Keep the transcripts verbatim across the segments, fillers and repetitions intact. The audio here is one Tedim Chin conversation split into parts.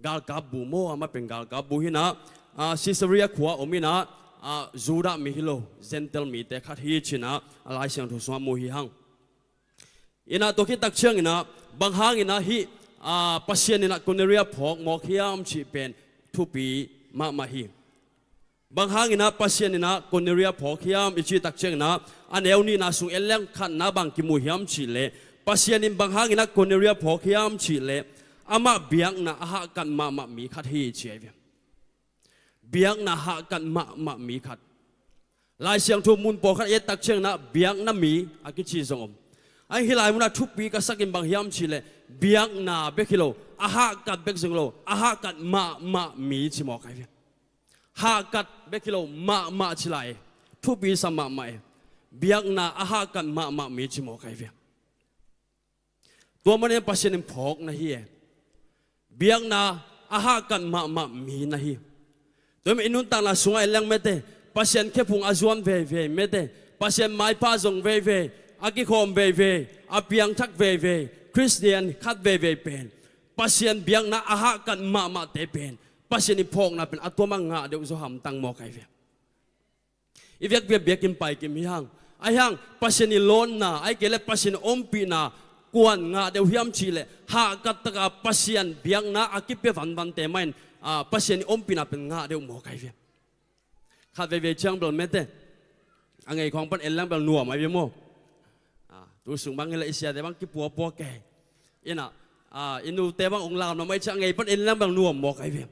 galkap bu maw, amah pen galkap bu hi-in ah, Caesarea khua om in ah, Judah mi hi lo, Gentile mite khat hi ci-in ah, a Lai Siangtho sungah mu hi hang. In ah tua khit tak ciangin ah, bang hangin ah hih Pasian in ah Cornelia phawk mawk hiam cih pen thupi mahmah hi. Bang hangin ah Pasian in ah Cornelia phawk hiam i cih tak ciangin ah, a neu nihna sung en leng khatna bang kimu hiam cih leh, Pasian in bang hangin ah Cornelia phawk hiam cih leh, amah biakna a hahkat mahmah mi khat hi ci ahi ve. Biakna hahkat mahmah mi khat. Lai Siangtho mun pawlkhat i et tak ciangin ah biakna mi a kici zong om. Ahi hang hih lai munah thupi ka sakin bang hiam cih leh, biakna bek hi lo, a hahkat bek zong lo, a hahkat mahmah mi ci mawk ahi ve. Hahkat bek hi lo, mahmah ci lai e. Thupi sa mahmah e. Biakna a hahkat mahmah mi ci mawk ahi ve. Tua manin Pasian in phawk na hi e. Biakna a hahkat mahmah mi na hi. Tua ahih manin i nuntakna sungah en leng mete, Pasian khephung a zuan veivei mete, Pasian maipha zong veivei, a kikhawm veivei, a piangthak veivei, Khristian khat veivei pen, Pasian biakna a hahkat mahmahte pen, Pasian i phawkna pen a tuam a ngah deuh zaw hamtang mawk ahi ve. I vekpi-a biakinn paikim hi hang. Ahi hang Pasian i lawnna, ahih kei leh Pasian i ompihna kua'n ngah deuh hiam cih leh, hahkat taka Pasian biakna a kipia vanvante mah in, Pasian i ompihna pen ngah deuh mawk ahi ve. Khat veivei ciang bel mete, a ngei khawng pan en leng bel nuam ahi ve maw. Tu sung bang hi leh i siate bang kipuapua kei. In ah, i nute bang hong lam lam ahih ciang a ngei pan en leng bel nuam mawk ahi ve.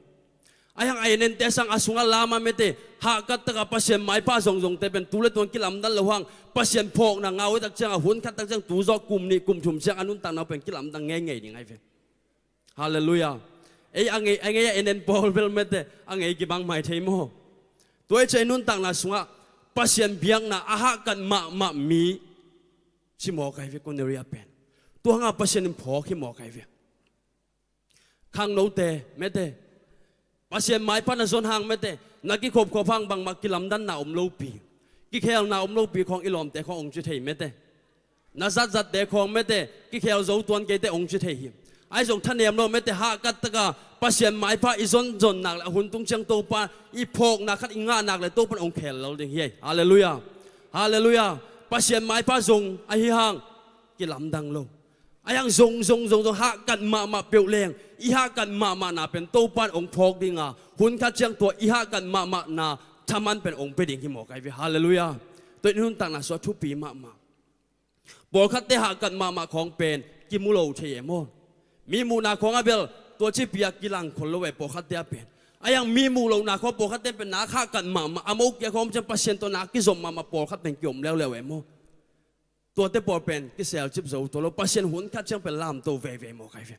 Ahi hang a en ente sang a sungah lam a mete, hahkat taka Pasian maipha zongzongte pen tu le tu'n kilamdang lo hang, Pasian phawkna ngah uh tak ciang a hun khat tak ciang tu zawh kum nih kum thum ciang a nuntakna uh pen kilamdang ngeingei ding ahi ve. Halleluiah. Ei a ngei, a ngei a en en pawl bel mete, a ngei kibang mai thei maw. Tua ahih ciang i nuntakna sungah Pasian biakna a hahkat mahmah mi ci mawk ahi ve Cornelia pen. Tua hangah Pasian in phawk hi mawk ahi ve. Khangnote mete, Pasian maipha na zon hang mete, na kikhopkhop hang bangmah kilamdanna om lopi, kikhelna om lopi khawng i lawmte khawng hong ci thei mete. Na zatzatte khawng mete, kikhel zo tuan keite hong ci thei hi. Ahi zong thanem lo mete, hahkat taka Pasian maipha i zonzon nak le a hun tung ciang Topa i phawkna khat i ngah nak le Topa in hong khel lel ding hi. Halleluiah. Halleluiah. Pasian maipha zong ahi hang kilamdang lo. Ahi hang zong zong zong zong hahkat mahmah peuh leng, i hahkat mahmahna pen Topa in hong phawk ding a, hun khat ciang tua i hahkat mahmahna thaman pen hong pia ding hi mawk ahi ve. Halleluiah. Tua in i nuntakna sungah thupi mahmah. Pawlkhatte hahkat mahmah khawng pen kimu lo thei e maw. Mi muhna khawng a bel tua cipi a kilang khol lo e pawlkhatte a pen. Ahi hang mi muh lohna khawng pawlkhatte pen nak hahkat mahmah, a mo kia khawng ciang Pasian tawh nak kizom mahmah pawlkhat pen kiom leuleu e maw. Tuate pawl pen kiselcip zo tuan lo, Pasian hun khat ciang pen lamto veivei mawk ahi ve.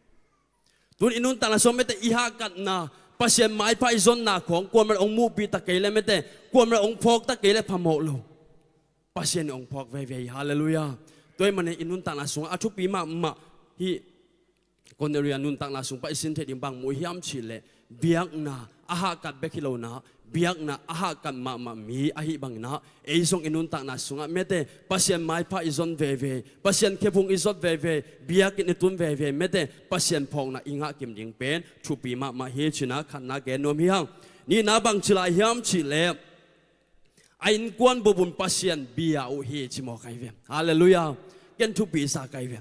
Tun i nuntakna sungah mete, i hahkatna, Pasian maipha i zonna khawng kuamah in hong muhpih ta kei le mete, kuamah in hong phawk ta kei le phamawh lo. Pasian in hong phawk veivei. Halleluiah. Tua ahih manin i nuntakna sungah a thupi mahmah hih Cornelia nuntakna sung pan i sin theih ding bang mu hiam cih leh, biakna a hahkat bek hi lo-in ah, biakna a hahkat mahmah mi ahih bangin ah, ei zong i nuntakna sungah mete, Pasian maipha i zon veivei, Pasian khephung i zot veivei, biakinn i tun veivei mete, Pasian phawkna i ngah kim ding pen thupi mahmah hi ci-in ah khatna gen nuam hi hang. Nihna bang ci lai hiam cih leh, a innkuan bup un Pasian bia uh hi ci mawk ahi ve. Halleluiah. Ken thupi sa ka hi ve.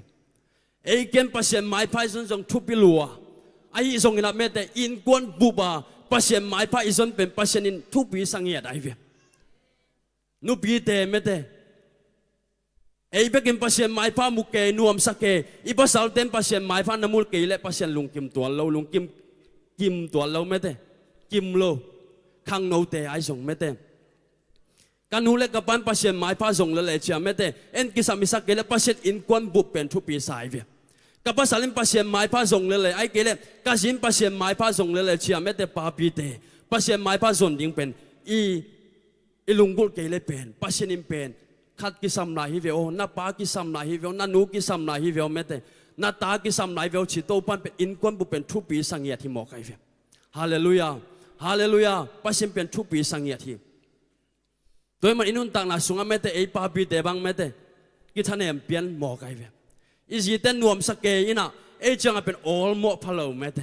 Ei ken Pasian maipha i zon zong thupi lua. Ahi zongin ah mete, innkuan bup a Pasian maipha i zon pen Pasian in thupi sa ngiat ahi ve. Nupite mete, ei bekin Pasian maipha mu kei, nuamsa kei, i pasalte'n Pasian maipha na mu kei leh Pasian lungkim tuan lo, lungkim kim tuan lo mete. Kim lo. Khangnote ahi zong mete, ka nu le ka pa'n Pasian maipha zong lel e ci-a mete, en kisam i sak kei leh Pasian innkuan bup pen thupi sa ahi ve. Ka pasal in Pasian maipha zong lel e, ahih kei leh ka zi in Pasian maipha zong lel e ci-a mete, papite, Pasian maipha zon ding pen i, i lunggulh kei leh pen Pasian in pen khat kisam lai hi ve aw, na pa kisam lai hi ve aw, na nu kisam lai hi ve aw mete, na ta kisam lai hi ve aw ci, Topa'n pen innkuan bup pen thupi sa ngiat hi mawk ahi ve. Halleluiah. Halleluiah. Pasian pen thupi sa ngiat hi. Tua ahih manin i nuntakna sungah mete, ei papite bang mete, kithanem pian mawk ahi ve. I zite nuamsa kei in ah, ei ciangah pen awlmawh pha lo mete.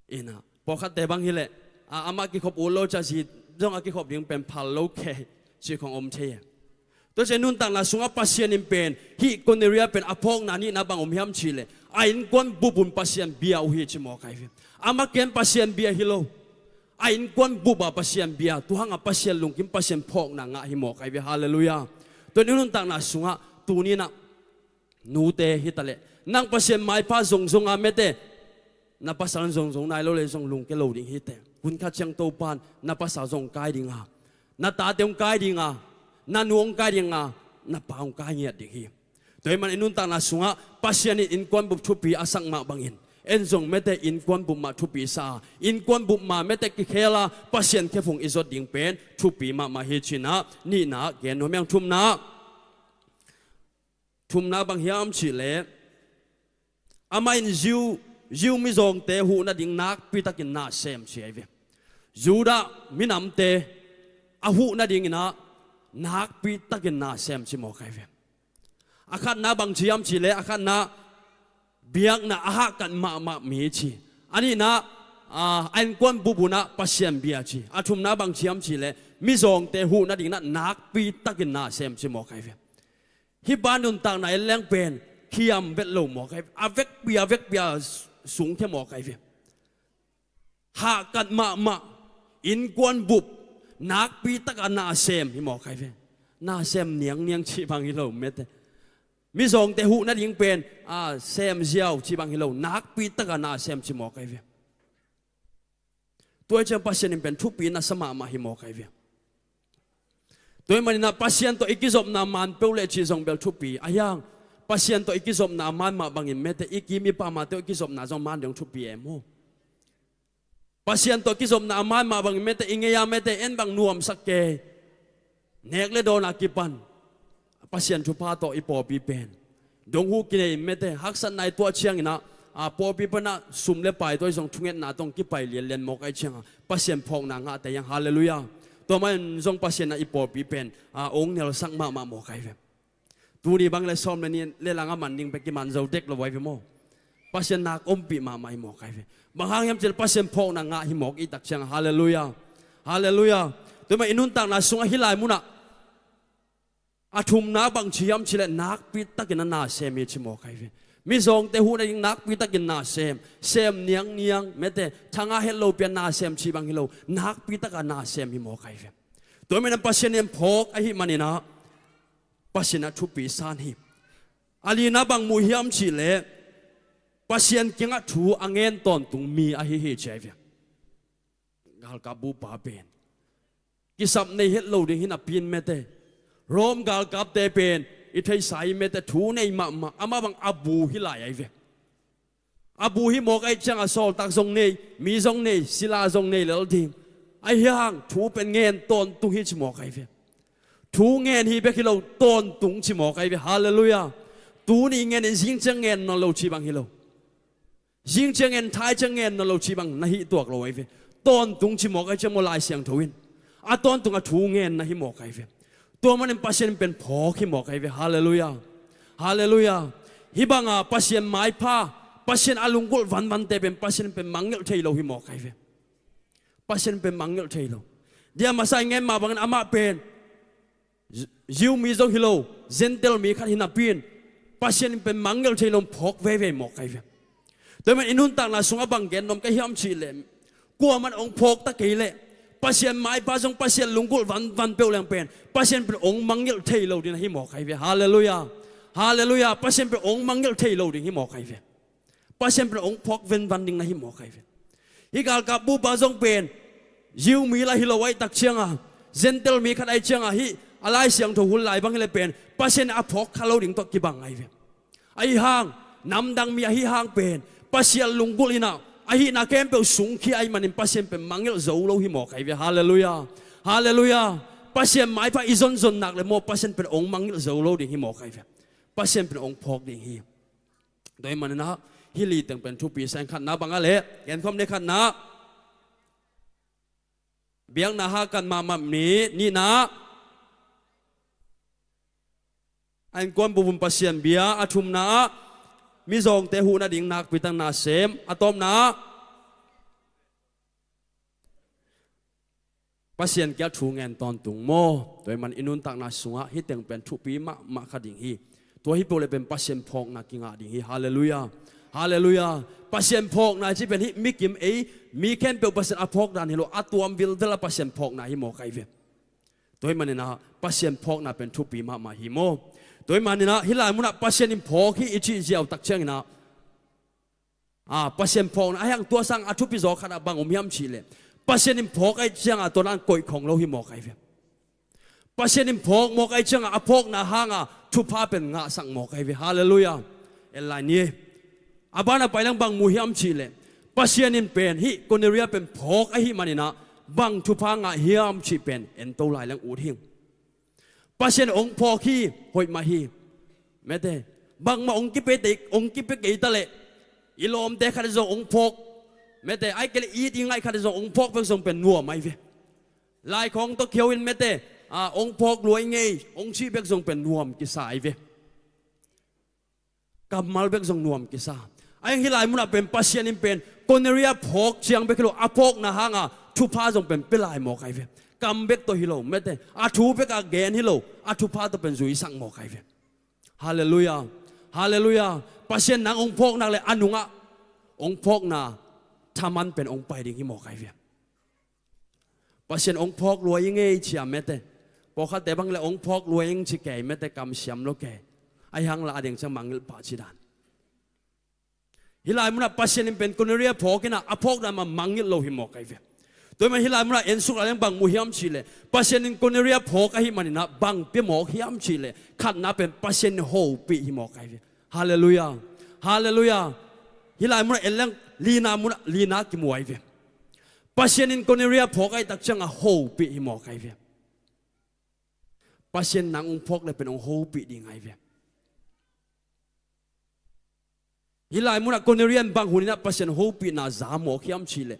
Ina, pawlkhatte bang hileh, a, amah kikhop ut lo ciang zi zong a kikhop ding pen phal lo kei, ci khong om thei e. Tua ciang nuntakna sungah Pasian in pen, hih Kornelia pen a phawkna nihna bang om hiam cihleh, a innkuan bup un Pasian bia uh hi ci mawk ahi ve. Amah ken Pasian bia hi lo. A innkuan bup a Pasian bia, tua hangah Pasian lungkim Pasian phawkna ngah hi mawk ahi ve. Halleluiah. Tua nuntakna sungah, tuni inah, nute hitaleh, nang Pasian maipha zongzong a mete, na pasal zongzong nai lo le zong lungke lo ding hi teh. Hun khat ciang Topan na pasal zong kai ding a, na tate hong kai ding a, na nu hong kai ding a, na pa hong kai ngiat ding hi. Tua ahih manin i nuntakna sungah Pasian in innkuan bup thupi a sak mah bangin, en zong mete innkuan bup mah thupi sa a, innkuan bup mah mete kikhel a, Pasian khephung i zot ding pen thupi mahmah hi ci-in ah, nihna gen nuam ing. Thumna, thumna bang hiam cihleh, amah in Jew, Jew mizawngte huh nading nakpi takin na sem ci ahi ve. Judah minamte a huh nadingin ah nakpi takin na sem ci mawk ahi ve. A khatna bang ci hiam cihleh, a khatna biakna a hahkat mahmah mi ci. A nihna, a, a innkuan bup un ah Pasian bia ci. A thumna bang ci hiam cihleh, mizawngte huh nadingin ah nakpi takin na sem ci mawk ahi ve. Hih pa nuntakna en leng pen kiam vet lo mawk ahi ve. A vekpi a vekpi a sungkhia mawk ahi ve. Hahkat mahmah, innkuan bup, nakpi taka na sem hi mawk ahi ve. Na sem niangniang cih bang hi lo mete. Mizawngte huh nading pen, a, sem ziau cih bang hi lo, nakpi taka na sem ci mawk ahi ve. Tua ahih ciang Pasian in pen thupi na sa mahmah hi mawk ahi ve. Tua ahih manin ah Pasian tawh i kizopna man peuh leh cih zong bel thupi. Ahi hang, Pasian tawh i kizopna a man mah bangin mete, i kim i pamte tawh i kizopna zong man ding thupi e maw. Pasian tawh kizopna a man mah bangin mete, i ngei a mete, en bang nuamsak kei. Nek le dawn a kipan Pasian thupha tawh i pawlpi pen dong huh kinei in mete, haksatna i tuah ciangin ah, a, pawlpi pan ah sum le pai tawh i zong thungetna tawh kipai lianlian mawk ahih ciangin ah Pasian phawkna ngahte hi hang. Halleluiah. Tua manin zong Pasian in ah i pawlpi pen, a, hong nelsak mahmah mawk ahi ve. Tuni bang le sawm le nih le lang a man ding pen kiman zo dek lo ahi ve maw. Pasian nak ompih mahmah hi mawk ahi ve. Bang hang hiam cihleh Pasian phawkna ngah hi mawk i tak ciang. Halleluiah. Halleluiah. Tua ahih manin i nuntakna sungah hih lai munah a thumna bang ci hiam cihleh nakpi takin a na sem hi ci mawk ahi ve. Mizawngte huh nading nakpi takin na sem. Sem niangniang mete, thanga het lo pian na sem cih bang hi lo. Nakpi taka na sem hi mawk ahi ve. Tua ahih manin Pasian in phawk ahih manin ah Pasian a thupi san hi. A lina bang mu hiam cihleh, Pasian kiangah thu a ngen tawntung mi ahi hi ci ahi ve. Galkap bupa pen kisap nei het lo ding hi napi in mete, Rom galkapte pen i theihsa hi mete, thu nei mahmah, amah bang a bu hi lai ahi ve. A bu hi mawk ahih ciangin sawltak zong nei, mi zong nei, sila zong nei lel ding. Ahi hang thu pen ngen tawntung hi ci mawk ahi ve. Thu ngen hi bek hi lo, tawntung ci mawk ahi ve. Halleluiah. Tuni ngen in zing ciang ngen nawn lo cih bang hi lo. Zing ciang ngen, thai ciang ngen nawn lo cih bang na hih tuak lo ahi ve. Tawntung ci mawk ahih ciang maw Lai Siangtho in, a tawntung a thu ngen na hi mawk ahi ve. Tua manin Pasian pen phawk hi mawk ahi ve. Halleluiah. Halleluiah. Hih banga Pasian maipha, Pasian a lunggulh vanvante pen Pasian pen mangngilh thei lo hi mawk ahi ve. Pasian pen mangngilh thei lo. Dia masa i ngen mah bangin amah pen Jew mi zong hi lo, Gentile mi khat hi napi in Pasian in pen mangngilh thei lo in phawk veivei mawk ahi ve. Tua ahih manin i nuntakna sungah bang gen nuam ka hiam cihleh, kuaman hong phawk ta kei leh Pasian maipha zong, Pasian lunggulh vanvan peuh leng pen Pasian pen hong mangngilh thei lo ding na hi mawk ahi ve. Halleluiah. Halleluiah. Pasian pen hong mangngilh thei lo ding hi mawk ahi ve. Pasian pen hong phawk venvan ding na hi mawk ahi ve. Hih galkap bupa zong pen Jew mi lah hi lo ahih tak ciangin, Gentile mi khat ahih ciangin, hih a Lai Siangtho hun lai bang hileh pen Pasian a phawk kha lo ding tawh kibang ahi ve. Ahi hang, namdang mi ahi hang pen Pasian lunggulh in ah, ahihna khempeuh sungkhia ahih manin Pasian pen mangngilh zo lo hi mawk ahi ve. Halleluiah. Halleluiah. Pasian maipha i zonzon nak leh maw, Pasian pen hong mangngilh zo lo ding hi mawk ahi ve. Pasian pen hong phawk ding hi. Tua ahih manin ah, hih li teng pen thupi sa ing. Khatna bang a leh, genkhawm ni. Khatna, biakna hahkat mahmah mi. Nihna, a innkuan bup un Pasian bia. A thumna ah, mizawngte huh nading nakpi tak na sem. A tawpna ah, Pasian kiang thu ngen tawntung maw? Tua ahih man i nuntakna sungah hih teng pen thupi mahmah kha ding hi. Tua hi peuh leh pen Pasian phawkna kingah ding hi. Halleluiah. Halleluiah. Pasian phawkna cih pen hih mi kim ei, mi khempeuh Pasian a phawk dan hi lo, a tuam vilvel a Pasian phawkna hi mawk ahi ve. Tua ahih manin ah Pasian phawkna pen thupi mahmah hi maw? Tua ahih manin ah hih lai munah Pasian in phawk hi i cih ziau tak ciangin ah, a, Pasian phawkna a hiang tua sang a thupi zaw khat ah bang om hiam cih leh, Pasian in phawk ahih ciang ah tua dan koih khong lo hi mawk ahi ve. Pasian in phawk mawk ahih ciang ah a phawkna hang ah thupha pen ngahsak mawk ahi ve. Halleluiah. En lai ni. A ban a pai leng bang mu hiam cih leh, Pasian in pen hih Cornelia pen phawk ahih manin ah bang thupha ngah hiam cih pen en to lai leng ut hing. Pasian hong phawk hi, hoih mah hi. Mate, bangmah hong kipia te, hong kipia kei ta leh, i lawmte khat zong hong phawk, mate, ahih kei leh it i ngaih khat zong hong phawk bek zong pen nuam ahi ve. Lai khawng tawh kihou in, mate, a, hong phawk lua ing ei, hong cih bek zong pen nuam kisa ahi ve. Kammal bek zong nuam kisa. Ahi hang hih lai munah pen Pasian in pen Cornelia phawk ciang bek hi lo, a phawkna hang ah thupha zong pen pia lai mawk ahi ve. Kam bek tawh hi lo, mate, a thu bek a gen hi lo, a thupha tawh pen zuisak mawk ahi ve. Halleluiah. Halleluiah. Pasian nang hong phawk nak leh a nungah hong phawkna thaman pen hong pai ding hi mawk ahi ve. Pasian hong phawk lua ing ei ci a, mate, pawlkhatte bang leh hong phawk lua ing ci kei, mate, kamsiam lo kei. Ahi hang lah a ding ciang mangngilh pah ci dan. Hih lai munah Pasian in pen Cornelia phawk in ah a phawk dan mah mangngilh lo hi mawk ahi ve. Tua ahih man hih lai munah en suk lai leng bang mu hiam cih leh, Pasian in Cornelia phawk ahih manin ah bang pia mawk hiam cih leh, khatna pen Pasian in hopih hi mawk ahi ve. Halleluiah. Halleluiah. Hih lai munah en leng lina munah, lina kimu ahi ve. Pasian in Cornelia phawk ahih tak ciang ah hopih hi mawk ahi ve. Pasian nang hong phawk leh pen hong hopih ding ahi ve. Hih lai munah Cornelia in bang hun in ah Pasian hopihna za mawk hiam cih leh,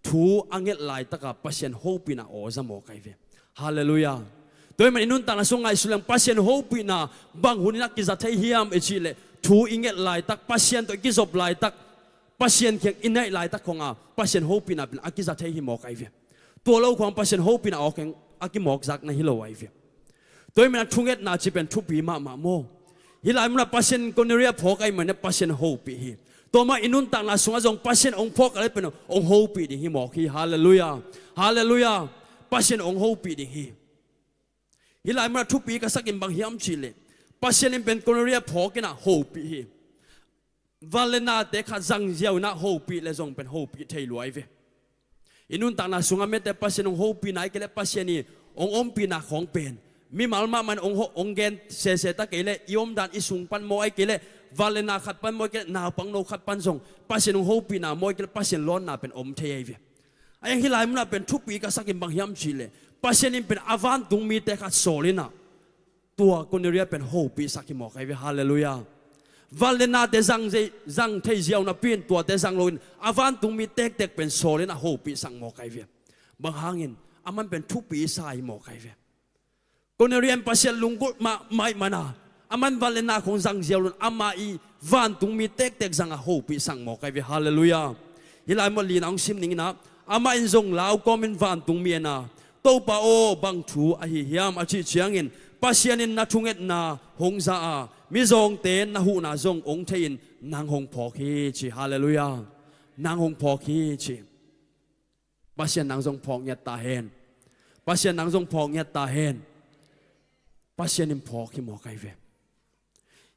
thu a nget laitak a Pasian hopihna aw za mawk ahi ve. Halleluiah. Tua ahih man i nuntakna sung ngaihsut leng Pasian hopihna bang hun in ah kiza thei hiam i cih leh, thu i nget laitak, Pasian tawh i kizop laitak, Pasian kiang i naih laitak khong a Pasian hopihna pen a kiza thei hi mawk ahi ve. Tua lo khong Pasian hopihna aw kheng a kimawkzakna hi lo ahi ve. Tua ahih man a thungetna cih pen thupi mahmah maw? Hih lai munah Pasian in Cornelia phawk ahih man a Pasian hopih hi. Tua mah i nuntakna sungah zong Pasian hong phawk a leh pen hong hopih ding hi mawk hi. Halleluiah. Halleluiah. Pasian hong hopih ding hi. Hih lai munah thupi ka sak in bang hiam cih leh, Pasian in pen Cornelia phawk in ah hopih hi. Van leh nate khat zang ziau in ah hopih leh zong pen hopih thei lua ahi ve. I nuntakna sungah mate, Pasian hong hopihna ahih kei leh Pasian in hong ompihna khawng pen mimal mahmah in hong ho-, hong gen sese ta kei leh, i omdan i sung pan maw, ahih kei leh van leh na khat pan maw, ahih kei leh naupangno khat pan zong Pasian hong hopihna maw, ahih kei leh Pasian lawnna pen om thei ahi ve. Ahi hang hih lai munah pen thupi ka sak in bang hiam cih leh, Pasian in pen a vantung mite khat sawl in ah tua Cornelia pen hopihsak hi mawk ahi ve. Halleluiah. Van leh nate zang zei, zang thei ziau napi in tuate zang lo in a vantung mi tektek pen sawl in ah hopihsak mawk ahi ve. Bang hangin? Aman pen thupi sa hi mawk ahi ve. Cornelia in Pasian lunggulh mahmah ahih man a, aman van leh na khong zang ziau lo in amah i vantung mi tektek zang a hopihsak mawk ahi ve. Halleluiah. Hih lai mun lina hong sim ning in ah, amah in zong lau kawm in vantung mi en a, Topa aw, bang thu ahi hiam a cih ciangin, Pasian in na thungetna hong za a, mizawngte na huhna zong hong thei in nang hong phawk hi ci. Halleluiah. Nang hong phawk hi ci. Pasian nang zong phawk ngiat ta hen. Pasian nang zong phawk ngiat ta hen. Pasian in phawk hi mawk ahi ve.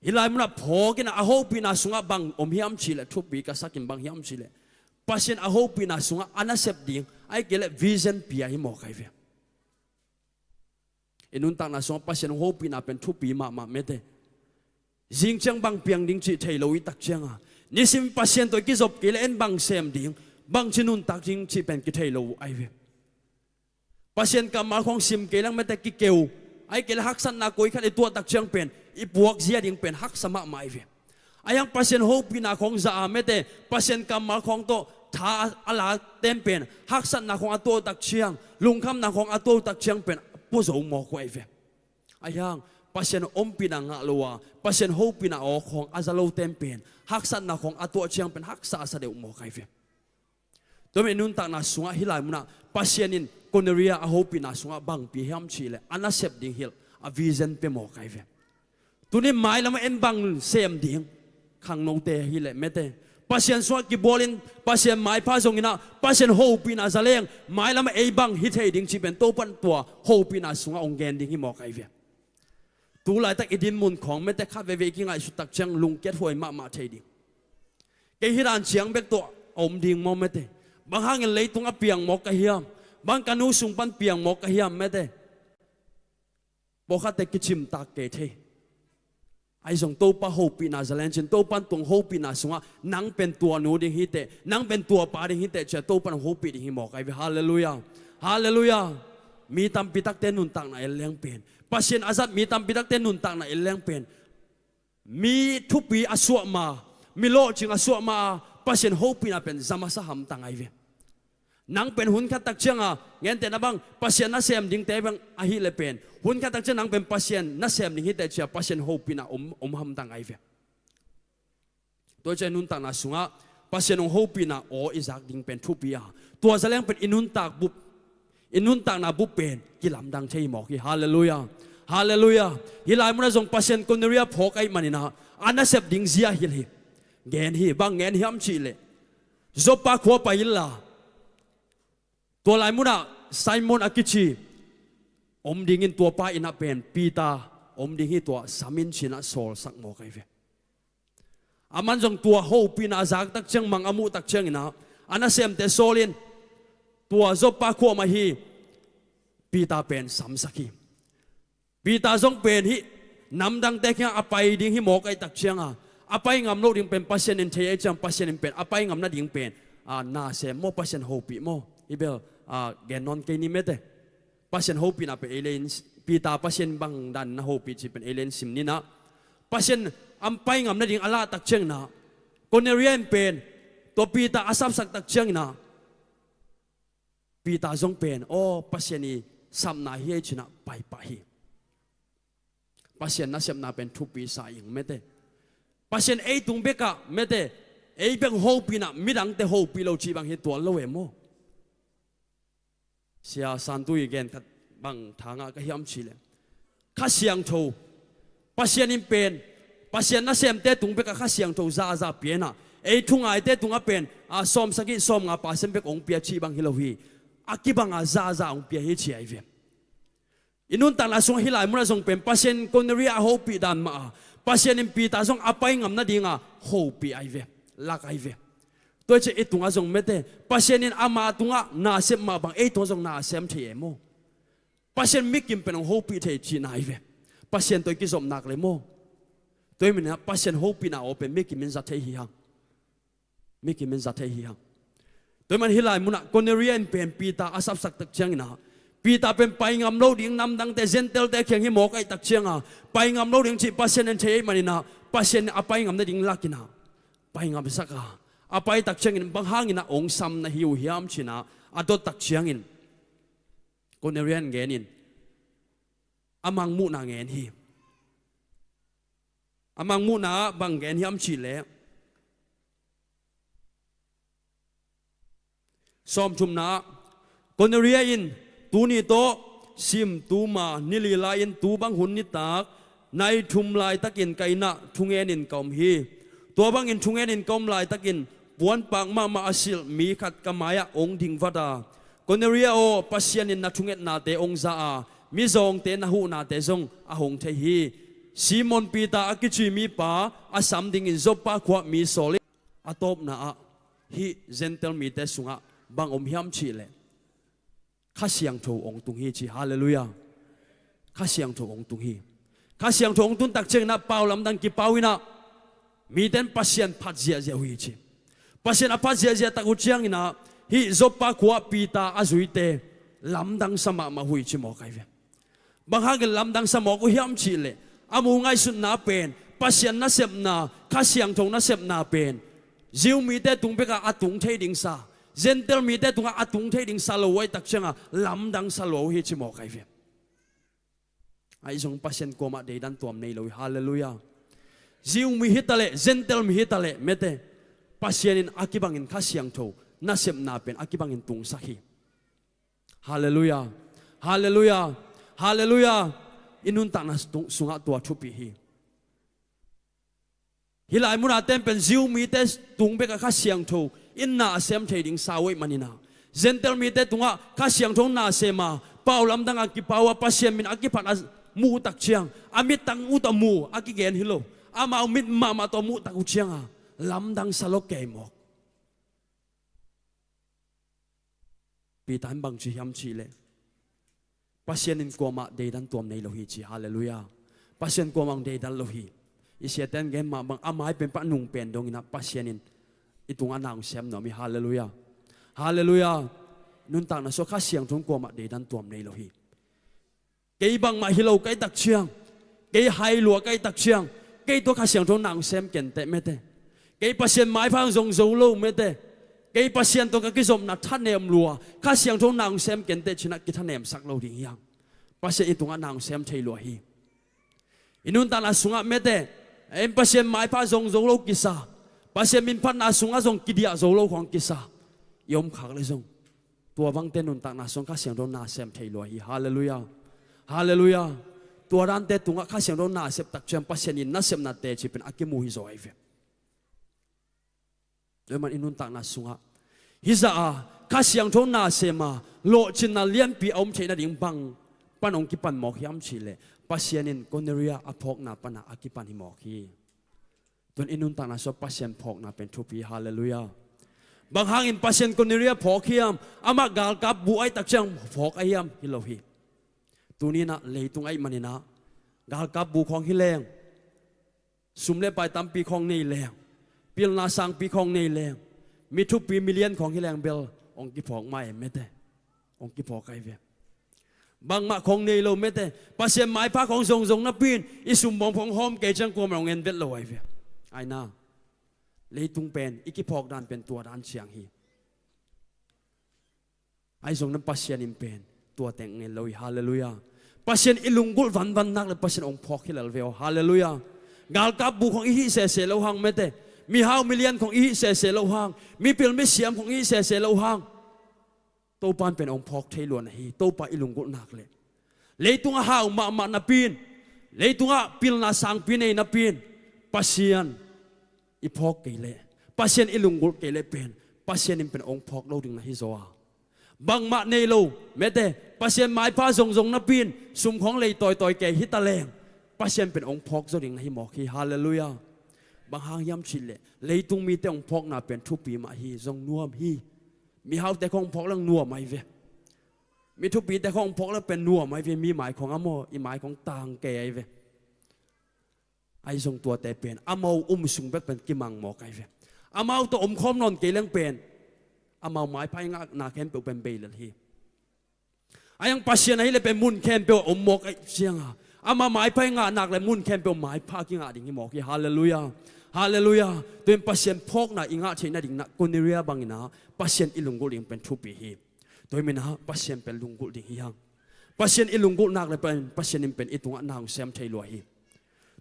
Hih lai munah phawk in ah a hopihna sungah bang om hiam cih leh, thupi ka sak in bang hiam cih leh, Pasian a hopihna sungah a nasep ding, ahih kei leh vision pia hi mawk ahi ve. I nuntakna sungah Pasian hong hopihna pen thupi mahmah mate. Zing ciang bang piang ding cih thei lo i tak ciang a, nisim Pasian tawh i kizop kei leh en bang sem ding, bangci nuntak ding cih pen kithei lo ahi ve. Pasian kammal khawng sim kei leng mate kikeu, ahih kei leh haksatna koi khat i tuah tak ciang pen i puak zia ding pen haksa mahmah ahi ve. Ahi hang Pasian hopihna khawng za a mate, Pasian kammal khawng tawh tha a la ten pen haksatna khawng a tuah uh tak ciang, lungkhamna khawng a tuah uh tak ciang pen pua zo mawk uh ahi ve. Ahi hang Pasian ompihna ngah lo a, Pasian hopihna aw khawng a za lo ten pen haksatna khawng a tuah ciang pen haksa a sa deuh mawk ahi ve. Tua manin i nuntakna sungah hih lai munah Pasian in Cornelia a hopihna sungah bangpi hiam cihleh a nasep ding hilh a vision pia mawk ahi ve. Tuni mailamah en bang sem ding khangnote hileh mete, Pasian sungah kibualin Pasian maipha zonginah Pasian hopihna zaleng mailamah ei bang hi thei ding cih pen Topan tua hopihna sungah hong gen ding hi mawk ahi ve. Tu laitak i dinmun khawng mete khat veivei i kingaihsut tak ciang lungkiat huai mahmah thei ding. Kei hi dan ciang bek tawh a om ding maw mete? Bang hangin leitung a piang mawk ka hiam? Bang ka nu sung pan piang mawk ka hiam mete? Pawlkhatte kicimtak kei thei. Ahi zong Topa hopihna zalen cin Topan tung hopihna sungah nang pen tua nu ding hiteh, nang pen tua pa ding hiteh cia Topan hopih ding hi mawk ahi ve. Halleluiah. Halleluiah. Mi tampi takte nuntakna en leng pen, Pasian a zat mi tampi takte nuntakna en leng pen, mi thupi a suahma, mi lawhcing a suahma a Pasian hopihna pen za masa hamtang ahi ve. Nang pen hun khat tak cianga ngentehna bang Pasian nasem dingte bang ahileh pen hun khat tak ciang nang pen Pasian nasem ding hiteh cia Pasian hopihna om, om hamtang ahi ve. Tua ciang i nuntakna sungah Pasian hong hopihna aw i zak ding pen thupi a, tua zaleng pen i nuntak bup, i nuntakna bup pen kilamdang thei hi mawk hi. Halleluiah. Halleluiah. Hih lai munah zong Pasian Cornelia phawk ahi maninah a nasep ding zia hilh hi. Gen hi, bang gen hiam cihleh Joppa khua pai inla, tua lai munah Simon a kici om dingin tua pa innah pen Peter om ding hi, tua samin cinah sawlsak mawk ahi ve. Aman zong tua hopihna a zak tak ciang mang a muh tak cianginah a nasemte sawlin tua Joppa khua mah hi Peter pen samsak hi. Peter zong pen hih namdangte kiangah a pai ding hi mawk ahi tak cianga a pai ngam loh ding pen Pasian in thei ahi ciang Pasian in pen a pai ngam nading pen a nasem maw, Pasian hopih maw? Hih bel a gen nawn kei ni mete. Pasian hopihna pen ei le in, Peter Pasian bang dan na hopih cih pen ei le in sim ninah Pasian a pai ngam nading a lah tak cianginah Cornelia in pen tua Peter a sapsak tak cianginah Peter zong pen aw Pasian i sapna hi ei cinah paipah hi. Pasian nasepna pen thupi sa ing mete. Pasian ei tung bekah mete, ei bek hopihna midangte hopih lo cih bang hi tuan lo e maw? Sia Santui gen khat bang thangah ka hiam cihleh Kha Siangtho Pasian in pen Pasian nasemte tung bekah Kha Siangtho zaza pianah ei thungaite tungah pen a sawmsagih sawmnga percent bek hong pia cih bang hi lo hi. A kibanga zaza hong pia hi ci ahi ve. I nuntakna sungah hih lai munah zong pen Pasian in Cornelia a hopih dan mah a Pasian in Peter zong a pai ngam nadinga hopih ahi ve, lak ahi ve. Tua ciah i tungah zong mete Pasian in ama tungah nasep mah bang ei tungah zong nasem thei e maw? Pasian mikim pen hong hopih thei cihna ahi ve. Pasian tawh i kizopnak le maw? Tua hi maninah Pasian hopihna aw pen mikim in za thei hi hang. Mikim in za thei hi hang. Tua hi man hih lai munah Cornelia in pen Peter a sapsak tak cianginah Peter pen pai ngam lo ding, namdangte Gentile-te kiang hi mawk ahi tak cianga pai ngam lo ding cih Pasian in thei ahi maninah Pasian in a pai ngam nading lakinah pai ngamsak a, a pai tak ciangin bang hanginah hong sam na hi uh hiam cinah a dot tak ciangin Cornelia in genin a mangmuhna ngen hi. A mangmuhna ah bang gen hiam cihleh sawmthumna ah Cornelia in tuni tawh sim tuma ni li lai-in tu bang hun nitak nai thum laitakin ka innah thungenin ka om hi. Tua bangin thungenin ka om laitakin puanpak mahmah a silh mi khat ka mai-ah hong ding vat a, Cornelia aw, Pasian in na thungetnate hong za a, mizawngte na huhnate zong a hong thei hi. Simon Peter a kici mipa a sam dingin Joppa khua mi sawl in. A tawpna ah hih Gentile mite sungah bang om hiam cihleh Kha Siangtho hong tung hi ci. Halleluiah. Kha Siangtho hong tung hi. Kha Siangtho hong tun tak cianginah pau lamdang kipau inah mite in Pasian phat ziahziah uh hi ci. Pasian a phat ziahziah tak uh cianginah hih Joppa khua Peter a zuite lamdang sa mahmah uh hi ci mawk ahi ve. Bang hangin lamdang sa mawk uh hiam cihleh a mu ngaihsutna pen Pasian nasepna, Kha Siangtho nasepna pen Jew mite tung bekah a tung thei ding sa, Gentile mite tungah a tung thei ding sa lo uh ahi tak cianga lamdang sa lua uh hi ci mawk ahi ve. Ahi zong Pasian kuamah deidan tuam nei lo hi. Halleluiah. Jew mi hitaleh, Gentile mi hitaleh mete, Pasian in a kibangin Kha Siangtho nasepna pen a kibangin tungsak hi. Halleluiah. Halleluiah. Halleluiah. I nuntakna sungah tua thupi hi. Hih lai munah ten pen Jew mite tung bekah Kha Siangtho in na a sem thei ding sau ahih maninah, Gentile mite tungah Kha Siangtho na sem a, pau lamdang a kipau a, Pasian min a kiphat a muh tak ciang, a mit tang uh tawh mu a kigen hi lo, amau mit mahmah tawh muh tak uh cianga lamdang sa lo kei mawk. Peter in bang ci hiam cihleh, Pasian in kuamah deidan tuam nei lo hi ci. Halleluiah. Pasian kuamah hong deidan lo hi. I siate'n gen mah bang a mai pen pah nung pen donginah Pasian in i tungah na hong sem nuam hi. Halleluiah. Halleluiah. Nuntakna sungah Kha Siangtho in kuamah deidan tuam nei lo hi. Kei bangmah hi lo ka hih tak ciang, kei hai lua ka hih tak ciang, kei tawh Kha Siangtho na hong sem kenteh mete. Kei Pasian maipha hong zong zo lo mete. Kei Pasian tawh ka kizopna thanem lua, Kha Siangtho na hong sem kenteh cinah kithanemsak lo ding hi hang. Pasian i tungah na hong sem thei lua hi. I nuntakna sungah mete, en Pasian maipha zong zo lo kisa, Pasian minphatna sungah zong kidiah zo lo khawng kisa i om khak le zong, tua bangte nuntakna sung Kha Siangtho na sem thei lua hi. Halleluiah. Halleluiah. Tua dante tungah Kha Siangtho na sep tak ciang Pasian in nasepna teci pen a kimu hi zaw ahi ve. Tua man i nuntakna sungah hih zah a Kha Siangtho na sem a lawhcinna lianpi a om theih nading bang pan hong kipan mawk hiam cihleh, Pasian in Kornelia a phawkna pana a kipan hi mawk hi. Tuan i nuntakna sungah Pasian phawkna pen thupi. Halleluiah. Bang hangin Pasian Kornelia phawk hiam? Amah galkap bu ahi tak ciang phawk ahi hiam? Hi lo hi. Tuninah leitung ahih maninah galkap bu khawng hi leng, sum le pai tampi khawng nei leng, pilna sangpi khawng nei leng, mi thupi mi lian khawng hi leng bel hong kiphawk mai mete. Hong kiphawk ahi ve. Bangmah khawng nei lo mete, Pasian maipha khawng zongzong napi in i sum bawm khawng hawm kei ciang kuamah hong en vet lo ahi ve. Aina, leitung pen i kiphawk dan pen tua dan ciang hi. Ahi zongin Pasian in pen tua teng ngen lo hi. Halleluiah. Pasian i lunggulh vanvan nak le Pasian hong phawk hi lel ve aw. Halleluiah. Galkap bu khawng i hih sese lo hang mete, mihau milian khawng i hih sese lo hang, mipil misiam khawng i hih sese lo hang, Topa in pen hong phawk thei lua na hi. Topa i lunggulh nak le, leitungah hau mahmah napi in, leitungah pilna sangpi nei napi in, Pasian i phawk kei leh, Pasian i lunggulh kei leh pen Pasian in pen hong phawk lo ding na hi zaw a. Bangmah nei lo mete, Pasian maipha zongzong napi in sum khawng lei tawitawi kei hi ta leng, Pasian pen hong phawk zaw ding na hi mawk hi. Halleluiah. Bang hang hiam cihleh, leitung mite hong phawkna pen thupi mah hi, zong nuam hi. Mihaute khawng phawk leng nuam ahi ve. Mi thupite khawng phawk leng pen nuam ahi ve. Mi mai khawng a maw, i mai khawng tang kei ahi ve. Ahi zong tuate pen amau um sung bek pen kimang mawk ahi ve. Amau tawh omkhawm nawn kei leng pen amau maipha i ngahna khempeuh pen bei lel hi. Ahi hang Pasian ahih leh pen mun khempeuh a om mawk ahi cianga, ama maipha i ngah nak le mun khempeuh maipha a kingah ding hi mawk hi. Halleluiah. Halleluiah. Tua in Pasian phawkna i ngah theih nading na Kornelia bangin ah Pasian i lunggulh ding pen thupi hi. Tua hi manin ah Pasian pen lunggulh ding hi hang. Pasian i lunggulh nak le pen Pasian in pen i tungah na hong sem thei lua hi.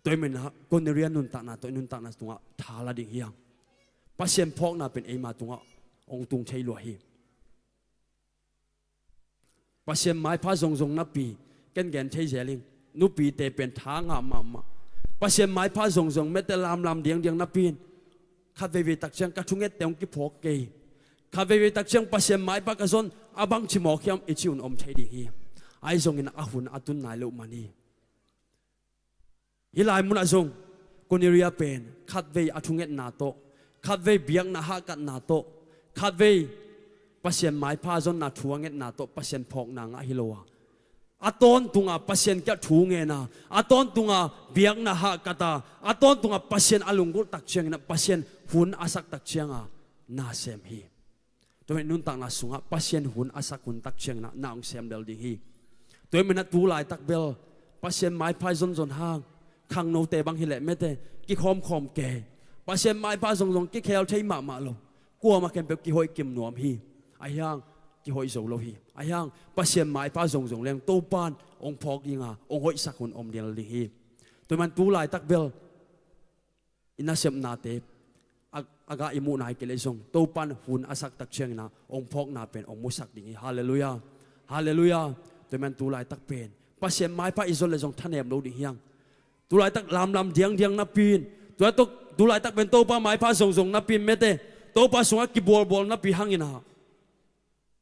Tua hi manin ah Kornelia nuntakna tawh i nuntakna tungah tha la ding hi hang. Pasian phawkna pen eima tungah hong tung thei lua hi. Pasian maipha zongzong napi, ken gen thei zel ing, nupite pen tha ngah mahmah. Pasian maipha zongzong mete lamlam diangdiang napi in, khat veivei tak ciang ka thungette hong kiphawk kei. Khat veivei tak ciang Pasian maipha ka zon a bangci mawk hiam i ci un om thei ding hi. Ahi zongin a hun a tun nai loh man hi. Hih lai munah zong Kornelia pen khatvei a thungetna tawh, khatvei biakna hahkatna tawh, khatvei Pasian maipha zonna thu a ngetna tawh Pasian phawkna ngah hi lo a, a tawntunga Pasian kiang thu ngen a, a tawntunga biakna hahkat a, a tawntunga Pasian a lunggulh tak ciangin ah Pasian hun a sak tak cianga na sem hi. Tua hi manin nuntakna sungah Pasian hun a sak hun tak ciangin ah na hong sem lel ding hi. Tua hi manin ah tu laitak bel Pasian maipha i zonzon hang, khangnote bang hi leh mete, kikhawmkhawm kei. Pasian maipha zongzong kikhel thei mahmah lo. Kuamah khempeuh kihoih kim nuam hi. Ahi hang kihoih zo lo hi. Ahi hang Pasian maipha zongzong leng Topa in hong phawk dinga hong hoihsak hun om lel ding hi. Tua hi manin tu laitak bel i nasepnate a, a gah i muhna hi kei leh zong Topan hun a sak tak ciangin ah hong phawkna pen hong musak ding hi. Halleluiah. Halleluiah. Tua man tu laitak pen Pasian maipha i zon leh zong thanem lo ding hi hang. Tu laitak lamlam diangdiang napi in, tu laitak, tu laitak pen Topa maipha zongzong napi in mete, Topa sungah kibualbual napi hangin ah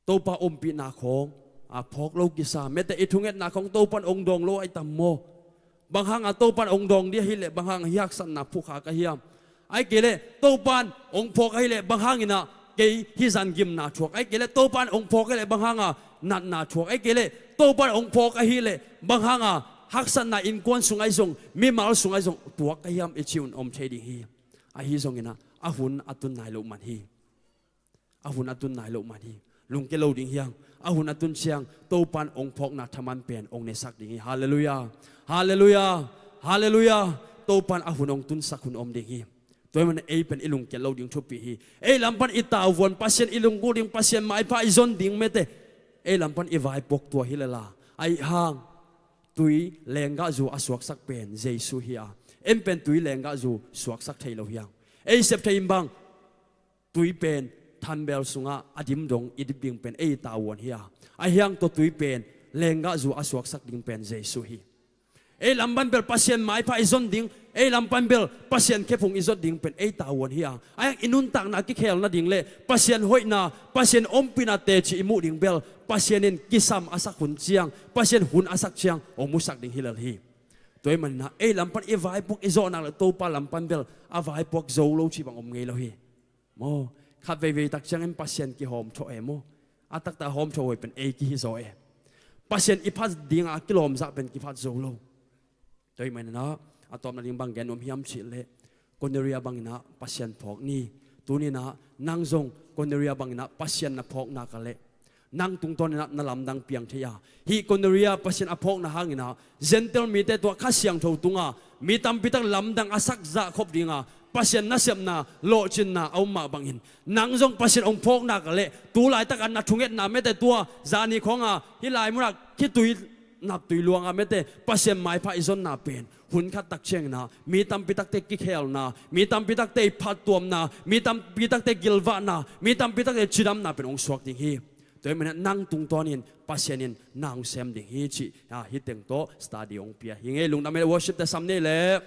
Topa ompihna khawng a phawk lo kisa, mete i thungetna khawng Topan hong dawng lo a i tam maw? Bang hanga Topan hong dawng ding ahih leh bang hanga hih haksatna phuhkha ka hiam? Ahih kei leh Topan hong phawk ahih leh bang hangin ah kei hih zan gimna thuak? Ahih kei leh Topan hong phawk ahih leh bang hanga natna thuak? Ahih kei leh Topan hong phawk ahih leh bang hanga haksatna innkuan sungah zong, mimal sungah zong tuak ka hiam i cih un om thei ding hi. Ahi zongin ah a hun a tun nai loh man hi. A hun a tun nai loh man hi. Lungkia lo ding hi hang. A hun a tun ciang Topan hong phawkna thaman pen hong nesak ding hi. Halleluiah. Halleluiah. Halleluiah. Topan a hun hong tunsak hun om ding hi. Tua ahih manin ei pen i lungkia lo ding thupi hi. Ei lam pan i tavuan Pasian, i lunggulh ding Pasian maipha i zon ding mete, ei lam pan i vaipuak tua hi lel a, ahih hang tui lenggahzu a suaksak pen Jesu hi a, en pen tui lenggahzu suaksak thei lo hi hang. Ei sep thei in bang tui pen thanbel sungah a dim dong i dip ding pen ei i tavuan hi a, ahih hang tua tui pen lenggahzu a suaksak ding pen Jesu hi. Ei lam pan bel Pasian maipha i zon ding, ei lam pan bel Pasian khephung i zot ding pen ei tavuan hi a, ahih hang i nuntakna kikhel nading leh Pasian hoihna, Pasian ompihna teci i muh ding bel Pasian in kisam a sak hun ciang, Pasian hun a sak ciang hong musak ding hi lel hi. Tua ahih manin ah ei lam pan i vaipuak i zawh nak leh Topa lam pan bel a vaipuak zo lo cih bang om ngei lo hi. Maw, khat veivei tak ciangin Pasian kihawmthawh e maw? A taktak hawmthawh huai pen ei kihi zaw e. Pasian i phat dingah a kilawmzah pen kiphat zo lo. Tua ahih manin ah a tawpna ding bang gen nuam hiam cih leh Cornelia bangin ah Pasian phawk ni. Tuni-in ah nang zong Cornelia bangin ah Pasian na phawk nak leh nang tungtawnin ah na lamdang piang thei a, hih Cornelia Pasian a phawkna hangin ah Gentile mite tua Kha Siangtho tungah mi tampi tak lamdang a sak zah khop dinga Pasian nasepna, lawhcinna a om mah bangin nang zong Pasian hong phawk nak leh tu laitak a na thungetna mete tua zani khawnga hih lai munah khitui naptui luanga mete Pasian maipha i zonna pen hun khat tak ciangin ah mi tampi takte kikhelna, mi tampi takte i phattuamna, mi tampi takte gilvahna, mi tampi takte cidamna pen hong suak ding hi. Tua ahih manin ah nang tungtawnin Pasian in na hong sem ding hi cih, ah, hih teng tawh study hong pia hi ing ei. Lungdam ei, worship te sam ni leh.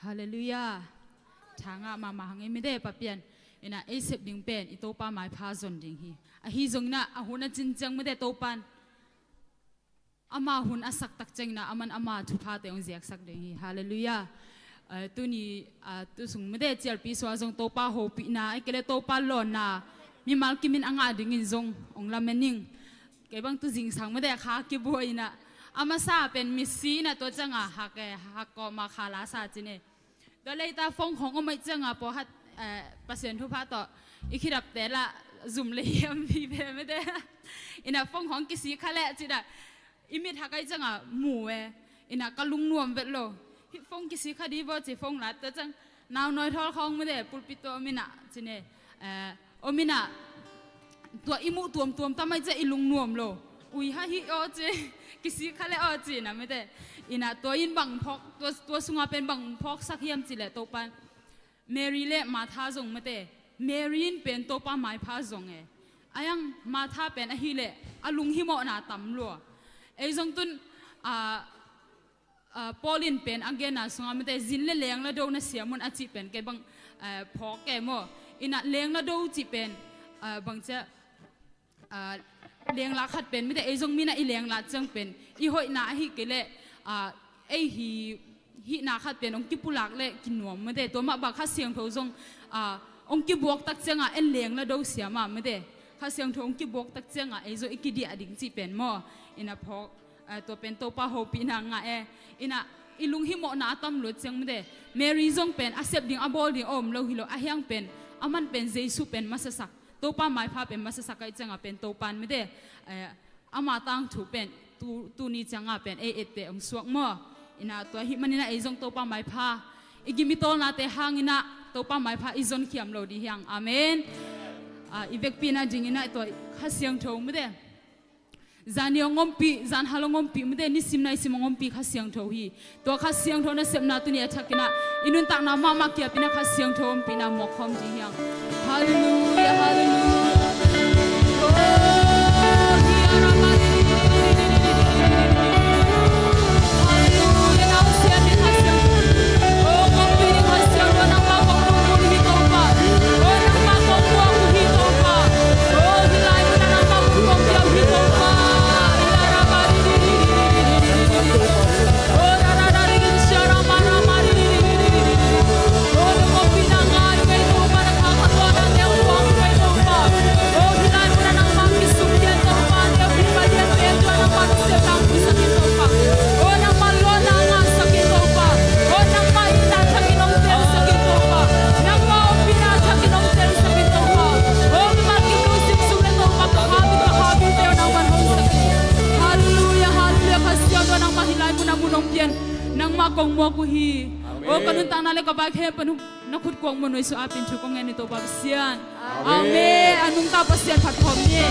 Halleluiah. Tha ngah mahmah hang ei mete, Pa Pian. Ina ei sep ding pen i Topa maipha zon ding hi. Ahi zongin ah a hun a cin ciang mete Topan ama hun a sak tak ciangin ah aman ama thuphate hong ziaksak ding hi. Halleluiah. Eh, tuni, ah, tu sung mete cialpi sua zong Topa hopihna, ahih kei leh Topa lawnna mimal kimin a ngah dingin zong hong lamen ing. Kei bang tu zingsang mete kha kibuai in ah a masa pen misi in ah tua cianga hak e, hak kawma kha la sa cin e. Tua leita phone khawng om ahih cianga pawlkhat, eh, Pasian thupha tawh i khitapte lah zum lei hiam vive mete. Ina phone khawng kisik kha leh cih dah i mit hak ahih cianga mu e. Ina ka lungnuam vet lo. Hih phone kisik kha dih vaw ci phone lat tua ciang nau nawi thawl khawng mete pulpit tua om ina cin e. Eh, om ina tua i muh tuamtuam tam ahih ciang i lungnuam lo. Ui ha hi aw ci, kisik kha leh aw ci na mete. Ina tua in bang phawk, tua, tua sunga pen bang phawksak hiam cih leh Topan Mary leh Martha zong mete, Mary in pen Topa maipha zong e. Ahih hang Martha pen ahih leh a lunghimawhna tam lua. Ei zong tun, ah, ah, Paul in pen a genna sunga mete zin leh leng lado na siam un a cih pen kei bang, ah, phawk e maw. Ina leng lado cih pen, ah, bang ciah, ah, lengla khat pen mete ei zong mi in ah i lengla ciang pen i hoihna ahih kei leh, ah, ei hi, hihna khat pen hong kipulak leh kinuam mete. Tua mah bang Kha Siangtho zong, ah, hong kibuak tak cianga en leng lado siam a mete. Kha Siangtho hong kibuak tak cianga ei zong i kidiah ding cih pen maw. Ina phawk, ah, tua pen Topa hopihna ngah e. Ina i lunghimawhna a tam luat ciang mete Mary zong pen a sep ding a bawl ding a om lo hi lo, ahih hang pen aman pen Jesu pen masasak, Topa maipha pen masasak ahih cianga pen Topan mete, eh, ama tangthu pen tu, tuni cianga pen ei etteh hong suak maw. Ina tua ahih manin ah ei zong Topa maipha i gim i tawlnate hangin ah Topa maipha i zonkhiam lo ding hi hang. Amen. Ah, i vekpi nadingin ah tua Kha Siangtho mute. Zan ni hong ompih, zan hal hong ompih mute, nisim naisim hong ompih Kha Siangtho hi. Tua Kha Siangtho nasepna tuni a thakin ah i nuntakna mahmah kiapin ah Kha Siangtho ompihna muak khawm ding hi hang. Halleluia, halleluia. Oh, hi a ra ma. Halleluia, na hong siam ding Kha Siangtho. Oh, kong pi ding Kha Siangtho, nangmah kong muak uh hi Topa. Oh, nangmah kong muak uh hi Topa. Oh, hih lai mun ah nangmah mun kong pia uh hi Topa. Hi a ra ma. Halleluia, halleluia, Kha Siangtho, nangmah hih lai mun ah mun hong pia in. Nangmah kong muak uh hi. Amen. Oh, ka nuntakna le ka vai khempeuh na khut kuang muan nuai suah a pin thu kong ngen hi Topa Pasian. Amen. Amen. A nungta Pasian phat khawm ni.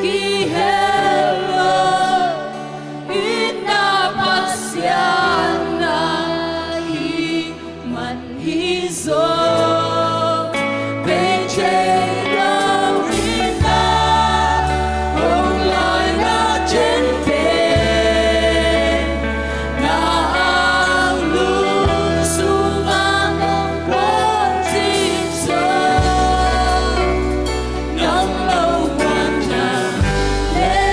Kihel lo in na Pasian na hih man hi zaw. Vei thei lo in na hong laina ciangin na au lung sungah nong puang cih zaw. Nang lo muanna le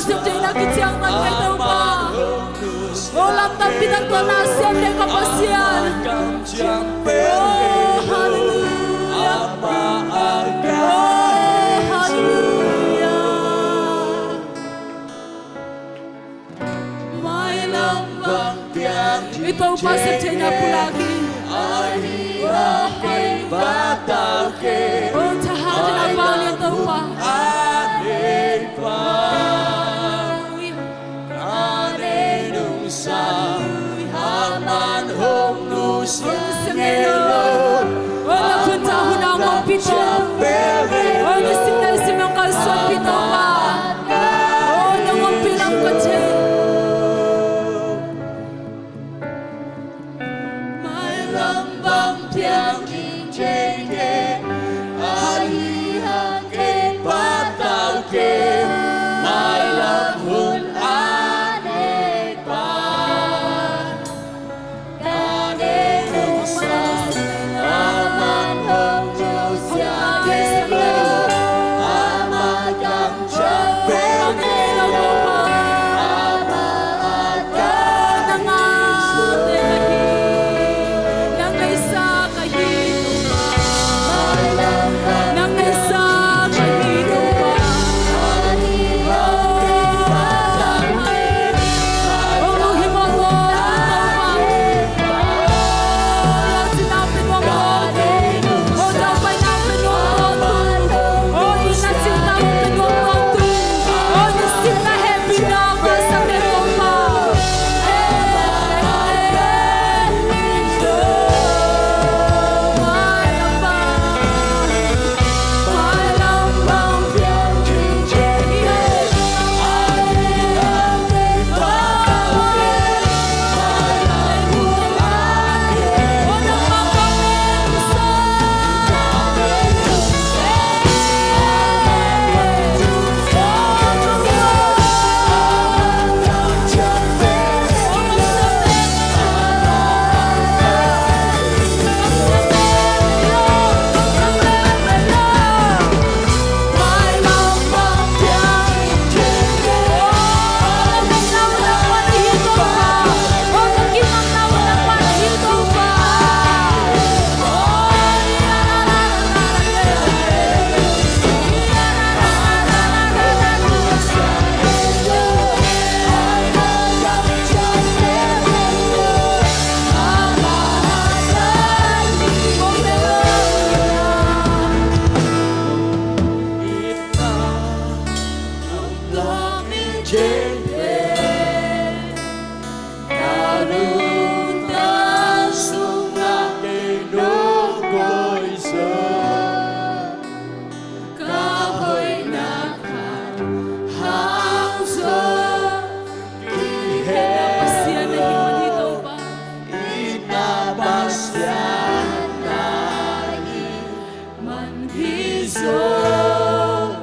Siamtheihna kiciangtan kei Topa. O lamdang pitak tawh na siam ding ka Pasian. O halleluia. O halleluia. Mailam bang piang i Topa siamtheihna pulak hi. Ahi hang kei patau kei. O thahat in a vang in Topa. A nei pa. Ka nei nungsang a man hong nusia ngei lo. O na khut tawh hun a ngawmpih Topa. O na sim na sim na kalsuanpih Topa. O na ngawmpih lam ka thei. Mailam bang piang ding thei kei, ahi hang kei patau kei, mailam hun a nei pa. Ka nei nungsang a man hong nusia ngei lo, a man kam Man hi zaw,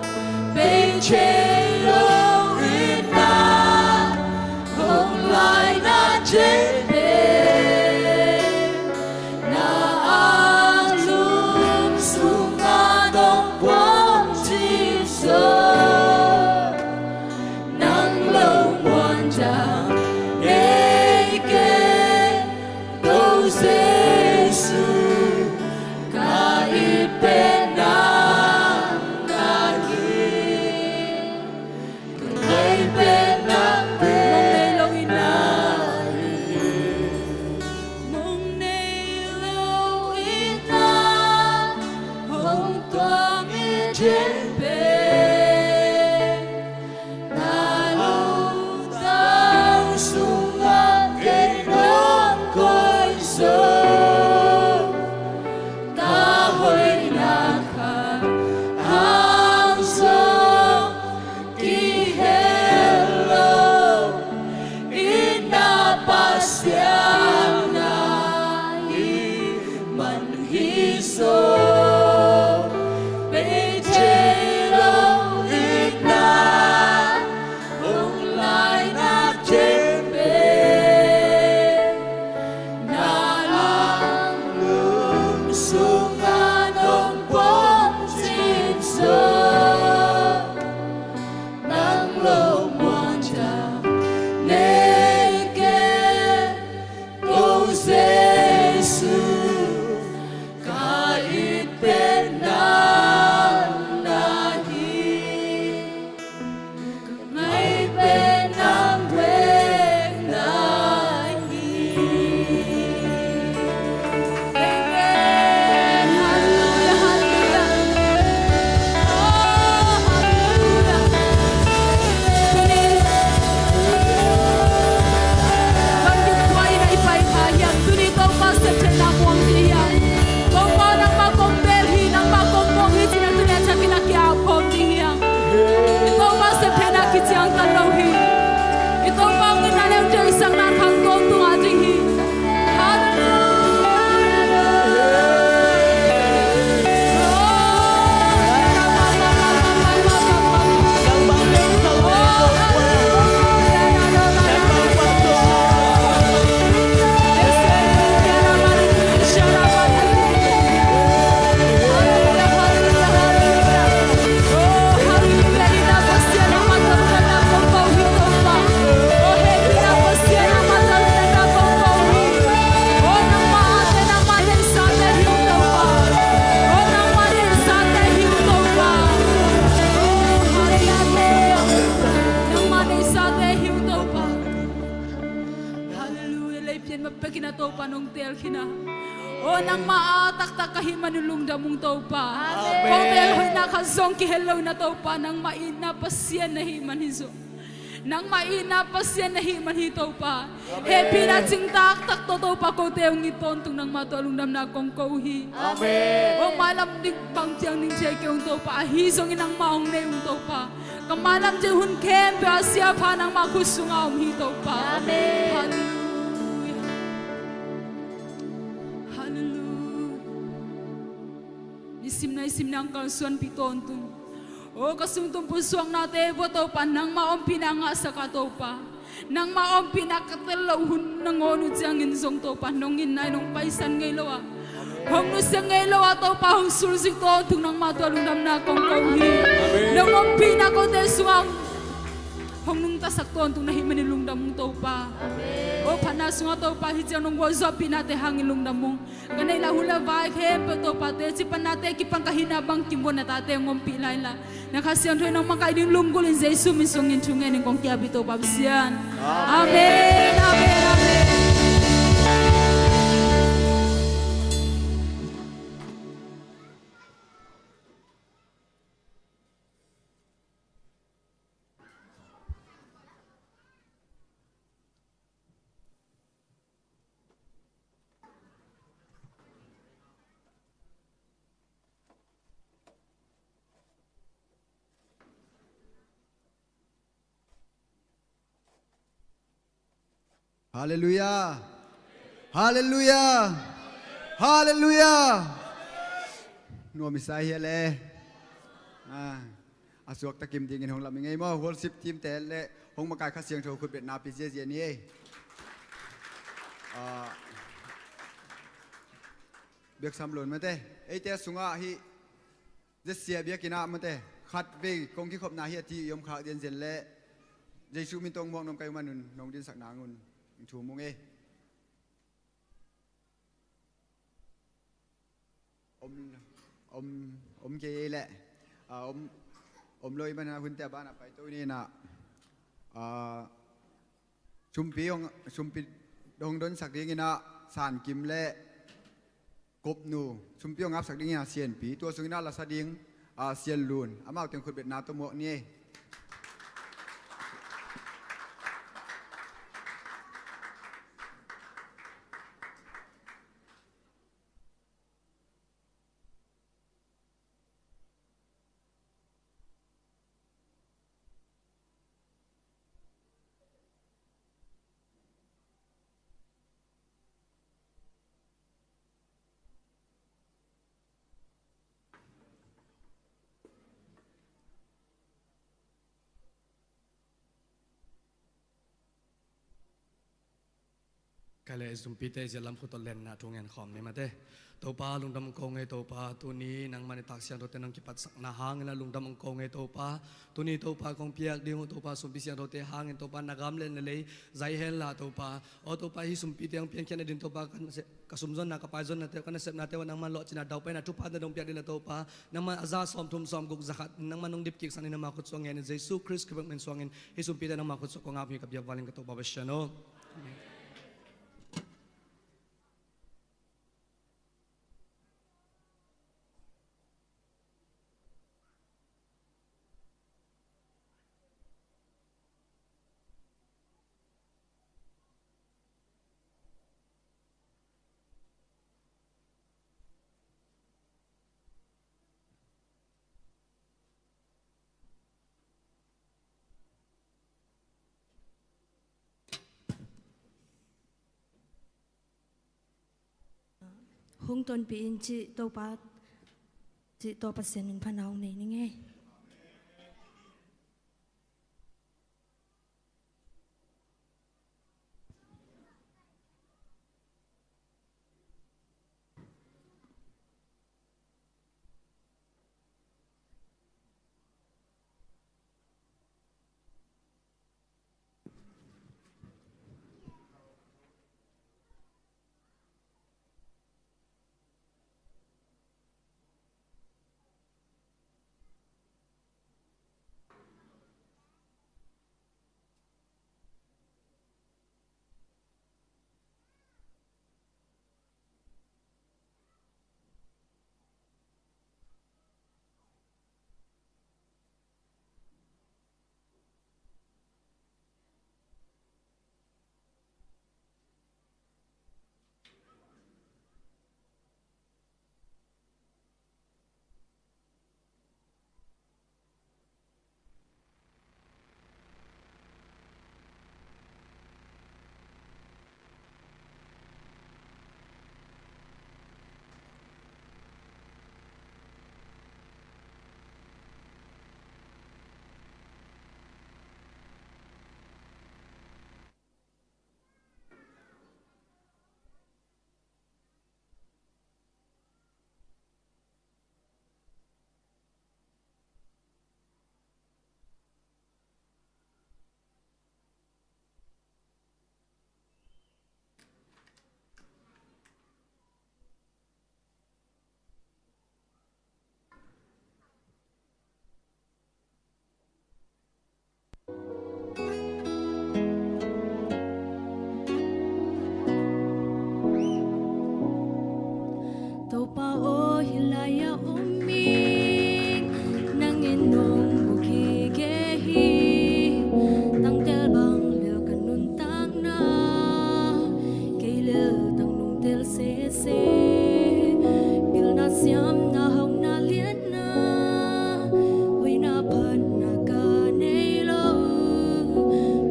bei thei lo in na hong lai na thei pen, na anglum sungah nong kuang cih zaw, nang lo muan dang nei kei. Ko Jesu, ka it pen nang na hi, ka ngai pen nang pen mong nei lo in na hi, mong nei lo in na hong tuang i thei pen. Na lungtang sungah kei nong koih zaw, ka hoihna khat hang zong kihel lo, in na Pasian na hi man hi zaw, bei thei teel khin a. Aw, nangmah a taktak ka hih manin lungdam ung Topa. Amen. Kote hoihna khat zong kihel lo in ah Topa, nangmah itna Pasian na hih man hi zong, nangmah itna Pasian na hih man hi Topa. Amen. Hehpihna cing taktak tawh Topa, kote hong it tawntung nangmah tawh lungdamna kong ko hi. Amen. Aw, mailam ding bang ciang ding thei kei ung Topa, ahi zongin nangmah hong nei ung Topa. Ka mailam ciang hun khempeuh ah siapa nangmah khut sungah om hi Topa. Amen. Halleluiah. Halleluiah. Nisim naisim nang kalsuanpih tawntung. Aw, ka sungtum pusuaknate vua Topa, nangmah ompihna ngahsak a Topa, nangmah ompihna ka tel loh hun nangawn uh ciangin zong Topa, nong itna in hong paisan ngei lo a, hong nusia ngei lo a Topa, hong sulzik tawntung nangmah tawh lungdamna kong ko hi. Amen. Nong ompihna kote sungah hong nungtasak tawntung na hih manin lungdam ung Topa. Amen. Aw, phatna sungah Topa, hih ciang nong gualzawhpihnate hangin lungdam ung. Ka neih lah hun le vai khempeuh Topa, teci panna teci kipan ka hihna bangkim vua na tate hong ompih lai in la, na Kha Siangtho in hong makaih ding lunggulh in Jesu min suangin thungen in kong kiap hi Topa Pasian. Amen. Amen. Amen. Amen. Halleluiah. Halleluiah. Halleluiah. Nuam i sa hi a le. Ah, a suakta kim dingin hong lam i ngei maw? Worship team te le hong makai Kha Siangtho khutbetna pia ziazia ni ei. Ah, biaksam lun mate. Eite sungah hih Zesia biakinn ah mate, khatvei kong kikhopna hi a ti i om khak dianzian le Jesu min tawh muak nuam ka hih manun nong dinsak nangun thum ung ei. Om, om, om kei ei leh. Ah, om, om lo i mana hunte a banah paito ni inah, ah, sumpi hong, sumpi hong donsak dingin ah Sankim le Kopnu, sumpi hong apsak dingin ah Sianpi, tua sungin ah lasa ding, ah, Sianlun, amau teng khutbetna tawh muak ni ei. Kei le i sumpite zia lam khut tawh lenna thu ngen khawm ni mate. Topa lungdam ko ngei Topa, tuni nangman i tak siangthote nong kipatsakna hangin ah lungdam ko ngei Topa. Tuni Topa kong piak ding uh Topa sumpi siangthote hangin Topa na gam le na lei zai hen la Topa. Aw Topa hih sumpite hong piankhiatna ding Topa ka sumzonna ka paizonnate uh ka nasepnate uh nangman lawhcinna daupaina thupha na dong piak ding la Topa. Nangman a za sawmthum sawmguk zakhat nangman nong dipkiksak ni nangma khut suang ngen in Jesu Khrist khipbek min suangin hih sumpite nangma khut suah kong ap hi ka biak valin ka Topa Pasian aw. Amen. Hong tonpih in cih Topa, cih Topa Pasian min phatna hong nei ning ei. Nangin nong mu kik hi. Tangtel bang lel ka nuntakna, kei lel tang nong tel sese. Pilna siamna hauhna lianna, hoihna phatna ka nei lo.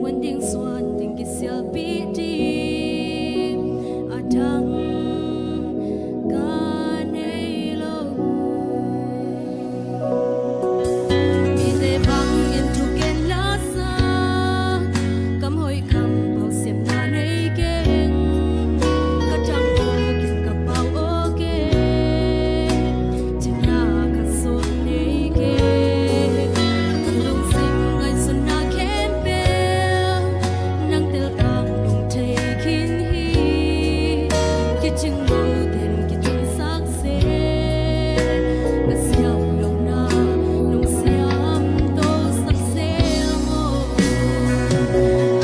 Muan ding suan ding kisialpih ding a dang ka nei lo. Mite bangin thugen lasa, kam hoih kam pau siamna nei keng. Ka dang aw keng ka pau aw keng. Cina ka sawm nei keng. Ka lungsim ngaihsutna khempeuh nang tel tang nong thei khin hi. Kicing lo ten kicingsak se. Ka siam lohna nong siam tosak se maw.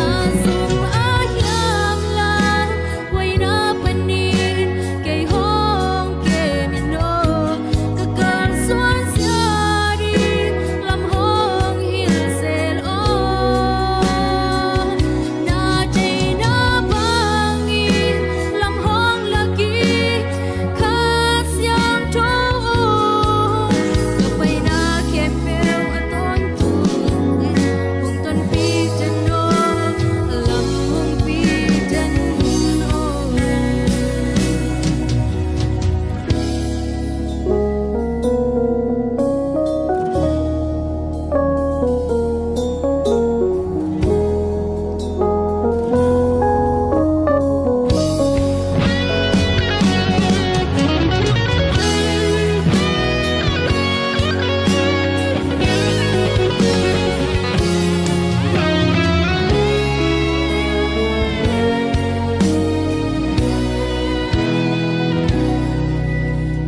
A zum a hiam lam, huaina panin kei hong kem in aw. Ka kalsuan zia ding lam hong hilh zel aw. Na deihna bangin lam hong lak in, Kha Siangtho aw, ka paina khempeuh a tawntung hong tonpih den aw, lam hong pih den aw.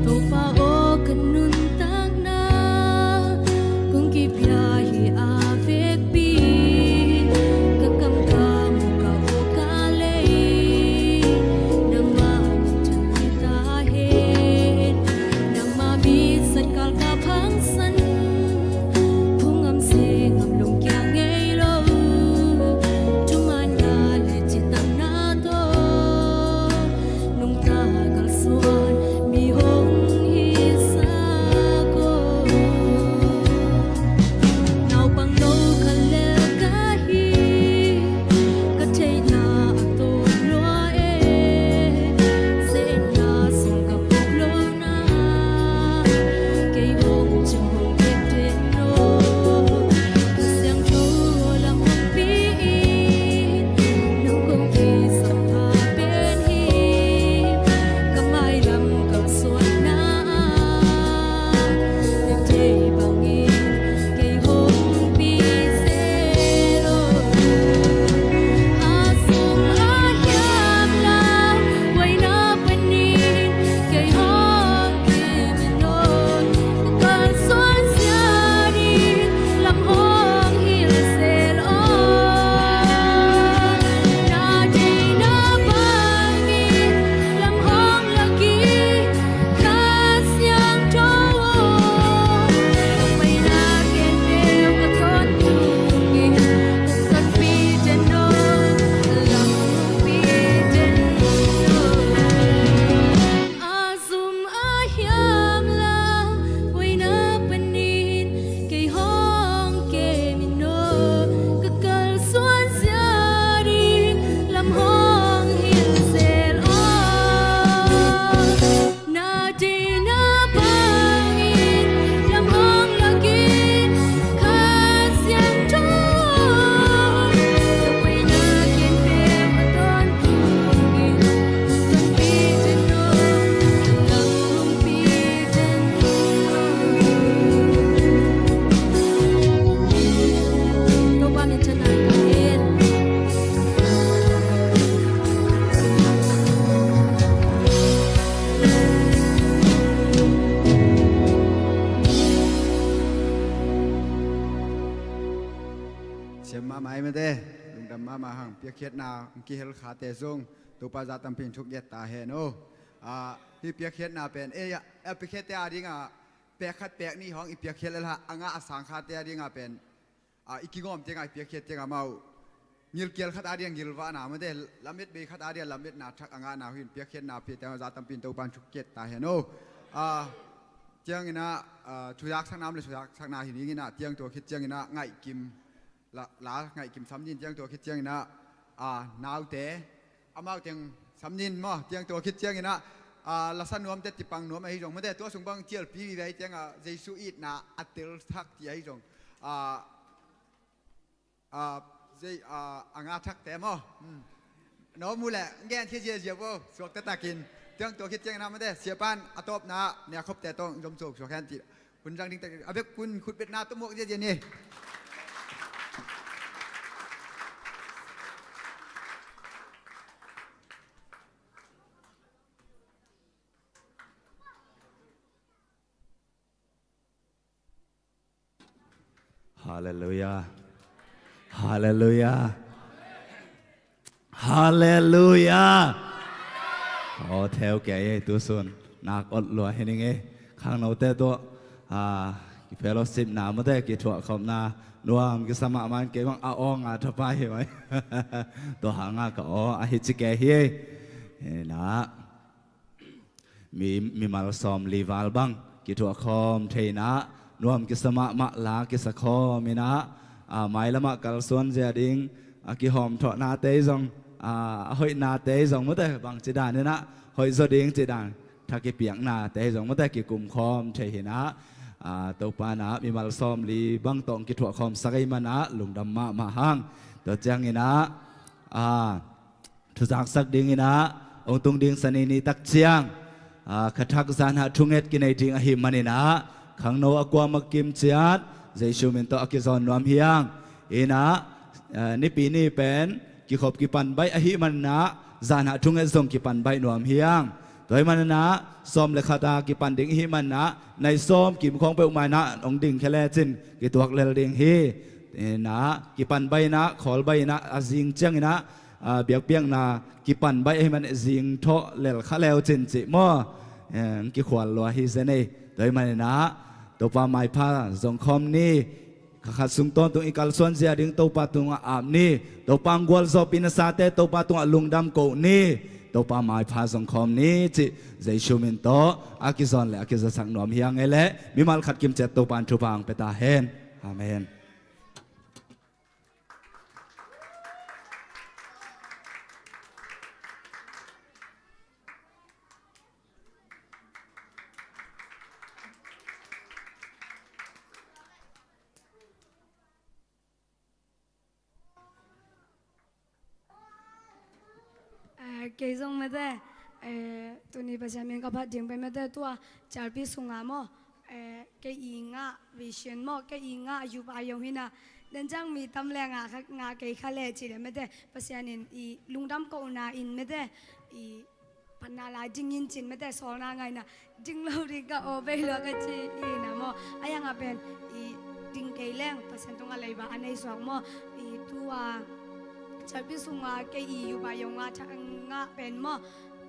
Topa aw, ka nuntakna kong kipia hi a vekpi, ka kam ka muk ka aw ka lei, nangmah min thang hi ta hen. Nangmah mi satkal ka phangsan, phung ngam se ngam lungkia ngei lo, thumanna le citakna tawh nungta kalsuan mi hong hisak aw. Naupang no khat lel ka hi, ka theihna a tawm lua e. Setna sung ka puk lo na, kei hong cing hong pek den aw. Kha Siangtho lam hong pi in, nang kong kisap pha pen hi. Ka mailam kalsuanna ah, na deih bangin kei hong pi se lo. A sum a hiam lam, huaina panin kei hong kem in aw. Ka kalsuan zia ding lam hong hilh zel aw. Na deihna bangin lam hong lak in, Kha Siangtho aw, ka paina khempeuh a tawntung in, hong tonpih den aw, lam hong pih den aw. A zum a hiam lam, huaina panin kei hong kem in aw. Ka kalsuan zia ding lam hong hilh zel aw. Na deihna bangin lam hong lak in, Kha Siangtho aw, ka paina khempeuh a tawntung in, hong tonpih den aw, lam hong pih den aw. Topa min thang hi ta hen. Siam mahmah ei mate, lungdam mahmah hang. Piakkhiatna hong kihel khate zong Topa zah tampi in thuk ngiat ta hen aw. Ah, Hih piakkhiatna pen ei a, a piakkhiatte a dingah pek khat pek nih hong i piakkhiat lel hang a, a sang khate a dingah pen a, i kigawm tiangah i piakkhiat tiangah amau ngilkial khat a dingah ngilvahna, mate, lamet bei khat a dingah lametna thak a ngahna uh hi in, piakkhiatna pia tiangah za tampi in Topa'n thukhiat ta hen aw. A, cianginah a, thuzaksakna om le thuzaksakna hi dinginah tiang tua khit cianginah ngaihkim la, la ngaihkim sam ni in, tiang tua khit cianginah a, naute amau teng sam ni in maw, tiang tua khit cianginah a, lasa nuamte, tipang nuam ahi zong, mate, tua sung bang cialpi vive ahi ciangah Jesu itna a telthak ti ahi zong a, a, zei, a, a nga thakte maw? Hmm. No mu le ngen khia ziazia bo, suakta takin. Tiang tua khit cianginah, mate, siapa'n a tawpna nia khopte tawh zom suak suak hen ti. Hun zang ding tak a bek kun khutbetna tawh muak ziazia ni. Halleluiah. Halleluiah. Halleluiah. Aw, theu kei ei, tusun nak ot lua hi ning ei. Khangnote tawh a, kifellowshipna, mate, kithuahkhopna nuam kisa mahmah in, kei bang a awnga thapai hi mai. Tua hanga ka aw ahi ci kei hi ei. Inah mi, mimal sawmli val bang kithuahkhawm thei inah nuam kisa mahmah, la kisa khawm inah a, mailamah kalsuan zia ding a, kihawmthawhnate zong a, a hoihnate zong, mate, bangci dan inah hoih zaw ding ci dan tha kipiaknate zong, mate, kikumkhawm thei hi inah a, Topa inah mimal sawmli bang tawh kithuahkhawmsak ei manah lungdam mahmah hang. Tua cianginah a, thuzaksak dinginah hong tung ding Sani ni tak ciang a, khathak zanah thunget kinei ding ahih maninah khangno a kuamah kim ciat Jesu min tawh a kizawn nuam hi hang. Inah a, nipi ni pen kikhop kipan baih ahih maninah zanah thunget zong kipan baih nuam hi hang. Tua ahih maninah sawm le khat a kipan ding ahih maninah nai sawm kim khawng peuhmah inah hong dingkhia lecin kituak lel ding hi. Inah kipan baih inah, khawl baih inah, a zing cianginah a, biakpiakna kipan baih ahih man zing thawh lel kha leu cin cih maw? Eh, kikhual lua hi zen ei. Tua ahih maninah Topa maipha zong khawm ni. Kha khat sung tawntung i kalsuan zia ding Topa tungah ap ni. Topa hong gualzawhpih nasate Topa tungah lungdam ko ni. Topa maipha zong khawm ni cih Jesu min tawh a kizawn le a kizasak nuam hi hang ei leh, mimal khat kim ciat Topa in thupha hong pia ta hen. Amen. Eh, kei zong mate, eh, tuni Pasian min ka phat ding pen mate, tua cialpi sunga maw, eh, kei i ngah vision maw, kei i ngah yupa yong hi inah, den ciang mi tam le ngah kha, ngah kei kha le ci le mate, Pasian in i lungdam kohna in mate, i phatna lai dingin cin mate, sawlna ngaihna ding lo ding ka aw bei lua ka ci hi inah maw. A yang a pen i ding kei leng Pasian tungah leiba a nei suak maw. I tua cialpi sunga kei i yupa yong a thang ngah pen maw,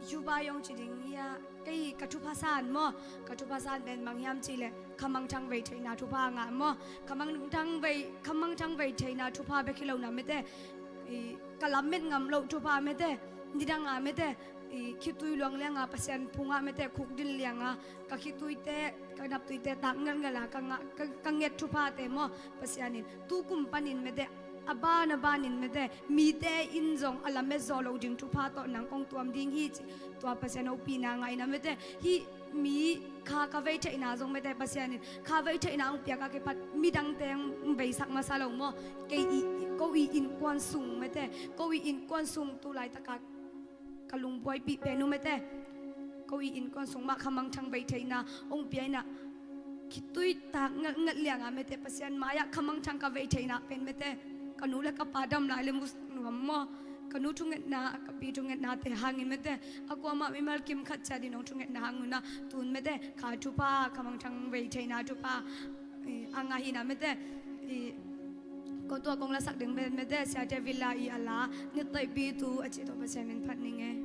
yupa yong ci ding hi a, kei ka thupha san maw, ka thupha san pen bang hiam cih leh khamangthang vei theihna thupha ngah maw. Khamangthang vei, khamangthang vei theihna thupha bek hi lo inah mate, i ka lamet ngam loh thupha mate, nidanga mate, i khitui luang lianga Pasian phungah mate, khukdin lianga ka khituite, ka naptuite tak ngelhngelh a ka ngah, ka, ka nget thuphate maw, Pasian in tukum panin mate, a ban a banin mate, mite in zong a lamet zawh loh ding thupha tawh nang kong tuam ding hi ci. Tua Pasian hopihna ngah inah mate, hih mi kha ka vei theihna zong mate, Pasian in kha vei theihna hong piak a kipat midangte hong veisak masa lo maw. Kei i, ko i innkuan sung mate, ko i innkuan sung tu laitaka ka lungbuaipih pen uh mate, ko i innkuan sung mah khamangthang vei theihna hong pia inah, khitui tak ngelhngelh lianga mate, Pasian mai-ah khamangthang ka vei theihna pen mate, ka nu le ka pa dam lai le musak nuam maw. Ka nu thungetna, ka pi thungetnate hangin mate, a kuamah mimal kim khat ciatin hong thungetna hang un ah, tun mate, kha thupha, khamangthang vei theihna thupha, eh, a ngah hi inah mate, eh, ko tua kong lasak ding pen mate, Siate Villa i a la, Nitteihpi tu a cih tawh Pasian min phat ning ei.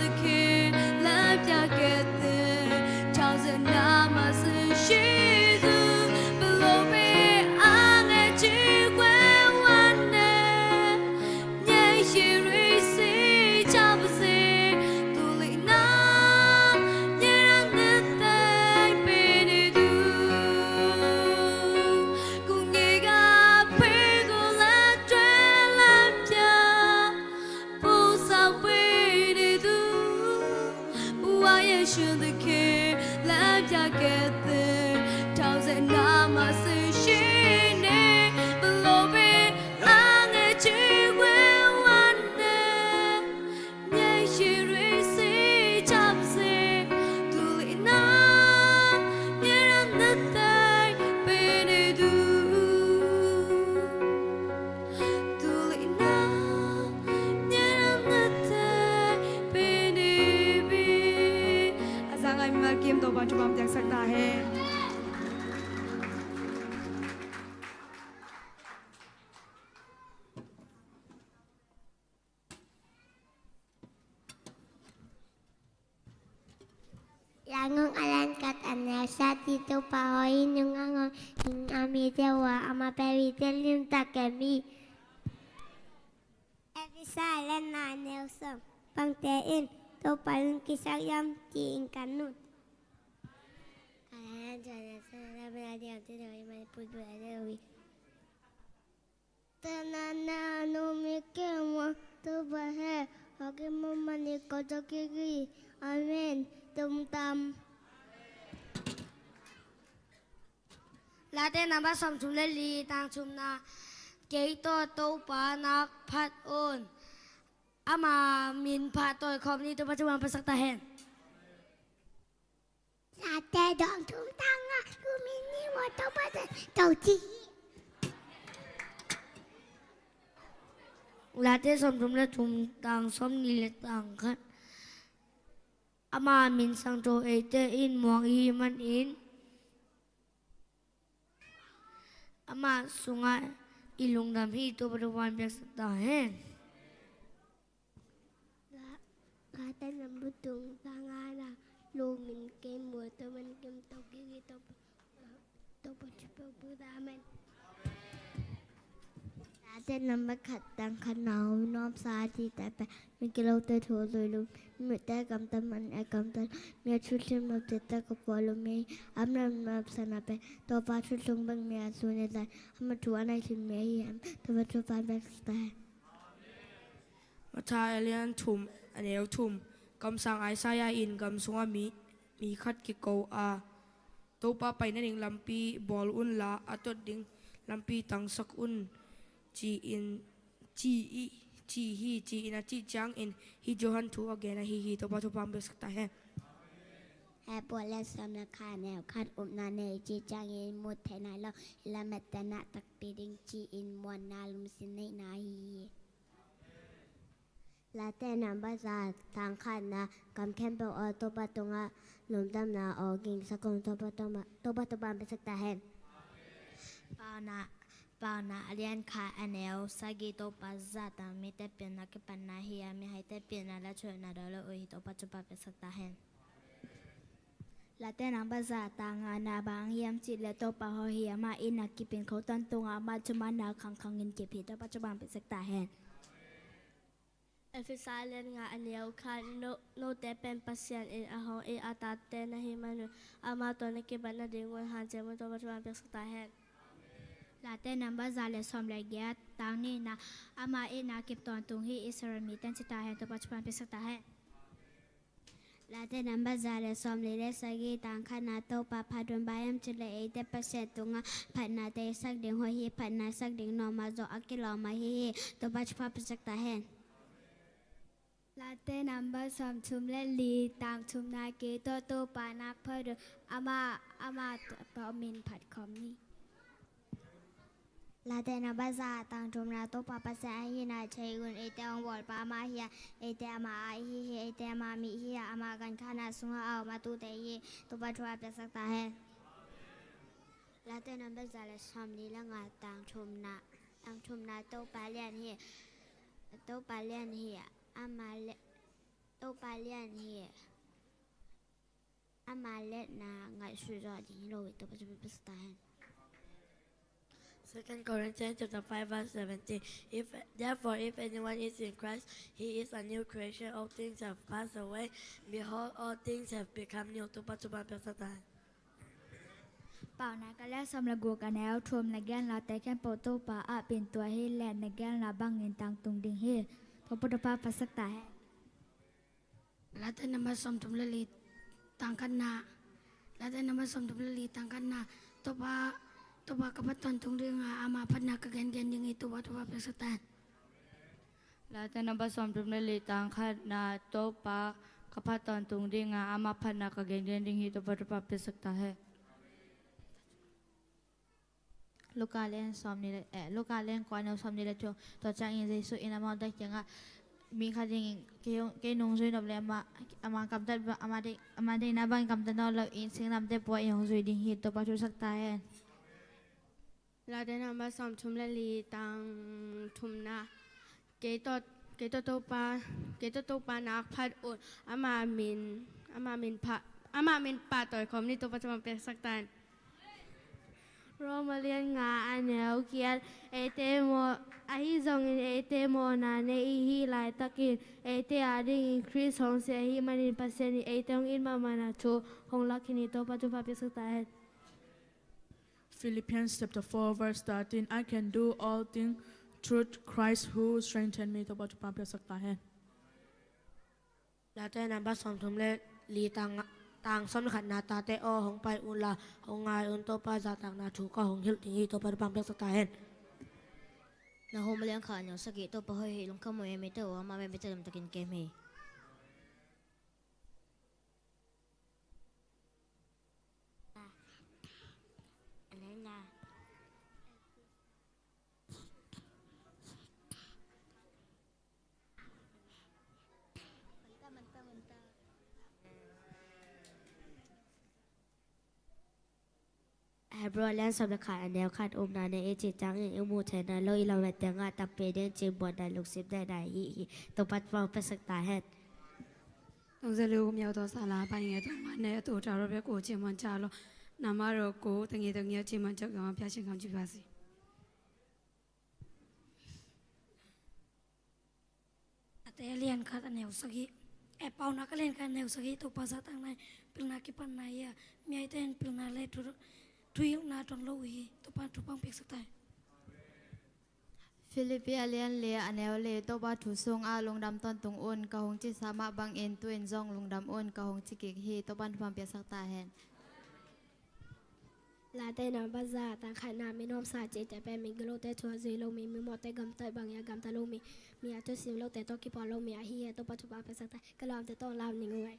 သခင် လမ်းပြခဲ့တဲ့ ထောင်ဆယ်နားမှာ ဆင်းရှိသူ ဘယ်လိုပဲ အငယ်ကြီးဝဲဝါနဲ့ မျက်ရည်တွေ စေးကြပါစေ သူ့လက်နား မြဲတမ်း နှစ်သိမ့်ပေးနေသူ ကိုယ်ငယ်က ဖဲကို လက်တွဲ လမ်းပြ ပို့ဆောင်ပေးနေသူ ဘဝရဲ့ ရှင်သခင် လမ်းပြခဲ့တဲ့ ထောင်ဆယ်နားမှာ ဆင်းရှိနေ ဘယ်လိုပဲ အငယ်ကြီးဝဲဝါနဲ့ မျက်ရည်တွေ စေးကြပါစေ သူ့လက်နား မြဲတမ်း နှစ်သိမ့်ပေးနေသူ သူ့လက်နား မျက်ရည် နှစ်သိမ့်ပေးနေပြီ။ အစက မြန်မာ့ဂီတ တို့ဘာတို့ဘာ ပြတ်စက်တာဟဲ။ ရန်ကုန် အလံကတ် အနည်း စတီး တို့ပါ ဟော် ဟိနုငါငေါ် ဟိနအမီး တဲဝါ အမပဲဝီ တဲလင်း တကဲမီ Efesa အလံ အနည်း ဆုံး ပန်တဲအင်း တို့ပါ လင်း ကိစက်ယမ် တီအင်း ကနုတ် ကလန် အန် ထွဲ နဆန် ရဘနာ တီအမ် တီဒဝီ မန် ပူဒဝီ အဒဝီ တနနနုမီကဲမွန် တို့ပါဟဲ ဟော်ကဲမွန် မန် နီ ကီ တကဲကီ အမင် တုမ်တမ် Late namba sawmthum le li, tang thumna. Kei tawh Topa nak phat un. Ama min phat tawi khawm ni, Topa thupha hong piaksak ta hen. Late sawmthum, tang nga, Topa min ni maw, Topa tawh ci hi. Late sawmthum le thum, tang sawmnih le tang khat. Ama min sangtho eite in muang i hih manin ama sungah i lungdam hi. Topa thupha hong piaksak ta hen. Late namba thum, tang ngana. Lungdam kei maw, Topa min kim tawh kiki, Topa Topa thupha hong piaksak ta hen. Late namba khat, tang khatna. Hong nuamsa a cihte pen mi kilote thu a zui lo, mi mite kamtat man a kamtat, mi a thu sim lote tawh a kiphual lo, mi a mapsakna pen Topa thu sung bek mi a sun i zai, ama thu a naisun mi ahi hi. Topa thupha hong piaksak ta hen. Matthai a lian thum, a neu thum. Kamsang Isaiah in gam sungah mi, mi khat kiko a, Topa pai nading lampi bawl unla, a tot ding lampi tangsak un, ci-in, ci-i, ci hi, ci-in a cih ciangin hih Johan thu a gen ahi hi. Topa thupha hong piaksak ta hen. Hebru a lian sawm le khat, a neu khat. Upna nei i cih ciangin mu thei nai lo, hih lametna takpi ding, ci-in muanna lungsim neihna ahi hi. Late namba za, tang khatna. Gam khempeuh aw, Topa tungah lungdamna aw, gingsa kong, Topa, Topa, Topa thupha hong piaksak ta hen. Paunak, Paunak a lian khat, a neu sagih. Topa zahtak mite pilna kipatna hi a, mihaite pilna le thuhilhna dawn lo uh hi. Topa thupha hong piaksak ta hen. Late namba za, tang ngana. Bang hang hiam cih leh Topa hawh hi, ama itna kip in, khua tawntung a ama thumanna khangkhang in kip hi. Topa thupha hong piaksak ta hen. Efesa a lian nga, a neu khat. No, note pen Pasian in a hong it a tate na hih manun, ama tawh na kibat nadingun hanciam un. Topa thupha hong piaksak ta hen. Late namba za le sawm le giat, tang nihna. Ama itna kip tawntung hi, Israel mite in ci ta hen. Topa thupha hong piaksak ta hen. Late namba za le sawmli le sagih, tang khatna. Topa phat un. Bang hiam cih leh eite Pasian tungah phatnate i sak ding, hua hi phatna i sak ding nuam a, zawh a kilawm ahi hi. Topa thupha piaksak ta hen. Late namba sawmthum le li, tang thumna. Kei tawh Topa nak phat un. Ama, ama tawh min phat khawm ni. Late namba za, tang thumna. Topa Pasian a hihna thei un. Eite hong bawlpa ama hi a, eite ama a i hi hi. Eite ama mi hi a, ama gankhana sungah a om a tute hi. Topa thupha piaksak ta hen. Late namba za le sawmli le nga, tang thumna. Tang thumna. Topa lian hi, Topa lian hi a, ama le Topa lian hi. Ama liatna ngaihsut zawh ding hi lo hi. Topa thupha piaksak ta hen. Second Corinthians chapter five verse seventeen. If, therefore, if anyone is in Christ, he is a new creation. All things have passed away. Behold, all things have become new. Topa thupha piaksak ta hen. Paunak a lian sawm le guk, a neu thum. Na gelnate khempeuh Topa ah pin tuah in la, na gelna bangin tangtung ding hi. Topa thupha piaksak ta hen. Late number sawmthum le li, tang khatna. Late number sawmthum le li, tang khatna. Topa, Topa ka phat tawntung ding a, ama phatna ka gengen ding hi. Topa thupha piaksak ta hen. Late number sawmthum le li, tang khatna. Topa ka phat tawntung ding a, ama phatna ka gengen ding hi. Topa thupha piaksak ta hen. Luka lian sawmnih le, eh, Luka lian kua, a neu sawmnih le thum. Tua ciangin Jesu in amaute kiangah, mi khat dingin kei, kei nung zui nop leh amah, amah kamtat ba, amah deih, amah deihna bangin kamtat nawn loin singlamteh pua in hong zui ding hi. Topa thupha piaksak ta hen. Late number sawmthum le li, tang thumna. Kei tawh, kei tawh Topa, kei tawh Topa nak phat un. Ama min, ama min pha, ama min pahtawi khawm ni. Topa thupha piaksak ta hen. Roma lian nga, a neu giat. Eite maw, ahi zongin eite mawhna nei i hih laitakin eite adingin Khrist hong si ahih manin Pasian in eite hong it mahmahna thu hong lak hi ni. Topa thupha piaksak ta hen. Philippians chapter four verse thirteen. I can do all things through Christ who strengthen me. Topa thupha piaksak ta hen. Late number sawmthum le li, tang, tang sawm le khatna. Tate aw, hong pai un la, hong ngai un. Topa zahtakna thu ka hong hilh ding hi. Topa thupha piaksak ta hen. Nahum lian khat, a neu sagih. Topa hoih hi, lungkham uh ei, mite uh amah bek mite lamtakin kem hi. Hebrew lian sawm le khat, a neu khat. Upna nei i cih ciangin i muh theihna lo i lamet tengah takpi ding cih buatna lungsim daidai hi hi. Topa thupha piaksak ta hen. Tungzelu miau to sala pa inge tong mane tu taro pe ku chi mon chalo. Namaro ku tangi tangi chi mon chok yong pia ching kam chi pasi. Late lian khat, a neu sagih. Eh, Paunak a lian khat, a neu sagih. Topa zahtakna in pilna kipatna hi a, mi aite in pilna le thu, thuhilhna tuan lo uh hi. Topa thupha piaksak ta hen. Philippi a lian li, a neu li. Topa thu sungah lungdam tawntung un. Ka hong cihsa mah bangin tu-in zong lungdam un, ka hong ci kik hi. Topa thupha piaksak ta hen. Late number za, tang khatna. Mi nuamsa cihte pen migilote thu a zui lo mi, mimawhte gamtat bangin a gamta lo mi, mi a thusim lote tawh kipawl lo mi ahi hi. Topa thupha piaksak ta hen. Ka lawmte tawh lam ning uh ei.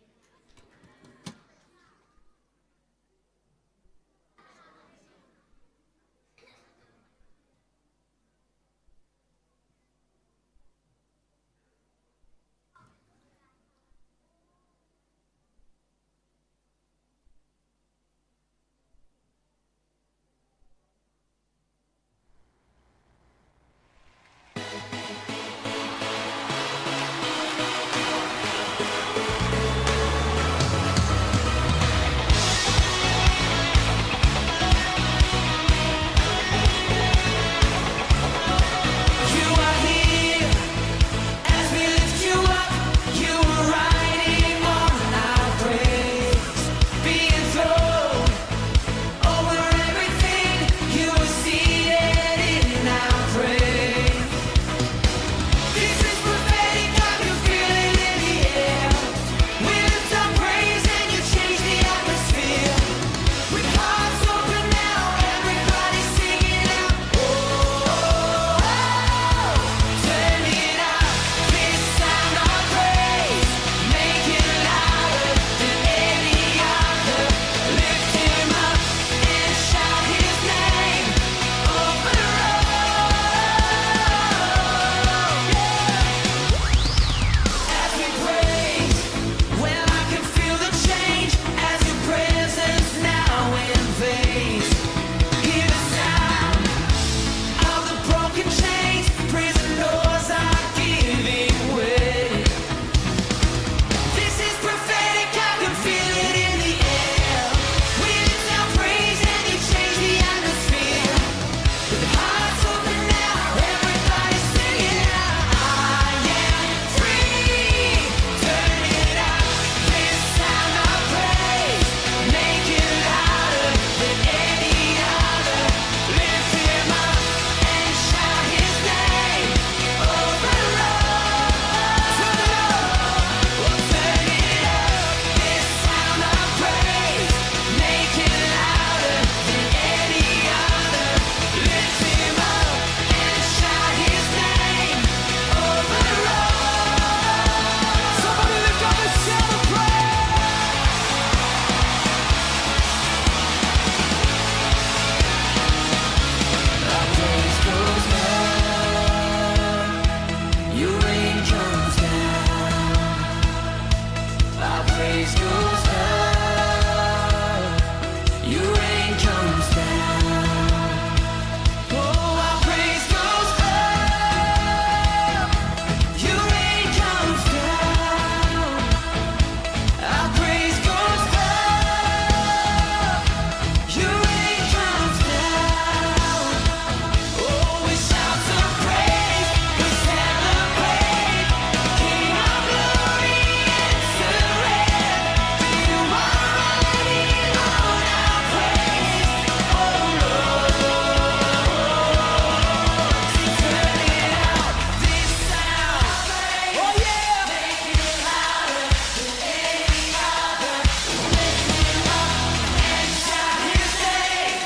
Praise goes up, your rain comes down. Oh, our praise goes up, your rain comes down. Our praise goes up, your rain comes down. Oh, we shout to praise, we celebrate, King of glory, answer it. You are worthy, Lord, our praise. Oh, Lord, turn it out, this sound. Oh, yeah. Make it louder than any other. Lift him up and shout his name.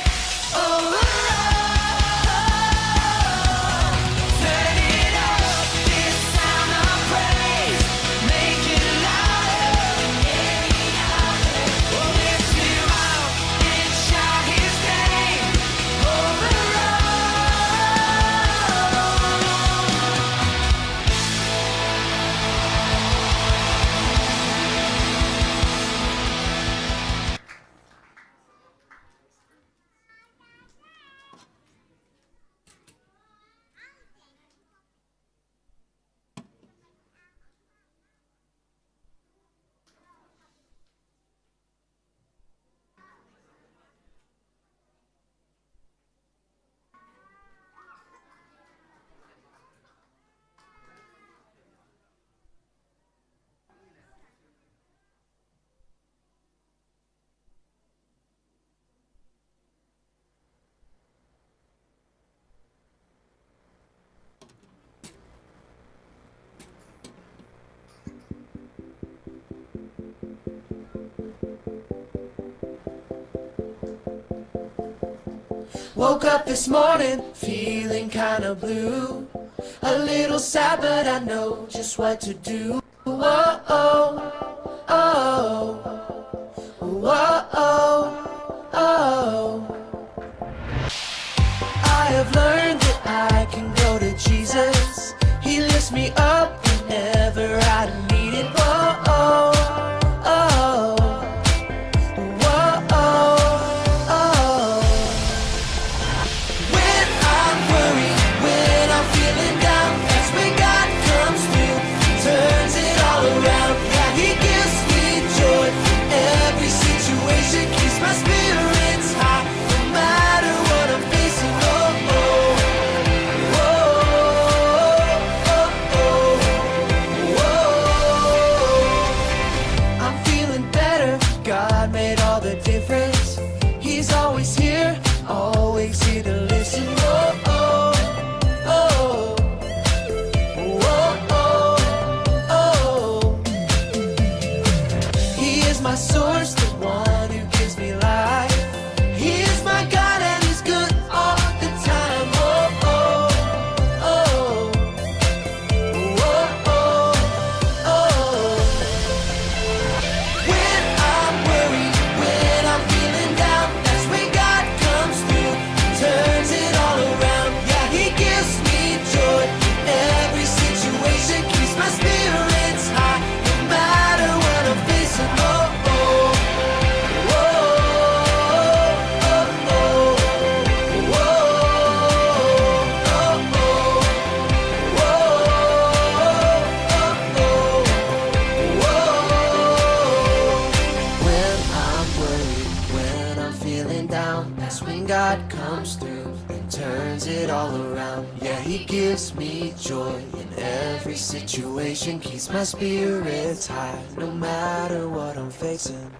Woke up this morning feeling kinda blue. A little sad, but I know just what to do. Whoa, oh, oh, whoa, oh, oh. I have learned that I can go to Jesus. He lifts me up whenever I need it. Whoa, oh, oh, whoa, oh, oh. When I'm worried, when I'm feeling down, that's when God comes through, turns it all around. Yeah, He gives me joy in every situation, keeps my spirits high, no matter what I'm facing. Oh, oh, oh, oh, oh, oh. I'm feeling better. God made all the difference. He's always here, always here to listen. Oh, oh, oh, oh, oh, oh. He is my source, the one who gives me life. He is my God and He's good all the time. Oh, oh, oh. Whoa, oh, oh. When I'm worried, when I'm feeling down, that's when God comes through, turns it all around. Yeah, He gives me joy in every situation, keeps my spirits high, no matter what I'm facing. Oh, oh, oh, oh, oh, oh, oh, oh. When I'm worried, when I'm feeling down, that's when God comes through and turns it all around. Yeah, He gives me joy in every situation, keeps my spirits high, no matter what I'm facing.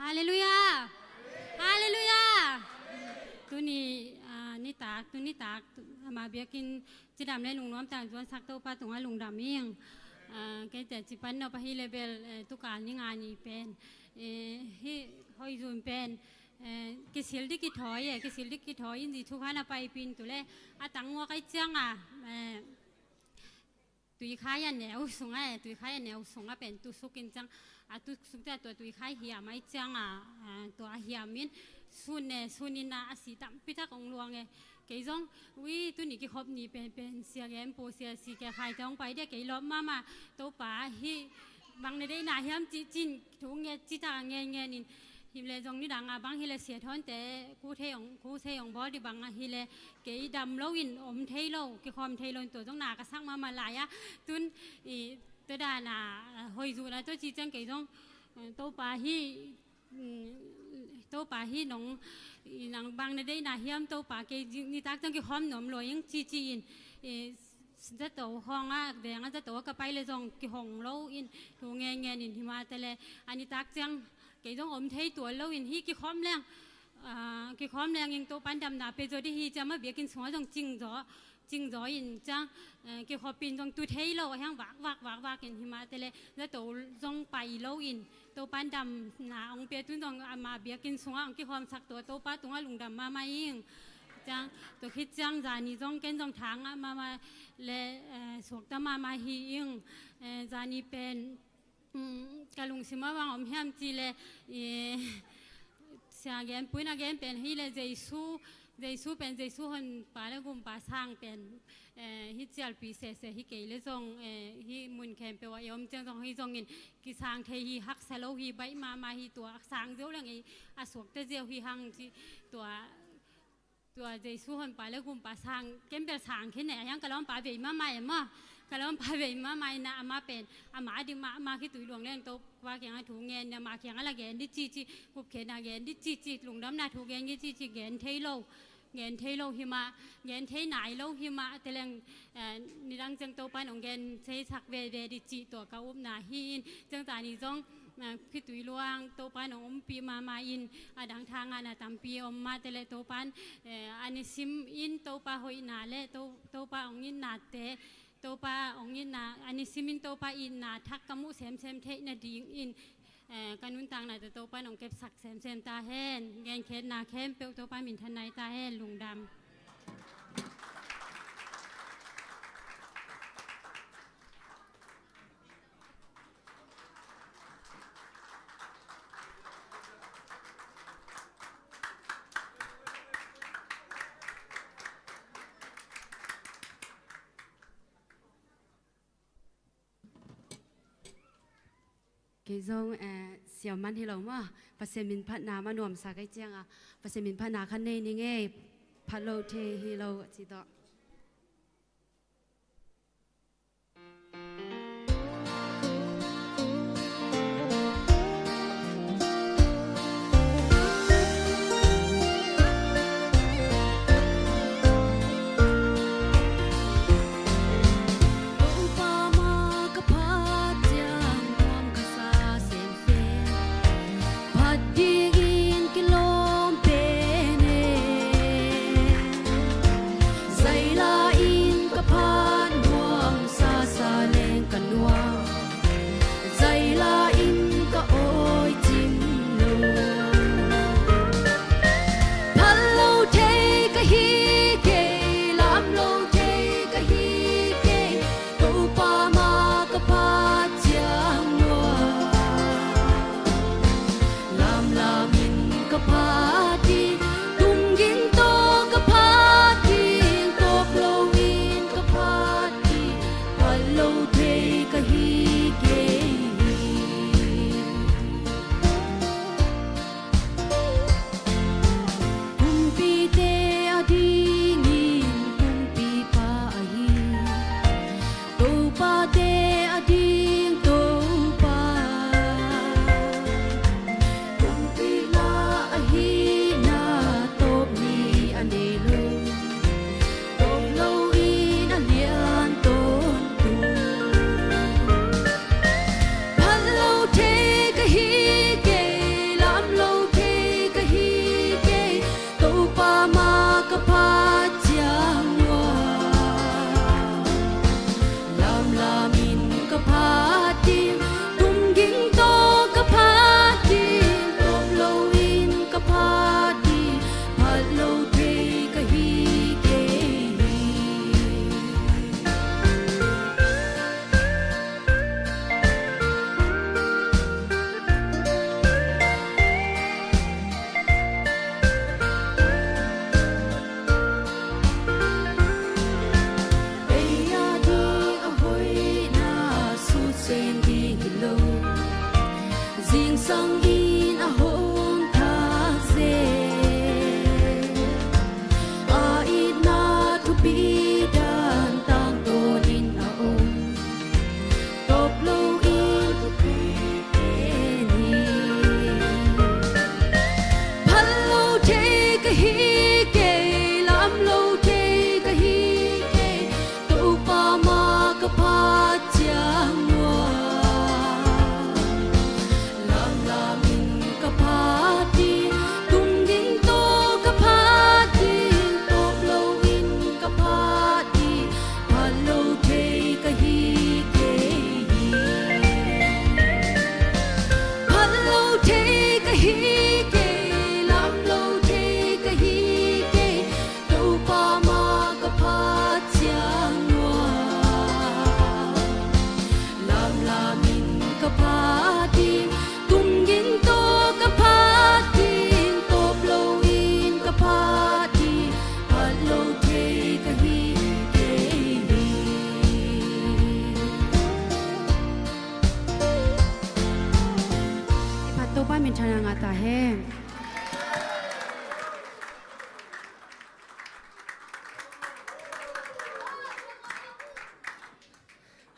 Halleluiah. Halleluiah. Tuni, ah, nitak, tuni tak, tu, ama biakinn cidam le lungnuam tang zuan sak Topa tungah lungdam ing. Ah, kei te cipan nop ahi le bel, eh, tukal ni nga ni pen, eh, hi hoi zun pen, Eh, kisil dih kithawi e, kisil dih kithawi in zi thukhan a paipih in tu le a tang ngawk ai ciang a, eh, tuikhai a neu sung a, eh, tuikhai a neu sung a pen tusuk in ciang a, tusuk ciang tua tuikhai hiam ai ciang a, eh, tua a hiam in sun e, sun in a, a si tampi tak ong luang e. Kei zong, ui, tuni kikhop ni pen, pen sia gen pu sia si ke khai tawng pai dia kei lawp mahmah, Topa hih bang na deihna hiam cih cin thu nget citak a ngen ngen in, him le zong nidang a bang hi le sia thawnte ku thei ong, ku thei ong bawl dih bang a hi le kei dam lo in om thei lo, kikhawm thei lo in tua zong na ka sak mahmah lai a, tun i tua dan a, a, hoih zuhna tua ci ciang kei zong, eh, Topa hih, mm, Topa hih nong, i nang bang na deihna hiam Topa kei nitak ciang kikhawm nuam lua ing ci ci in, i zato hong a, veng a zato a ka pai le zong kihong lo in, thu ngen ngen in himah te le, a nitak ciang kei zong om thei tual lo in hih kikhawm leng, ah, kikhawm leng in Topa in damna pe zaw dih hi ciang mah biakinn sungah zong cing zaw, cing zaw in ciang, eh, kikhop in zong tu thei lo, a hiang vak, vak, vak, vak in himah te le, zato zong pai lo in, Topa in damna ong pia tun zong ama biakinn sungah ong kikhawmsak tua, Topa tungah lungdam mahmah ing. Ciang, tua khit ciang zani zong ken zong thangah mahmah le, eh, suakta mahmah hi ing. Eh, zani pen, mm, ka lungsim ah bang om hiam ci le, eh, sia gen puin a gen pen hi le Jesu, Jesu pen Jesu honpa le gumpa sang pen, eh, hi cialpi sese hi kei le zong, eh, hi mun khempeuh ah i om ciang zong hi zongin kisang thei hi, haksa lo hi, baih mahmah hi, tua sang ziau leng ei a suakta ziau hi hang ci tua, tua Jesu honpa le gumpa sang, kempel sang khin ne, a hiang ka lawmpa vei mahmah e maw, ka lawmpa vei mahmah in a, amah pen, amah a dik mahmah khitui luang leng Topa kiangah thu ngen, amah kiangah la gen dih ci ci, gupkhiatna gen dih ci ci, lungdamna thu gen dih ci ci, gen thei lo, gen thei lo himah, gen thei nai lo himah, te leng, eh, nidang ciang Topa in ong gen theisak veve dih cih tua ka upna hi in, ciang zani zong, eh, khitui luang Topa in ong umpih mahmah in, a dang tha ngahna tampi om mah te le Topa in, eh, a nisim in Topa hoihna le To-, Topa ong itna te, Topa ong itna, a nisim in Topa itna thak ka muh semsem theih nading in, eh, ka nuntakna tawh Topa in ong kepsak semsem ta hen. Genkhiatna khempeuh Topa minthan nai ta hen. Lungdam. Kei zong, eh, siaman hi lo maw, Pasian min phatna ma nuamsa kei ciangah Pasian min phatna khan nei ning ei, phat lo thei hi lo a ci tawh.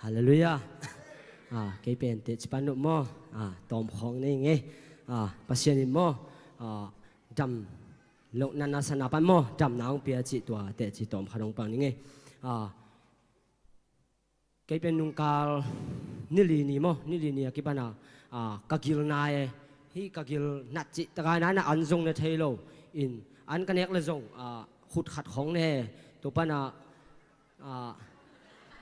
Halleluiah. Ah, kei pen teci pan nuh maw? Ah, tawm khawng nei ngei. Ah, Pasian in maw? Ah, dam lo natna satna pan maw? Damna hong pia cih tua teci tawm khat hong pang ni ngei. Ah, kei pen nungkal ni li ni maw? Ni li ni a kipan a, ah, ka gil nai e. Hih ka gil nat cih taka nai na an zong ne thei lo. In an ka nek le zong, ah, khut khat khawng ne. Tua pan a, ah,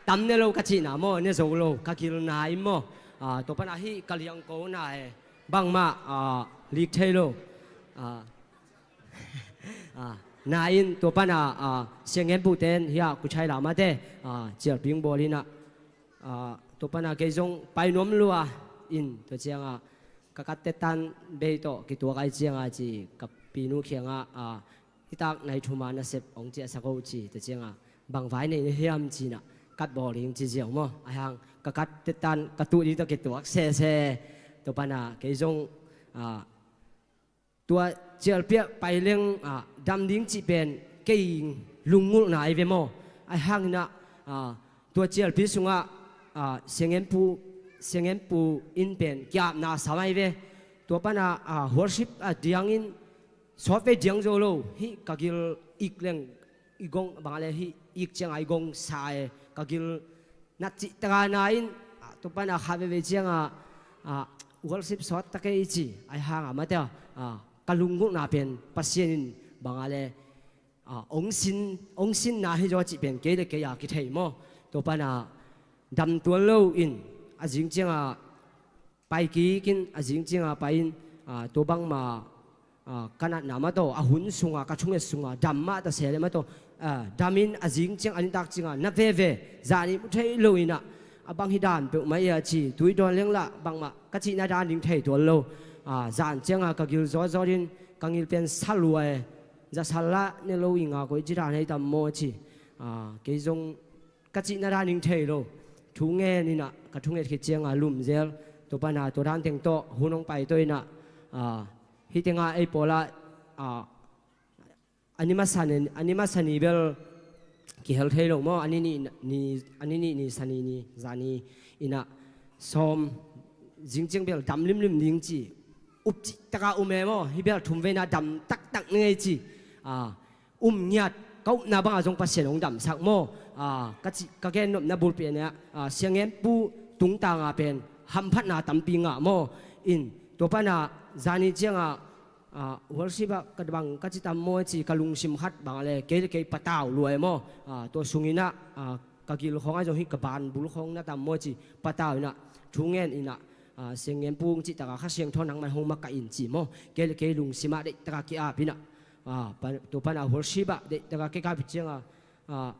tam ne lo ka cihna maw, ne zo lo, ka gil nai maw. Ah, tua pan a hih ka liangko nai e. Bangmah, ah, lik thei lo. Ah, ah, nai in tua pan a, ah, Sianggen Puh ten hih a kuchai lamate, ah, cialping bawl in a, ah, tua pan a kei zong pai nuam lua in tua ciang a ka katte tan bei tawh kituak ai ciang a ci ka pinu kiang a, ah, Hi tak nai thum a nasep hong ciahsak o ci, tua ciang a bang vai nei na hiam ci na kat bawl ding ci ziau maw? Ahi hang ka katte tan ka tuh ding tawh kituak sese. Tua pan a kei zong, ah, tua cialpiah pai leng, ah, dam ding cih pen kei lunggulhna ahi ve maw? Ahi hang in a, ah, tua cialpi sungah, ah, Sianggen Puh, Sianggen Puh in pen ki-apna sam ahi ve. Tua pan a, ah, worship a diang in sawt vei diang zo lo. Hih ka gil ik leng i gong bang a le hih ik ciang a i gong sa e, ka gil nat cih taka nai in, ah, tua pan a khat veivei ciang a, ah, worship sawt ta kei ci, ahi hang a mate a, ah, ka lunggulhna pen Pasian in bang a le, ah, hong sin, hong sinna hi zaw cih pen kei le kei a kithei maw? Tua pan a dam tuan lo in a zing ciang a pai kik in a zing ciang a pai in, ah, tua bangmah, ah, ka natna mah tawh a hun sung a ka thunget sung a dam mah ta se le mah tawh, ah, dam in a zing ciang a nitak ciang a na veve zani mu thei lo in a, a bang hi dan peuhmah i a ci tui dawn leng lah bangmah ka cihna dan ding thei tuan lo. Ah, zan ciang a ka gil zawtzawt in ka ngil pen sa lua e, za sal lah ne lo i nga koi ci dan hei tam maw ci. Ah, kei zong ka cihna dan ding thei lo. Thu ngen in a ka thunget khit ciang a lum zel. Tua pan a tua dan teng tawh hun hong pai tawh in a, ah, hih teng a ei pawl ah, ah, a ni masa ni, a ni masa ni bel kihel thei lo maw? A ni nih ni, a ni nih ni sani ni zani in a sawm zing ciang bel dam limlim ding ci. Up cih taka um e maw? Hih bel thum veina dam taktak ni ngei ci. Ah, um ngiat, ka upna bang a zong Pasian hong damsak maw? Ah, ka ci, ka gen nopna bulpi a nia, ah, Sianggen Puh tungtang a pen hamphatna tampi ngah maw? In tua pan a zani ciang a, ah, worship ah ka bang ka ci tam maw ci ka lungsim khat bang a le kei le kei patau lua e maw? Ah, tua sung in a, ah, ka gil khawng a zong hih ka ban bul khawng na tam maw ci patau in a thu ngen in a, ah, Sianggen Puh hong cih taka Kha Siangtho nangman hong makaih in ci maw? Kei le kei lungsim ah deih taka ki-ap in a, ah, pa, tua pan a worship ah deih taka kei ka pi ciang a, ah,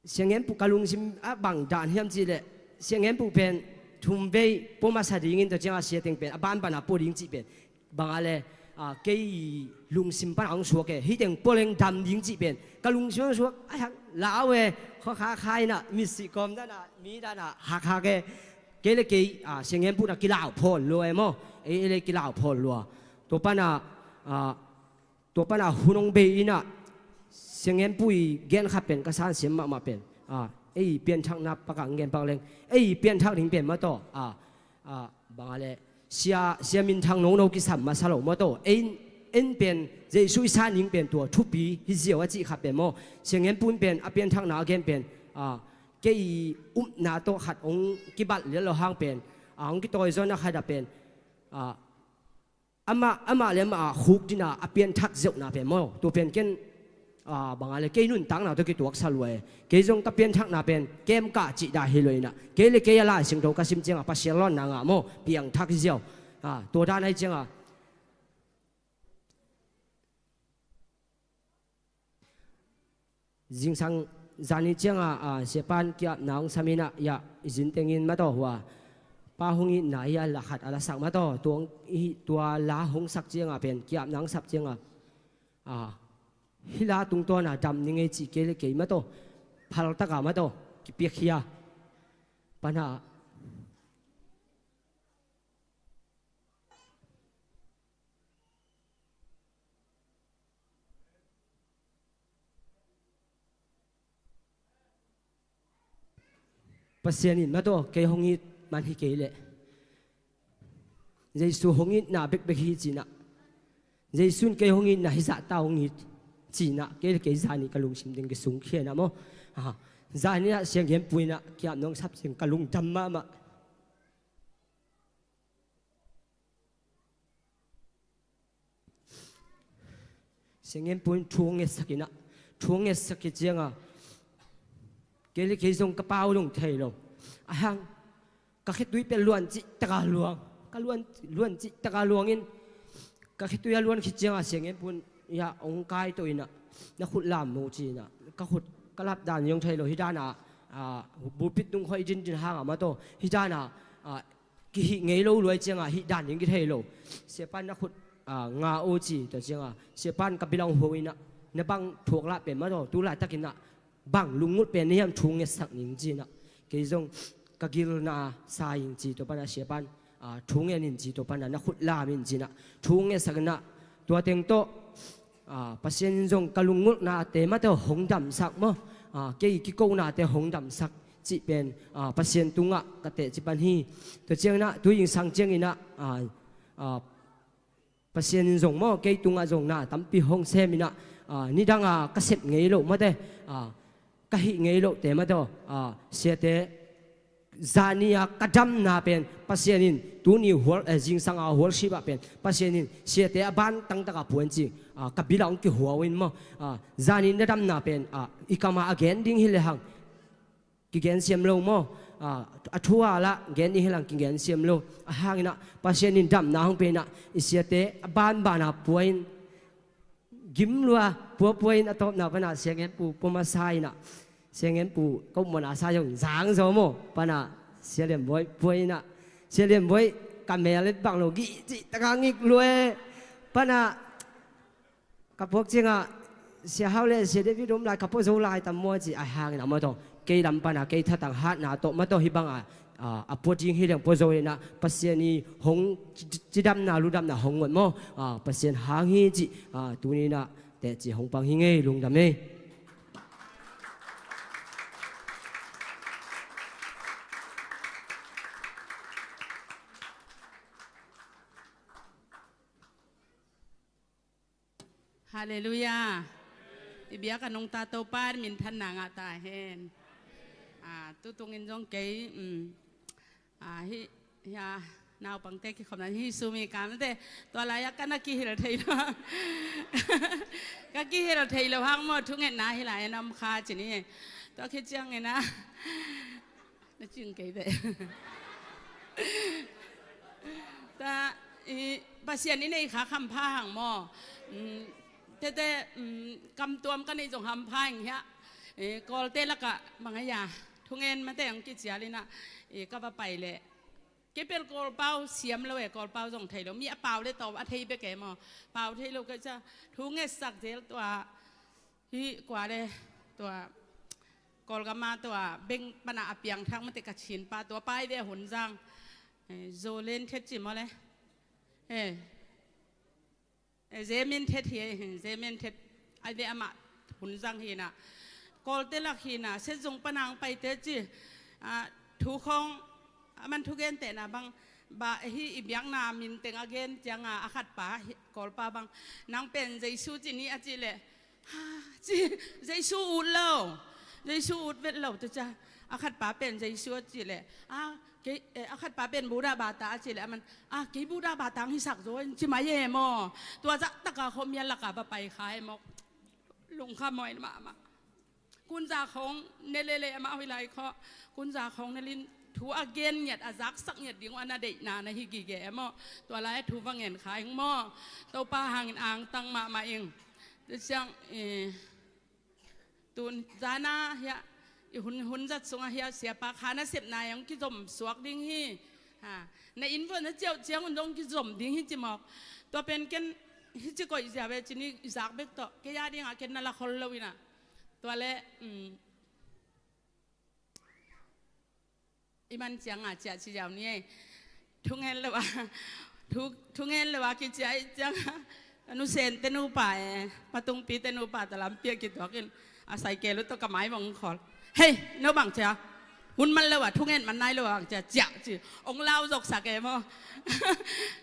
Sianggen Puh ka lungsim ah bang dan hiam cih leh Sianggen Puh pen thum vei pua masa ding in tua ciang a sia teng pen a banban a pua ding cih pen bang a le, ah, kei lungsim pan a hong suak e, hih teng pua leng dam ding cih pen ka lungsim hong suak, ahi hang lau e, khua kha kha in a misi kawm dan a mi dan a hak hak e, kei le kei, ah, Sianggen Puh na kilau phawl lua e maw? Ei, ei le kilau phawl lua. Tua pan a, ah, tua pan a hun hong bei in a Sianggen Puh i gen khat pen ka sansiam mahmah pen, ah, ei pianthakna pak a hong gen pak leng, ei pianthak ding pen mah tawh, ah, ah, bang a le sia, sia minthang nono kisam masa lo maw tawh. Ei, ei pen Jesu i san ding pen tua thupi hi ziau a cih khat pen maw? Sianggen Puh in pen a pianthakna a gen pen, ah, kei upna tawh khat hong kibat lian lo hang pen, ah, hong kitawi zaw na khat a pen, ah, amah, amah le amah a khuk ding a a pianthak zeuhna pen maw? Tua pen ken, ah, bang a le kei nuntakna tawh kituaksa lua e. Kei zong ka pianthakna pen kem kah cih dah hi lo in a, kei le kei a Lai Siangtho ka sim ciang a Pasian lawnna ngah maw? Piangthak hi ziau. Ah, tua dan ahi ciang a zingsang zani ciang a, ah, siapan ki-apna hong sam in a, ya, i zin teng in mah tawh hua pa hong itna hi a la khat a la sak mah tawh, tua hong, i, tua la hong sak ciang a pen ki-apna hong sak ciang a, ah, hih la tungtawn a dam ni ngei cih kei le kei mah tawh phal tak a mah tawh kipiak hi a. Pan a Pasian in mataw kei hong it man hi kei leh Jesu hong itna bekbek hi cinah, Jesu in kei hong itna hi zahta hong it cinah, kei le kei zani ka lungsim ding kisung khianah maw. Zaninah sianggenpuinah kiap nong sap sing ka lungdam mahmah. Sianggenpuin thu ngetsak inah, thu ngetsak hi cianga kei le kei zong ka pau dong thei lo. A hang ka khitui pia luan cih taka luang, ka luan, luan cih taka luangin ka khitui a luan khit cianga sianggenpuin ya ong kai to inah na khut lam mo cinah ka khut ka lap dan zong thei lo hi dana, bulpit dung khoi dindin hanga mataw hi dana kihih ngei lo luai cianga hih dan ding kithei lo. Siapan na khut nga o ci ta cianga siapan ka bilang ho inah na bang thuak lah pen mataw tu laitakinah bang lungngut pen na hiam thu ngetsak ning cinah kei zong ka gilna sa ing ci tua pana siapan thu ngen in ci tua pana na khut lam in cinah thu ngetsak inah tua teng tawh Pasian in zong ka lungnutnate mataw hong damsak maw, kei kikonate hong damsak cih pen Pasian tungah ka teh ci pan hi. Tua cianginah tu ingsang cianginah Pasian in zong maw kei tungah zong na tampi hong seminah nidanga ka sep ngei loh mate, ka hih ngei lohte mataw siate zani a ka damna pen Pasian in tuni hual, eh, zingsang a hualsip ah pen Pasian in siate a ban tangtaka puan ci ka bilang kihuau in maw, zani na damna pen i kama a gen ding hi le hang kigen siam lo maw, a thu a lah gen ding hi le hang kigen siam lo. A hanginah Pasian in damna hong penah i siate a banbana puan in gim lua puapua in a tawpna pana sianggenpu pua masa inah sianggenpu ka upmawhna sa zong zang zaw maw pana sia lianbuai pua inah sia lianbuai ka mel et bang lo gih cih taka ngik lua e pana ka puak ciangah sia hau le sia David om lai ka pua zo lai tam maw ci a hangin a mataw kei lam pana kei thatang hatna tawh mataw hi banga a pua ding hi leng pua zo inah Pasian i hong cidamna ludamna hong ngot maw Pasian hang hi cih tuninah teci hong pang hi ngei lungdam ei. Halleluiah. I biak a nungta Topa minthanna ngah ta hen. Tutungin zong kei hih naupangte kikhopna hi sumi kamte tua lai-ah ka na kihil thei lo hang ka kihil thei lo hang maw thungetna hi lai-ah na om kha cini. Tua khit ciangin ah na cing kei ve. Ta i Pasian i nei kha khampha hang maw. Tete kamtuam ka nei zong hampha hang hiah. Kawlte lakah bang a ya thungen mate ang kicial inah ka va pai leh kei pel Kawlpau siam lo e, Kawlpau zong thei lo. Mi a pau le tawh a thei bek e maw. Pau thei lo kei ca thu ngetsak zel tua hi kua le tua Kawlgama tua beng pana a piangthak mate ka chinpa tua pai ve a Hun Zang. Zo len thet ci maw le. Zemin thet hi e, zemin thet ai ve amah Hun Zang hinah Kawlte lak hinah setzung panang paite ci. Thu khawng a man thugentehna bang bah hi i biakna minteng a gen cianga a khatpa Kawlpa bang nang pen Jesu ci ni a cih leh ci Jesu ut lo, Jesu ut vet lo tu ca a khatpa pen Jesu a cih leh a kei a khatpa pen Buddha bata a cih leh a man a kei Buddha bata ang hisak zo in ci mai e maw. Tua zahtaka khuamial laka va pai kha e maw. Lungkham mawi mahmah. Kunza khawng ne lele amah hoih lai khawh kunza khawng ne lin thu a gen ngiat a zaksak ngiat ding uh a na deihna na hi gige e maw. Tua lai thu va ngen kha ing maw. Topa hangin angtang mahmah ing. Tua ciang i Tun zana hiah i hun hun zat sungah hiah siapa kha nasepna hong kizom suak ding hi. Na inn vuah na ciauh ciangun dong kizom ding hi ci mawk. Tua pen ken hici koih zia ve cini i zak bek tawh kei a dingah ken na la khol lo inah. Tua le i man cianga ciah ci ziau ni ei. Thungen lo a thu thungen lo a kiciah i cianga ka nusen te nupa e patungpi te nupa ta lampi a kituakin a saikel uh tawh ka mai bang khol. Hei no bang cia Hun man lo a, thungen man nai lo a, ciah, ciah, ci. Ong lau zoksak e maw.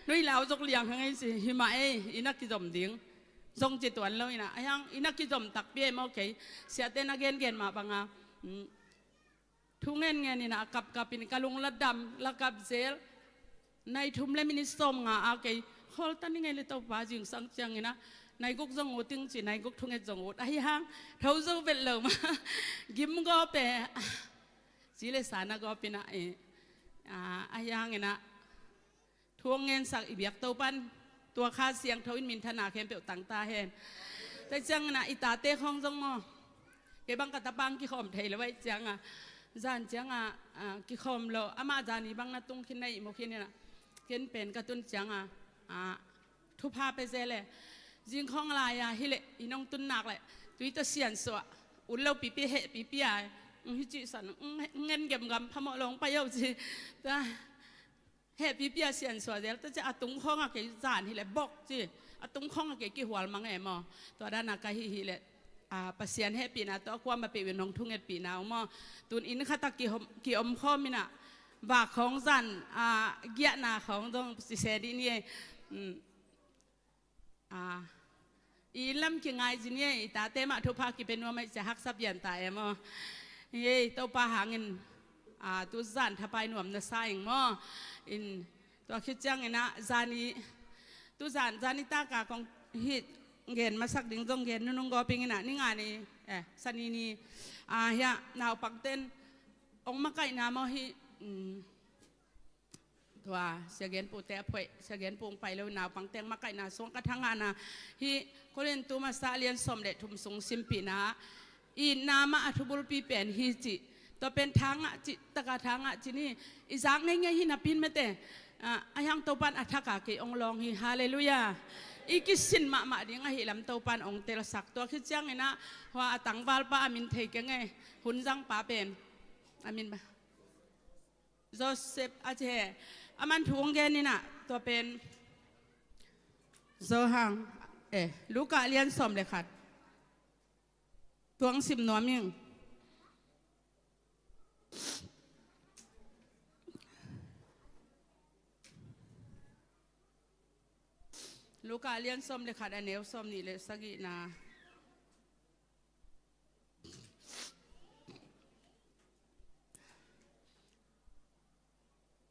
Nui lau zok liang hang ei ci, hi mah ei, i na kizom ding. Zong ci tuan lo i na, ahi hang, i na kizom takpi e maw kei. Siate na gengen mah bang a. Mm. Thungen ngen i na, a kapkap in ka lung la dam, la kap zel. Nai thum le minit sawm nga a kei. Khawl ta ni ngei le Topa zingsang ciang i na. Nai guk zong ut ing ci, nai guk thunget zong ut. Ahi hang, tho zo vet lo mah. Gim gawp e. Ci le sa na gawp i na, eh, ah, ahi hang i na, thu hong ngensak i biak Topa'n tua Kha Siangtho in minthanna khempeuh tang ta hen. Tua ciang i na, i tate khawng zong maw. Kei bang ka tapa hong kikhawm thei lo ahih ciang a. Zan ciang a, ah, kikhawm lo. Amah zan i bang na tung khin na ihmu khin i na. Ken pen ka tun ciang a, ah, thupha pia zel e. Zing khawng lai a hi leh, i nong tun nak leh, tui tawh siansuah. Ut lo pipi, heh pipi a. Hi cih san, ngen gemgam phamawh lo hong pai o ci. Tua, heh pipi a siansuah zel. Tua ciah a tung khawng a kei zan hi leh bok ci. A tung khawng a kei kihual mang e maw. Tua dan a ka hih hi leh, ah, Pasian hehpihna tawh a kuamah peuh in hong thungetpihna uh maw. Tun inn khat ah ki hom, ki om khawm i na. Vak khawng zan, ah, giahna khawng dong ci se dih ni e. Mm. Ah, i inn lam kingai zin i e, i tate mah thupha kipia nuam ahih ciang haksa pian ta e maw. Hi e, Topa hangin, ah, tu zan thapai nuam na sa ing maw. In, tua khit ciang i na zan i, tu zan, zan i tak a kong hih gen masak ding zong gen nunung gawp ing i na, ni nga ni, eh, Sani ni, ah, hi a, naupangte'n ong makaihna maw hi, mm, tua, Sia Gen Pu te a phoih, Sia Gen Pu hong pai lo, naupangte'n makaihna sung ka thangahna. Hih Korintu masa a lian sawm le thum sung simpihna, itna mah a thubulpi pen hi ci. Tua pen thangah ci, taka thangah ci ni. I zak ngeingei hi napi in mate. Ah, ahi hang Topa'n a thak a kei ong lawng hi. Halleluiah. I kisin mahmah ding ahih lam Topa'n ong telsak. Tua khit ciang i na, hua a tangvalpa a min thei keng e. Hun zangpa pen. A min ba. Joseph a ci hi. Aman thu hong gen i na, tua pen. Johan, eh, Luka lian sawm le khat. Tua hong sim nuam ing. Luka lian sawm le khat a neu sawm nih le sagihna.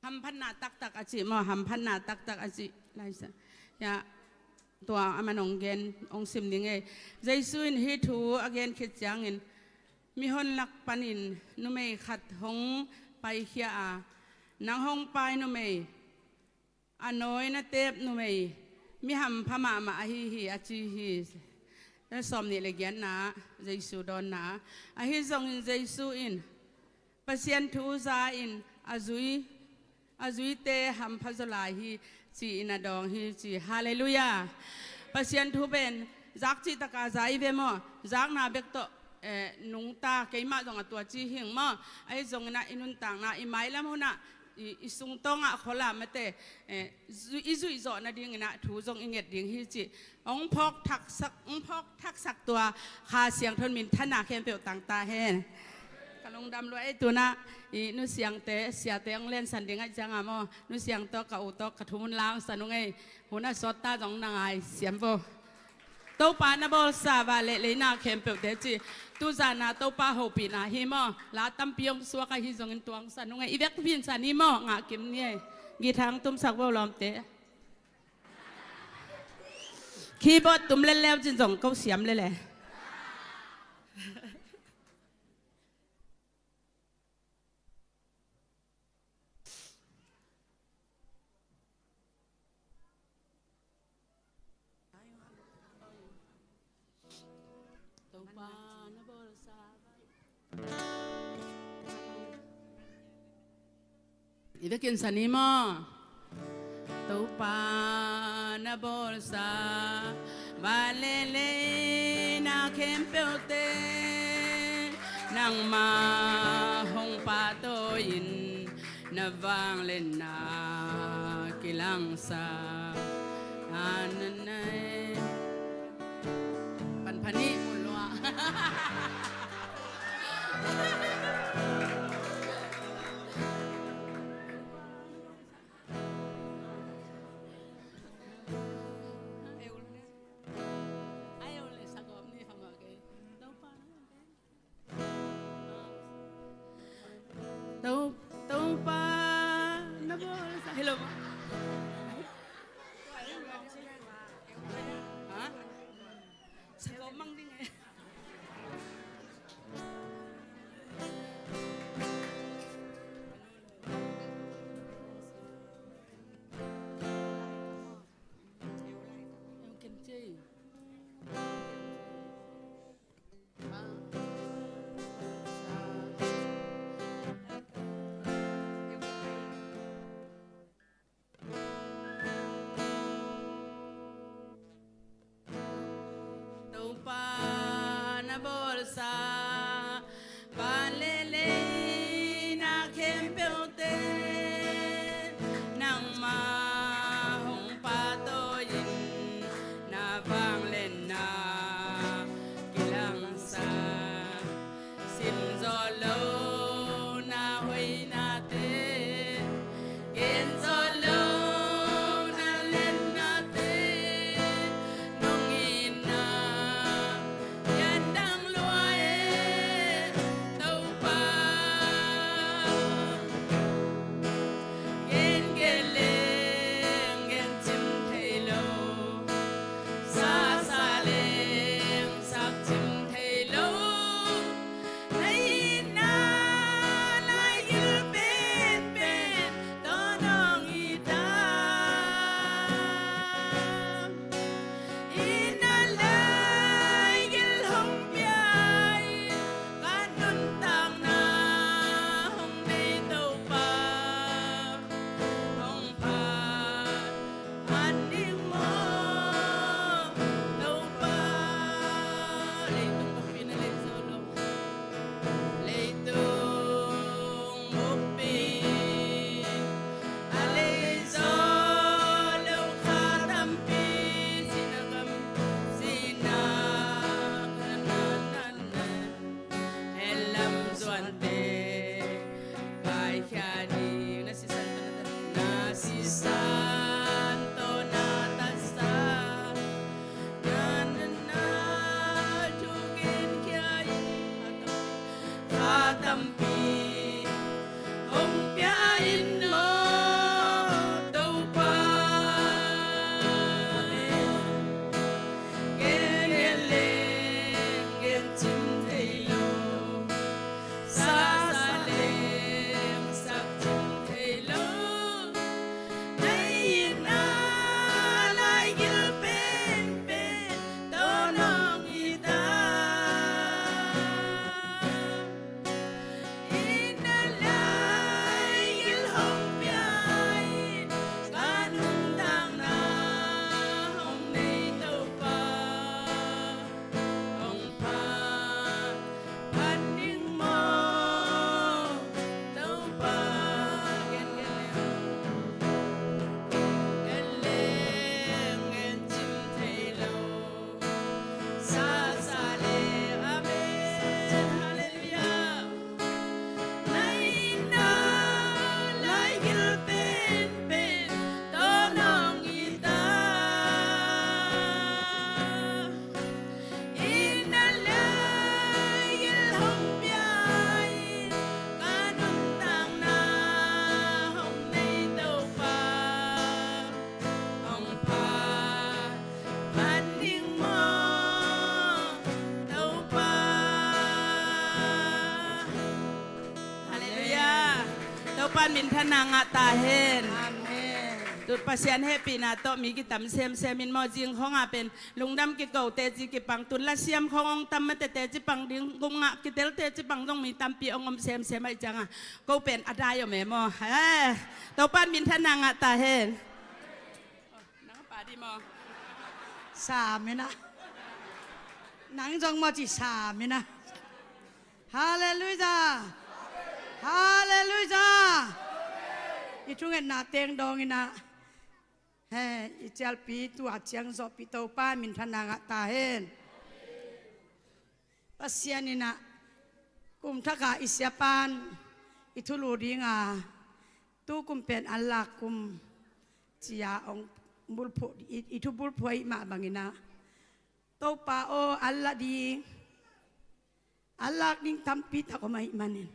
Hamphatna taktak a cih maw, hamphatna taktak a cih. Laisa. Ya, tua aman ong gen, ong sim ning e. Jesu in hih thu a gen khit ciangin, mihon lak panin numei khat hong paikhia a, nang hong pai numei, a nawi na tep numei, mi hampha mahmah ahi hi, a ci hi. Sawm nih le giatna, Jesu dawnna. Ahi zongin Jesu in, Pasian thu za in a zui, a zuite hampha zaw lai hi, ci-in a dawng hi, ci. Halleluiah. Pasian thu pen, zak cih taka za i ve maw? Zakna bek tawh, eh, nungta, keimah zong a tua ci hing maw? Ahi zongin ah i nuntakna, i mailam hun ah, i, i sungtawng ah khol ah mate, eh, zui, i zuih zawh nadingin ah thu zong i nget ding hi cih. Hong phawk thaksak, hong phawk thaksak tua Kha Siangtho in minthanna khempeuh tang ta hen. Ka lungdam lua ei, tu-in ah i Nu Siangte, siate hong lensan ding ahih ciangin maw, Nu Siang tawh ka u tawh ka thu mun la hong san ung ei. Hun a sawt ta zong na ngai siam vo. Topa na bawlsa vanlei leina khempeuhte ci. Tuzan a Topa hopihna hi maw. La tampi hong suak ahi zongin tua hong san ung ei. I vekpi in san hi maw, ngah kim ni ei. Guitar hong tumsak vo lawmte. Keyboard tum lel leu cin zong ko siam lel e. Topa na bawlsa. I vekin san hi maw. Topa na bawlsa, van le leina khempeuhte, nangmah hong pahtawi in, na vangliatna kilangsa. Amen. Pan phan ni mun lua. na bawlsa, van le lei na khempeuhte nangmah hong pahtawi-in na vangliatna kilangsak. Sim zawh lo na hoihnate, gen zawh lo na liatnate, nong itna pian dang lua e, Topa. Gen, gen leng gen cim thei lo, sa, sa leng sak cim thei lo. Na itna laigil penpen tawh nong it a, itna laigil hong pia-in ka nuntakna hong nei Topa, hong pha phat ding maw Topa. Leitung bukpi na lei zo lo, leitung bukpi a lei zo lo kha tampi, sihna gam, sihna gam na, na, na, na. Hell lam zuante kaikhia ding, na sisan tawh na, na sisan tawh na tatsa, na, na, na thu genkhia in kha tampi hong pia in maw Topa. Gen, gen leng gen cim thei lo, sa, sa leng sak cim thei lo. Na itna laigil penpen tawh nong it a, itna laigil hong pia-in ka nuntakna hong nei Topa, hong pha phat ding maw Topa. Gen, gen leng, gen leng gen cim thei lo, sa, sa leng, amen, halleluiah. Na itna laigil penpen tawh nong it a, itna laigil hong pia-in ka nuntakna hong nei Topa, hong pha phat ding maw Topa. Halleluiah. Topa minthanna ngah ta hen. Amen. Tut Pasian hehpihna tawh mi kitam semsem in maw, zing khawng a pen lungdam kiko teci kipang, tun lasiam khawng hong tam mate teci pang ding, gum ngah kitel teci pang zong mi tampi hong om semsem ahih ciangin ko pen a dai om e maw. Eh, Topa minthanna ngah ta hen. Nang a pa di maw? Sa mena. Nang zong maw ci sa mena. Halleluiah. Halleluiah. I thungetna teng dawng in ah, he, i cialpi tua ciang zawhpih Topa minthanna ngah ta hen. Pasian in ah kum thak a i siapa'n i thulu ding a, tu kum pen an lak kum ci-a hong bulphuh, i, i thu bulphuh ahih mah bangin ah, Topa aw, an la ding, an lak ding tampi tak om ahih manin,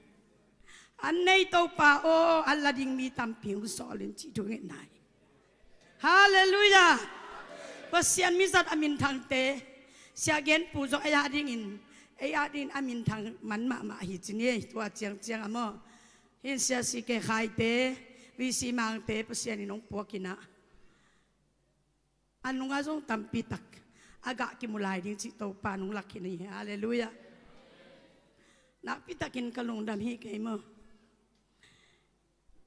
an nei Topa aw, an la ding mi tampi hong sawl in cih thungetna hi. Halleluiah. Pasian mizat a minthangte, Sia Gen Pu zong ei a dingin, ei a dingin a minthang man mahmah hi ci ni, tua ciangciang a maw. Hin Sia C K Khaite, V C Mangte, Pasian in hong puak in ah, a nungah zong tampi tak a gah kimu lai ding cih Topa nong lak hi ni. Halleluiah. Nakpi takin ka lungdam hi kei maw.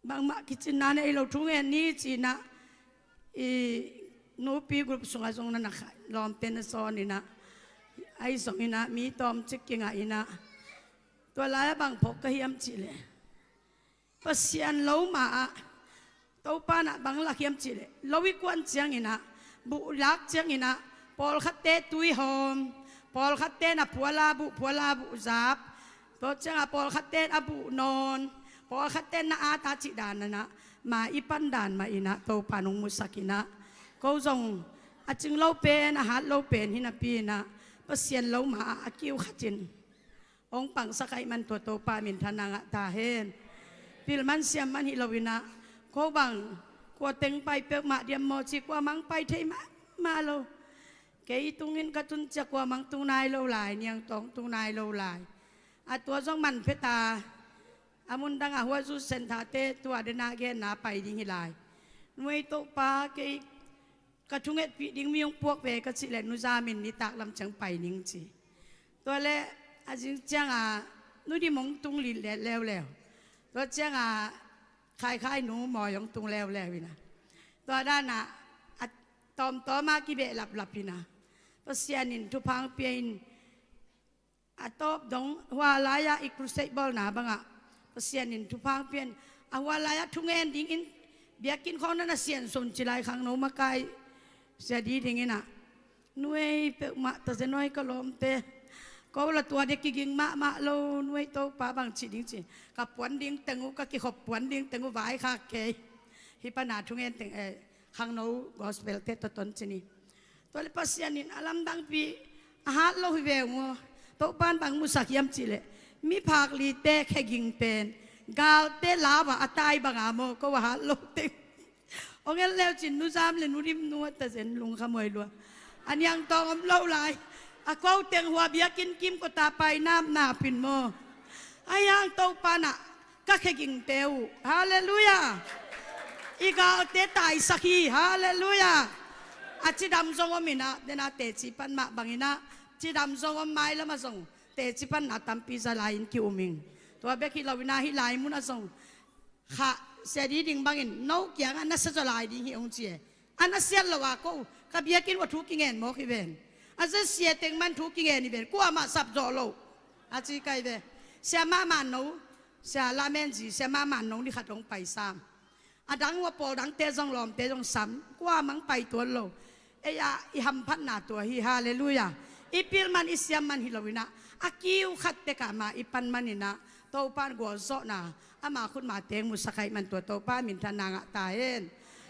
Bangmah kicinna nei lo, thungen ni ci-in ah, i nupi group sungah zong na na kha, lawmte na sawn in ah, Ahi zongin ah mi tawmcik kingah in ah, tua lai-ah bang phawk ka hiam cih leh, Pasian lo ma-ah Topa in ah bang lak hiam cih leh, lo i kuan ciangin ah, buh lak ciangin ah, pawlkhatte tui hawm, pawlkhatte in a phuala buh, phuala buh zap, tua ciangah pawlkhatte in a buh nawn, pawlkhatte in na at a cih dan in ah, ma i pan dan mah in ah Topa in hong musak in ah, ko zong a cing lo pen, a hat lo pen hi napi in ah, Pasian lo ma-ah a kiu khat in hong pangsak ahih man tua Topa minthanna ngah ta hen. Pil man siam man hi lo in ah, ko bang kua teng pai peuhmah diam maw ci, kuamah hong pai thei mahmah lo. Kei tungin ka tun ciang kuamah hong tung nai lo lai, Niangtawng tung nai lo lai. A tua zong man phet a, a mundang a Huazu Centre-te tua den a genna pai ding hi lai. Nuai Topa, kei ka thungetpih ding mi hong puak ve ka cih leh, Nu Zam in nitak lam ciang pai ning ci. Tua leh a zing ciangah Nu Dim hong tung lillet leuleu. Tua ciangah Khaikhai Nu Mawi hong tung leuleu in ah, tua dan ah a tawmtawm a kibehlaplap in ah, Pasian in thupha hong pia in, a tawp dong hua lai-ah i crusade bawlna bangah Pasian in thupha hong pia in, a hua lai-ah thungen dingin biakinn khawng na na siansun ci lai, khangno makai Sia Di Ding in ah, nuai peuhmah ta zen awi ka lawmte, ko la tua dia kiging mahmah lo, nuai Topa bang cih ding ci, ka puan ding teng uh, ka kikhop puan ding teng uh vaikhak kei. Hih pan a thungen teng, eh, khangno gospel-te tawh ton ci ni. Tua leh Pasian in a lamdangpi a hat lo hi ve uh maw. Topa in bang musak hiam cih leh, miphak lite kheging pen galte lau-ah a tai bang a maw, ko a hat lo teng. Hong en leu cin Nu Zam leh Nu Dim nu a ta zen lungkham huai lua. A Niangtawng om lo lai. A ko teng hua biakinn kim kawta pai napnap in maw. Ahi hang Topa in ah ka khegingte uh, halleluiah, i galte taisak hi, halleluiah. A cidam zong om in ah, den a teci pan mah bang in ah, cidam zong om, mailam ah zong teci panna tampi za lai-in ki-um ing. Tua bek hi lo in ah, hih lai mun ah zong kha, Sia Di Ding bangin no kiangah na sia zaw lai ding hi hong ci e. A na siat lo a, ko ka biakinn uah thu kingen mawk hi ven. A za sia teng man thu kingen hi ven, kuamah sap zawh lo a ci kai ve. Sia mahmah no, Sia Lamen Zi, Sia mahmah no ni khat hong pai sam. A dang uah pawl dangte zong, lawmte zong sam, kuamah hong pai tuan lo. Ei ah i hamphatna tua hi, halleluiah. I pil man i siam man hi lo in ah, a kiu khat tek ah ma i pan man in ah, Topa in gualzawhna ama khutma teng musak ahih man tua Topa minthanna ngah ta hen.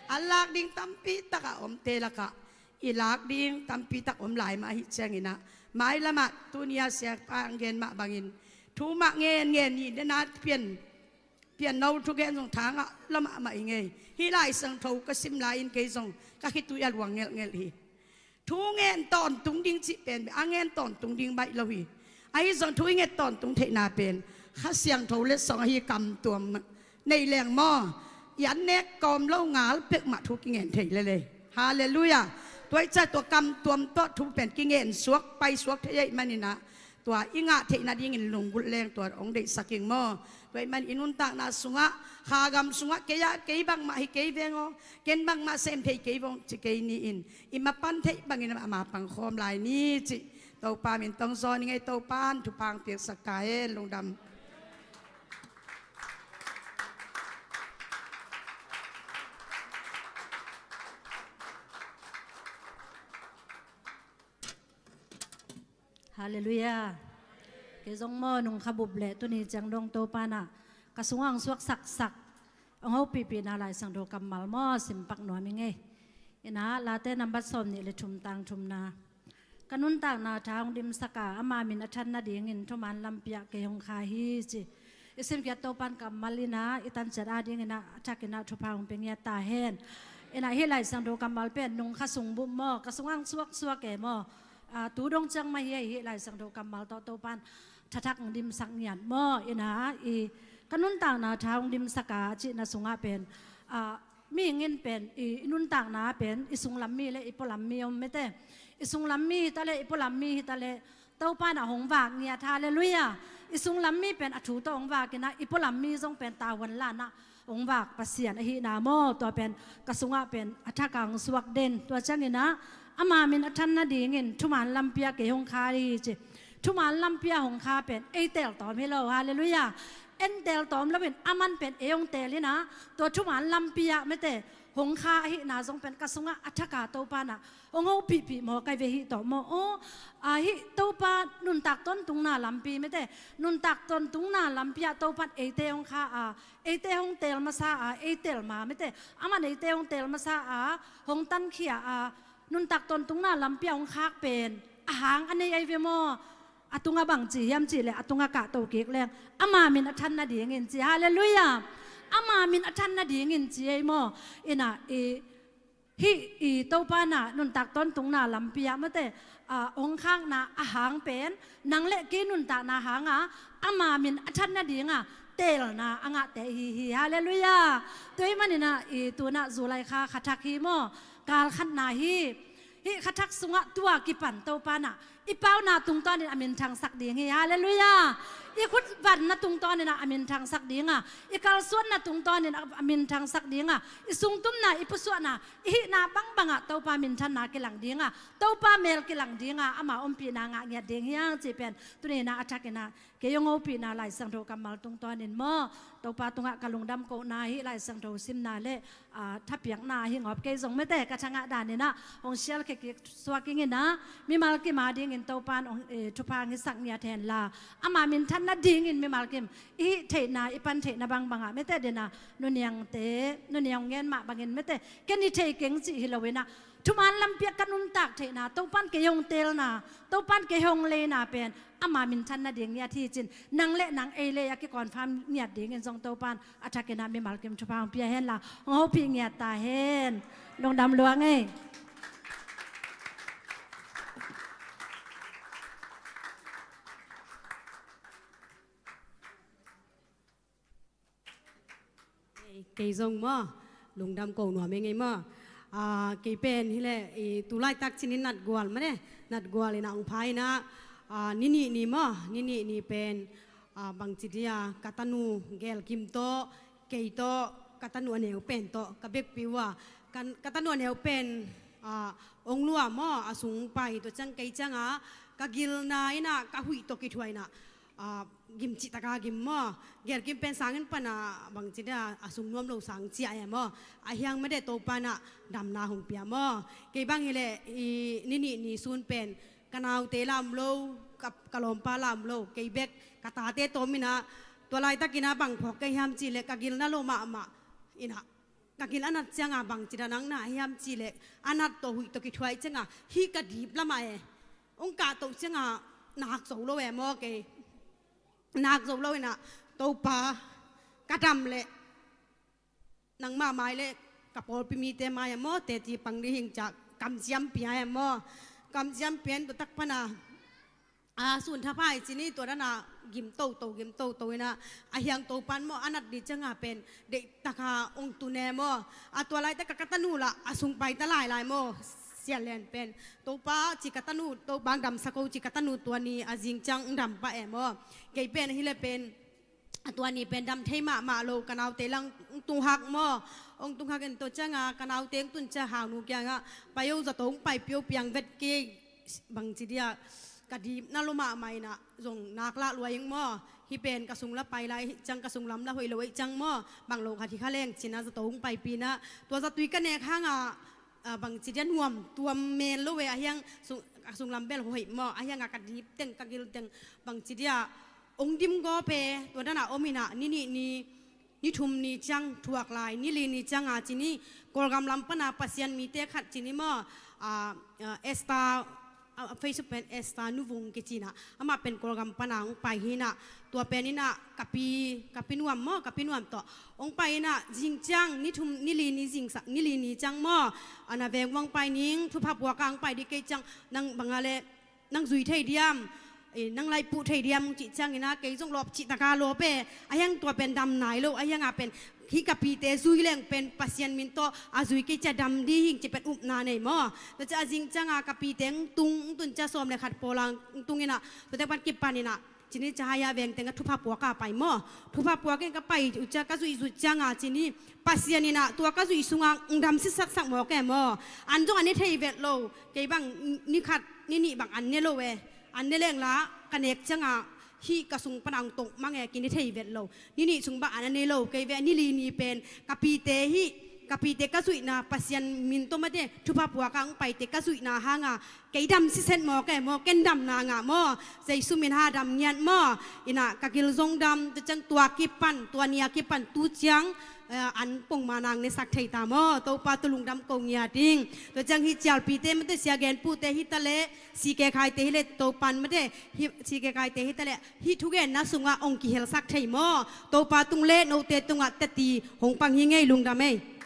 A lak ding tampi tak a omte lakah i lak ding tampi tak om lai mah ahih ciangin ah, mailam ah tuni a siapa hong gen mah bangin thu mah ngen ngen ni, den a pian, pianno thugen zong tha ngah lua mahmah ing ei. Hih Lai Siangtho ka sim lai-in kei zong ka khitui a luang ngelhngelh hi. Thu ngen tawntung ding cih pen a ngen tawntung ding baih lo hi. Ahi zong thu i nget tawntung theihna pen Kha Siangtho letsong ahi, kamtuam neih leng maw. I an nek kawm lo ngal peuhmah thu kingen thei lel ei. Halleluiah. Tua i ciah tua kamtuam tawh thu pen kingen suak, pai suak thei ahih man in ah, tua i ngah theih nadingin lunggulh leng tua hong deihsak ing maw. Tua ahih man i nuntakna sungah, kha gam sungah kei ah, kei bangmah hi kei veng aw, ken bangmah sem thei kei vong ci kei ni-in, i mapan theih bangin ama pangkhawm lai ni cih Topa min tawh hong zawn ing ei. Topa in thupha hong piaksak ta hen. Lungdam. Halleluiah. Kei zong maw, nung kha bup leh tuni ciang dong Topa in ah ka sungah hong suak saksak, hong hopihpihna Lai Siangtho kammal maw, simpak nuam ing ei. In ah, Late nambat sawmnih le thum, tang thumna. Ka nuntakna tha hong dimsak a, ama min a than nadingin thuman lampi ah kei hong kha hi ci. I simkhiat Topa in kammal in ah, i tanciat adingin ah, a thak in ah thupha hong pia ngiat ta hen. In ah, hih Lai Siangtho kammal pen nung kha sung bup maw, ka sungah hong suaksuak e maw. Ah, tu dong ciang mah hi, hih Lai Siangtho kammal tawh Topa in thathak hong dimsak ngiat maw. In ah, i ka nuntakna tha hong dimsak a cihna sungah pen, ah, mihing in pen i, i nuntakna pen i sunglam mi le i pualam mi om mete. I sunglam mi hi ta le, i pualam mi hi ta le, Topa in ah hong vak ngiat, halleluiah. I sunglam mi pen a thu tawh hong vak in ah, i pualam mi zong pen tavuan la in ah Hong vak Pasian ahihna maw, tua pen ka sungah pen a thak a hong suak den. Tua ciangin ah ama min a than nadingin thuman lampi ah kei hong kha hi ci. Thuman lampi ah hong kha pen ei teel tawm hi lo. Halleluiah. En teel tawm loin aman pen ei hong teel in ah, tua thuman lampi ah mete hong kha ahihna zong pen ka sungah a thak a Topa in ah hong hopihpih maw, kai ve hih tawh maw. Aw, a hih Topa nuntak tawntungna lampi mete, nuntak tawntungna lampi ah Topa in eite hong kha a, eite hong teel masa a, ei teel ma mete, aman eite hong teel masa a, hong tankhia a, nuntak tawntungna lampi ah hong khak pen a hang a nei ai ve maw. A tungah bang ci hiam cih leh, a tungah kahto kik leng ama min a than nadingin ci. Halleluiah. Ama min a than nadingin ci ei maw. In ah i hih i Topa in ah nuntak tawntungna lampi ah mete, a, hong khakna a hang pen nang le kei nuntakna hang a ama min a than nading a teelna a ngahte hi hi. Halleluiah. Tua ahih manin ah i tu in ah July kha kha thak hi maw, kal khatna hi. Hih kha thak sungah tua kipan Topa in ah i pauna tungtawnin a min thangsak ding hi. Halleluiah. I khut vanna tungtawnin ah a min thangsak ding a, i kalsuanna tungtawnin a min thangsak ding a, i sungtumna, i pusuahna, i hihna bangbang ah Topa minthanna kilang ding a, Topa mel kilang ding a, ama ompihna ngah ngiat ding hi hang cih pen tuni in ah a thak in ah kei hong hopihna Lai Siangtho kammal tungtawnin maw, Topa tungah ka lungdam kohna hih Lai Siangtho simna le, a, thapiakna hi ngawp. Kei zong mete ka thangah danin ah hong sialkhia kik suak ing in ah, mimal kim a dingin Topa in hong, eh, thupha hong hisak ngiat hen la, ama min than nadingin mimal kim i hih theihna, i pan theihna bangbang ah mete den a, nuniangte, nuniang ngen mah bangin mete, ken i thei keng cih hi lo in ah, thuman lampi ah ka nuntak theihna, Topa in kei hong teelna, Topa in kei hong leina pen ama min than nading ngiat hi cin, nang le nang ei le ei a kiconfirm ngiat dingin zong Topa in a thak in ah mimal kim thupha hong pia hen la, hong hopih ngiat ta hen. Lungdam lua ing ei. Kei, kei zong maw, lungdam ko nuam ing ei maw. Ah, kei pen hi leh, i, tu laitak cinin natgual mah ne, natgual in ah hong pha in ah, ah, ni nih ni maw, ni nih ni pen, ah, bangci dia, ka tanu Gelkim tawh, kei tawh, ka tanu a neu pen tawh, ka bekpi uh a, ka, ka tanu a neu pen, ah, hong lua maw, a sung pai, tua ciang kei ciang a, ka gilna in ah, ka huih tawh kithuah in ah, ah, gim cih taka gim maw. Gelkim pen sangin pana bangci dia a sung nuam lo sang cia e maw. A hiang mah de Topa in ah damna hong pia maw. Kei bang hi leh i ni nih ni sun pen ka naute lam lo, ka, ka lawmpa lam lo, kei bek ka tate tawm in ah, tua laitakin ah bang phawk kei hiam cih leh ka gilna lo mahmah in ah, ka gil a nat ciang a bangci dia nang na hiam cih leh a nat tawh huih tawh kithuah ciang a hih ka dip lamah e. Hong kahtoh ciang a nak zo lo e maw kei. Nak zo lo in ah, Topa, ka dam leh nangmah mai le ka pawlpi mite mai a maw, teci pang ding hing ciah kamciam pia e maw. Kamciam pia in tua tak pana, a, sun thapai cin i tua dan a gim toto, gim toto in ah, a hiang Topa in maw, a nat ni ciang a pen deih taka hong tun e maw. A tua laitak a ka tanu lah a sung pai ta lailai maw. Sian lian pen, Topa, ci ka tanu, Topa hong damsak o, ci ka tanu tua ni a zing ciang hong dam pah e maw. Kei pen hi leh pen, a tua ni pen dam thei mahmah lo, ka naute lah hong tunghak maw. Hong tunghak in tua ciang a ka naute hong tun ciang a Haunu kiang ah, pai o, zato hong paipih o, piang vet kei, bangci dia, ka dipna lo mahmah in ah zong nak lah lua ing maw. Hih pen ka sung lah pai lai, hih ciang ka sung lam lah hoih lo ahih ciang maw, bang lo khat hi kha leng cin ah zato hong paipih in ah, tua zatui ka nek hang a, a, bangci dia nuam tuam men lo e, a hiang sung, a sung lam bel hoih maw, a hiang a ka dip teng, ka gil teng, bangci dia hong dim gawp e. Tua dan a om in ah, ni nih ni, ni thum ni ciang thuak lai, ni li ni ciang a cin i, Kawlgam lam pana Pasian mite khat cin i maw, a, a, Esther, a, a Facebook pen Esther Nu Vung kici in ah, amah pen Kawlgam pana hong pai hi in ah, tua pen in ah ka pi, ka pi Nuam maw, ka pi Nuam tawh hong pai in ah, zing ciang ni thum, ni li ni zing sa, ni li ni ciang maw, a, na veng hong pai ning, thupha puak a hong pai ding kei ciang, nang bang a leh, nang zui thei diam, eh, nang laipuh thei diam, hong cih ciangin ah, kei zong lawp cih taka lawp e, a hiang tua pen dam nai lo, a hiang a pen, hih ka pite zui leng pen Pasian min tawh a zui kei ciang dam ding hing cih pen upna nei maw. Tua ciang a zing ciang a ka pite hong tung, hong tun ciang sawm le khat pawl a hong tung in ah, tua tek pan kipan in ah, Cini cahaya veng tengah thupha puaka pai maw? Thupha puak in ka pai uh cia ka zuih zuih cianga cini Pasian inah tua ka zuih sunga ng dam sisaksak mawk e maw? An zong an ne thei vet lo. Kei bang ni khat ni nih bang an ne lo e. An ne lengla ka nek cianga hih ka sung pana ang tong mang e, kine thei vet lo. Ni nih sung bang an ne lo. Kei ve ni li ni pen ka pite hih ka pite ka zuihna Pasian min tawh mate thupha puaka ang paite ka zuihna hanga kei dam siset mawk e maw, ken dam na ngah maw? Jesu min ha dam ngiat maw? Inah ka gil zong dam, tua ciang tua kipan, tua nia kipan tu ciang, eh, an pongma nang ne sak thei ta maw? Topa tu lungdam ko ngiat ing. Tua ciang hih cialpite mate sia gen pute hi ta leh, si ke khaite hi leh Topan mate, hih si ke khaite hi ta leh, hih thugenna sungah ong kihel sak thei maw? Topa tung leh note tungah teti hong pang hi ngei, lungdam ei.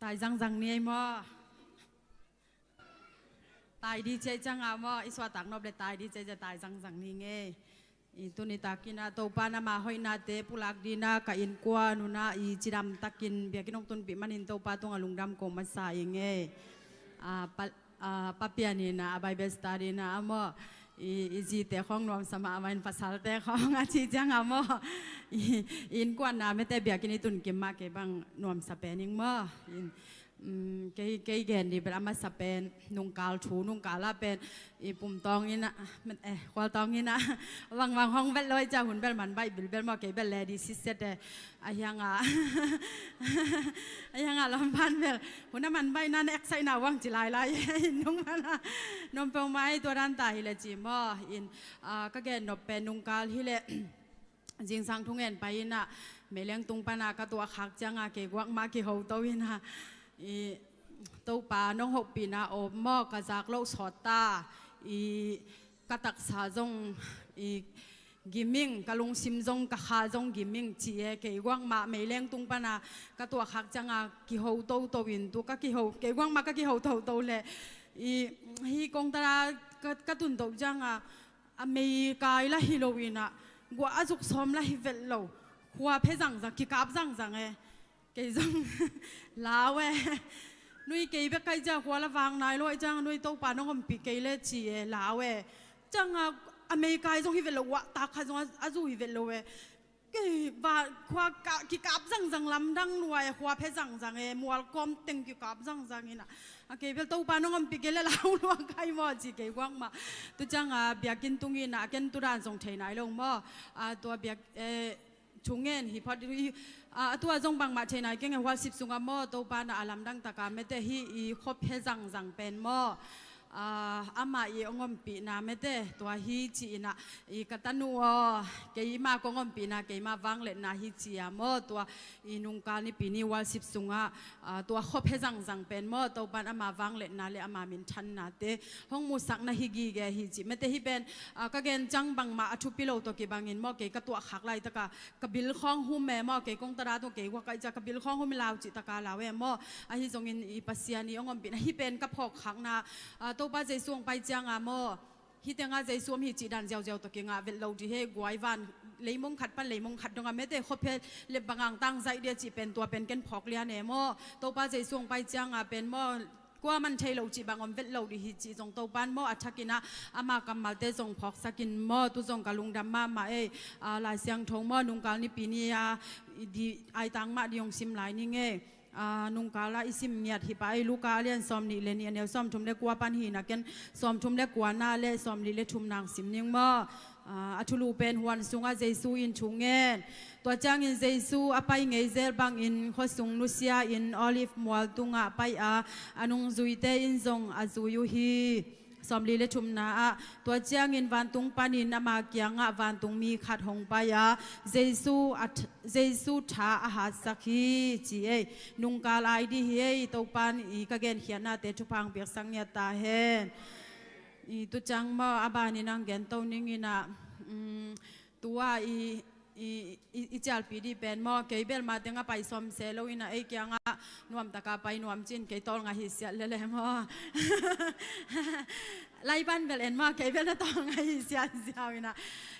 Tai zangzang ni ei maw? Tai di ciai cianga maw? I suahtak nop le tai di ciai cia tai zangzang ni ngei. I tuni takinah Topa na ma hoihnate pulak dinah ka innkuan unah i cidam takin biakinn hong tunpih manin Topa tungah lungdam ko masa i ngei. Ah, pa, ah, papian inah a Bible study na a maw? I, i zite khawng nuamsa mahmah in pasalte khawng a ci cianga maw? I, i innkuan na mete biakinn i tunkim mah kei bang nuamsa pen ing maw? In, um, kei, kei gen di bel a masa pen nungkal thu, nungkal a pen i pumtawng inah, eh, khualtawng inah vangvang hong vet lo i cia hun bel man baih bilbel maw, kei bel le di siset e. A hianga, a hianga lampan bel hun a man baih nan eksaihna uang ci lailai e. Nung mana nuam peuhmah i tua dan ta hi le ci maw? In, ah, ka gen nop pen nungkal hi le zingsang thungen pai inah meileng tung pana ka tuah khak cianga kei guak mah kiho to inah i Topa nong hopihna om maw, ka zak loh sawt ta i ka taksa zong i giming, ka lungsim zong ka kha zong giming ci e. Kei guak mah meileng tung pana ka tuah khak cianga kiho toto in tu ka kiho, kei guak mah ka kiho toto le i hi kong tala ka, ka tun to cianga a meikai la hi lo inah guah a zuk sawm la hi vet lo. Khua phe zangzang, kikap zangzang e. Kei zong lau e. Nui kei bek kai cia khua la vang nai lo ai cianga nui Topa nong ompih kei le ci e, lau e. Cianga a meikai zong hi vet lo, uah tak khat zong a, a zu hi vet lo e. Kei va khua ka, kikap zangzang lamdang lua e, khua phe zangzang e, mual kawm teng kikap zangzang inah. A kei bel Topa nong ompih kei le lau lua kai maw ci kei guak mah. Tu cianga biakinn tung inah a ken tu dan zong thei nai lo maw? A tua biak, eh, thungen hi phot hi, a, a tua zong bangmah thei nai keng e, hualsip sungah maw, Topa na a lamdang taka mete hi i khop he zangzang pen maw? A, amah i ong ompihna mete tua hi ci inah i ka tanu aw, keimah kong ompihna keimah vangletna hi ci a maw, tua i nungkal nipi ni hualsip sungah, a, tua khop he zangzang pen maw, Topan ama vangletna le ama minthannate hong musak na hi gige hi ci mete hi pen, a, ka gen ciang bangmah a thupi lo tawh kibangin maw, kei ka tuah khak laitaka ka bil khawng hum e maw, kei kong tada tung kei huakaih cia ka bil khawng hum i lau cih taka lau e maw. Ahi zongin i Pasian i ong ompihna hi pen ka phawk khakna, a, Topa Jesu ong pai cianga maw, hi tenga Jesu om hi cih dan ziauziau tawh kingah vet lo dih he, guai van leimong khat pan leimong khat donga mete khop he le bangang tang zaih dia cih pen tua pen ken phawk lian e maw. Topa Jesu ong pai cianga pen maw, kua man thei lo cih bang om vet lo dih hi cih zong Topan maw a thakinah ama kammalte zong phawksakin maw, tu zong ka lungdam mahmah ei. A, Lai Siangtho maw, nungkal nipi ni a i di aitang mah di hong sim lai ning ei. A, nungkala i sim ngiat hi pah ei, Luka a lian sawm nih le nih, a neu sawm thum le kua pan hi naken sawm thum le kuana le sawm nih le thum nang sim ning maw? A, a thulu pen huan sungah Jesu in thu ngen. Tua ciangin Jesu a pai ngei zel bangin khuasung nusia in Olive mual tungah pai a, a nungzuite in zong a zui uh hi. Sawmli le thumna ah, tua ciangin vantung panin ama kiangah vantung mi khat hong pai a, Jesu a th-, Jesu tha a hatsak hi ci ei. Nungkal ai di hi ei, Topan i ka genkhiatnate thupha hong piaksak ngiat ta hen. I tu ciang maw, a banin ang gen to ning inah, um, tua i, i, i, i cialpi di pen maw, kei bel ma teng a pai sawm se lo inah, ei kiangah nuamtaka pai nuam cin, kei tawlnga hi siat lele maw. Laiban bel en maw, kei bel na tawng ahi siansiau ina.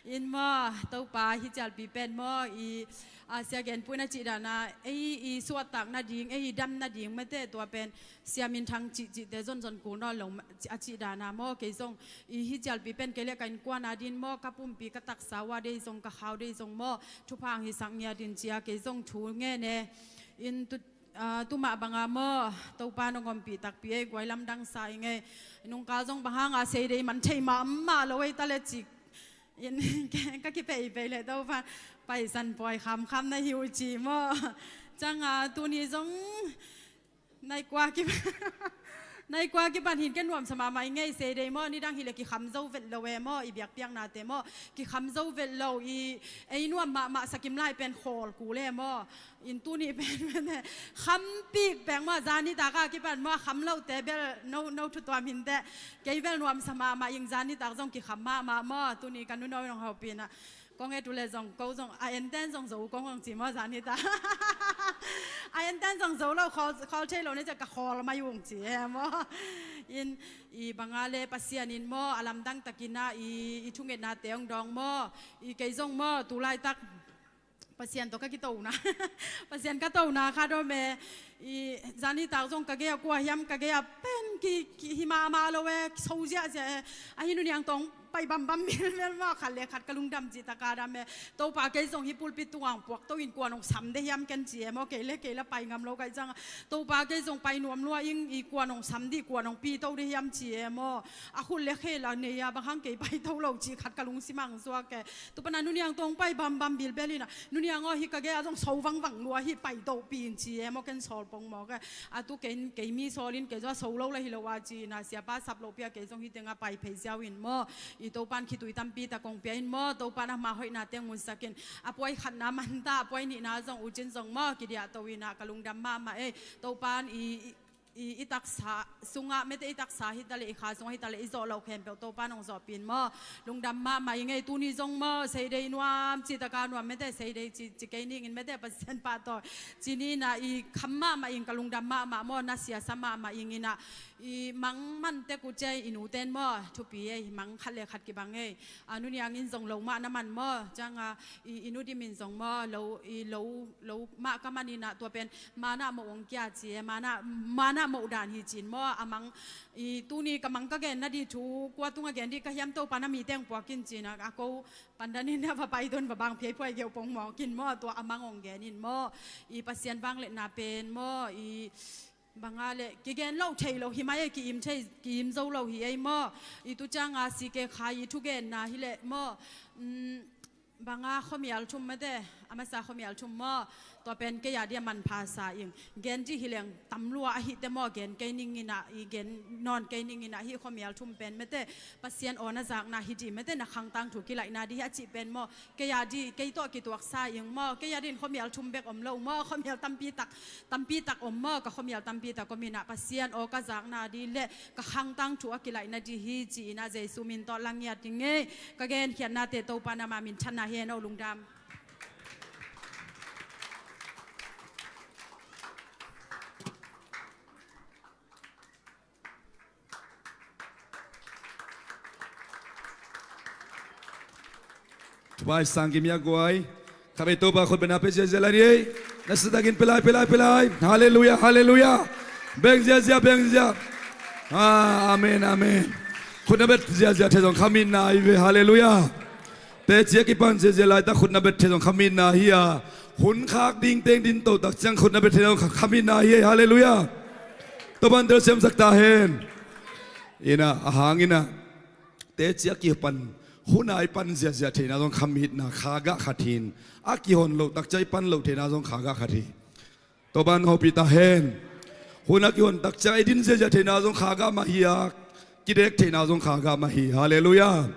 In maw, Topa hi cialpi pen maw, i, a, sia genpuina cih dana, ei i suahtak nading, ei i dam nading mate tua pen, sia minthang cih cihte zonzon kul nawn lo a cih dana maw, kei zong, i hi cialpi pen kei le ka innkuan a din maw, ka pumpi ka taksa ua dei zong, ka khau dei zong maw, thupha hong hisak ngiat in cia, kei zong thu ngen e. In tu, a, tu mah banga maw, Topa nong ompih takpi ei, guai lamdang sa i ngei. Nungkal zong bang hanga sei dei man thei mahmah lo ei ta le cik. In ka kipeipei le Topa, Paisan pawi khamkham na hi uh ci maw. Cianga tuni zong nai kua ki, nai kua kipan hin ken nuamsa mahmah i ngei, sei dei maw, nidang hi le kikham zo vet lo e maw, i biakpiaknate maw, kikham zo vet lo i, ei nuam mahmah sakim lai pen khawl kul e maw. In tuni pen, pen khampik pek maw, zani taka kipan maw, kham lote bel no, no thu tuam hinte, kei bel nuamsa mahmah ing, zani tak zong kikham mahmah maw, tuni ka nuno nong hopina. Kong et uh le zong, ko zong, a enten zong zo, kong hong ci maw, zani ta. A enten zong zo lo, khawl, khawl thei lo ne cia ka khawl mai ung ci e maw. In, i banga le Pasian in maw, a lamdang takin a, i, i thungetnate hong dawng maw. I kei zong maw, tu laitak Pasian tawh ka kitona. Pasian ka tona kha dawm e. I zani tak zong ka gei a kua hiam, ka gei a pen ki, ki hi mahmah lo e, so ziahziah e. Ahi nu niang tawng pai bambam bilbel maw, khat le khat ka lungdam cih taka dam e. Topa kei zong hi pulpit tungah puak to in kuan hong sam de hiam ken ci e maw, kei le kei la pai ngam lo kai cianga. Topa kei zong pai nuam lua ing, i kuan hong sam dih, kuan hong pi to de hiam ci e maw. A khut le khel a nei a bang hang kei pai to lo cih khat ka lungsim ah hong zuak e. Tupana nu niang tawng pai bambam bilbel ina. Nu niang aw, hi ka gei a zong so vangvang lua hi, pai tohpi in ci e maw, ken sawl pong maw ke. A tu ken kei mi sawlin kei zong a so lo la hi lo a ci ina, siapa sap lohpi a kei zong hi tenga pai phei ziau in maw. I Topan khitui tampi tak kong pia in maw, Topan a ma hoihna teng munsak in. A puai khatna manta, a puai nihna zong ucin zong maw, kidiah to ina ka lungdam mahmah ei. Topan i, i, i taksa sungah mete, i taksa hi ta le, i kha sungah hi ta le, i zawh loh khempeuh Topan hong zawhpin maw. Lungdam mahmah i ngei, tuni zong maw, sei dei nuam cih taka nuam mete, sei dei ci, ci kei ning in mete, Pasian pahtawi ci ni ina, i kham mahmah ing, ka lungdam mahmah maw, na siasa mahmah ing ina, i mang man tek uh cia i nuten maw, thupi ei, mang khat le khat kibang ei. A nu niang in zong lo mah na man maw, cianga i, i nu dim in zong maw, lo, i lo, lo mah ka man ina, tua pen mana moh hong kia ci e, mana, mana moh dan hi cin maw, a mang, i tuni ka mang ka gen na di thu, kua tunga gen di ka hiam, Topa na mi teng puak in cina, a ko pandan in a va pai don va bang phiai phuai geu pong maw kin maw, tua a mang hong gen in maw, i Pasian vangliatna pen maw, i banga le kigen lo thei lo hi mai e, ki-im thei, ki-im zo lo hi ei maw. I tu cianga si ke kha i thugenna hi le maw. Um, banga khuamial thum mete, a masa khuamial thum maw. Tua pen kei a dia manpha sa ing. Gen di hi leng tam lua ahi te maw, gen kei ning ina, i gen nawn kei ning ina hi khuamial thum pen mete. Pasian aw na zakna hi di mete, na khangtang thu kilaihna di hi a cih pen maw. Kei a di, kei tawh kituaksa ing maw, kei a din khuamial thum bek om lo maw, khuamial tampi tak, tampi tak om maw, ka khuamial tampi tak om ina Pasian aw ka zakna di le ka khangtang thu a kilaihna di hi ci ina Jesu min tawh langiat ing ei, ka genkhiatnate Topa nama minthanna hi hen aw, lungdam. Thupai sang kim ia guai. Khatvei Topa khut bengna pe ziazia lai ni ei. Na sitakin pe lai, pe lai, pe lai. Halleluia, halleluia. Beng ziazia, beng ziazia. Ah, amen, amen. Khut na bet ziazia thei zong khamin na i ve. Halleluia. Teci a kipan ziazia laitak khut na bet thei zong khamin na hi a. Hun khak ding teng din to tak ciang khut na bet thei zong khaminna hi ei. Halleluia. Topan telsiamsak ta hen. Ina, a hang ina. Teci a kipan, hun a i pan ziazia theina zong khamitna kha gah khat hin. A kihon loh tak ciang i pan loh theina zong kha gah khat hi. Topan hopih ta hen. Hun a kihon tak ciang i din ziazia theina zong kha gah mah hi a. Kidek theina zong kha gah mah hi. Halleluia.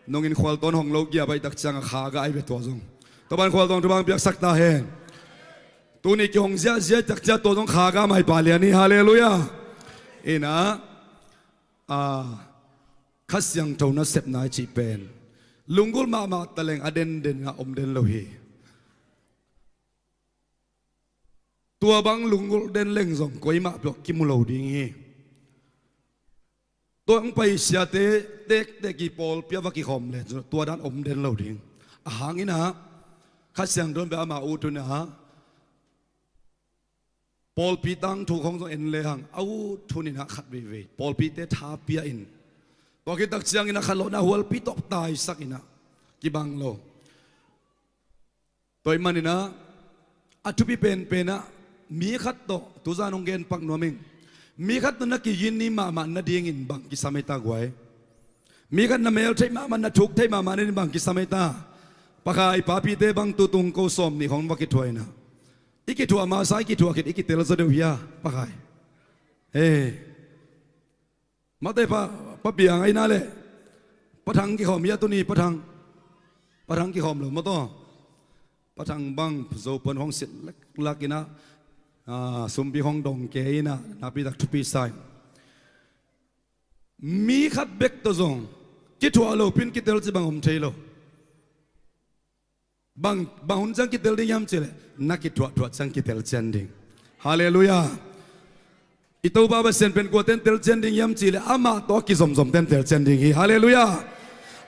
Nong in khualtawn hong lo gia baih tak ciang a kha gah ai ve tua zong. Topan khualtawn thubang piaksak ta hen. Tuni kihong ziahziah tak ciang tua zong kha gah mah hi palian hi. Halleluia. Ina, a, Kha Siangtho nasepna i cih pen lunggulh mahmah taleng a denden a om den lo hi. Tua bang lunggulh den leng zong koimah peuh kimu lo ding hi. Tua hong pai siate tektek i pawlpi a va kikhawm le tua dan om den lo ding. A hang inah Kha Siangtho in bia ama ut hun ah pawlpi tangthu khong zong en le hang a ut hun inah khat veivei pawlpite tha pia in tua khit tak ciangin a khanlawhna hualpi tawh taisak inah kibang lo. Tua ahih maninah a thupi penpenah mi khat tawh tuzan hong genpak nuam ing. Mi khat tawh na kigin ni mahmah nadingin bang kisam ei ta guai? Mi khat na mel theih mahmah na thuk theih mahmah nadingin bang kisam ei ta? Pakai papite bang tutung ko sawm nih khong va kithuah inah i kithuah masa i kithuah khit i kitel zaw deuh hia pakai? He. Mate pa, pa piang aina le. Pa Thang kikhawm hia tuni pa Thang? Pa Thang kikhawm lo maw taw? Pa Thang bang Zophone hong sit leklak inah sumpi hong dong kei inah nakpi tak thupi sa in. Mi khat bek tawh zong kithuah lo pin kitel ci bang om thei lo. Bang, bang hun ciang kitel ding hiam cihleh na kithuahthuah ciang kitel cian ding. Halleluiah. I Topa Pasian pen kuaten tel cian ding hiam cihleh amah tawh a kizomzomten tel cian ding hi. Halleluiah.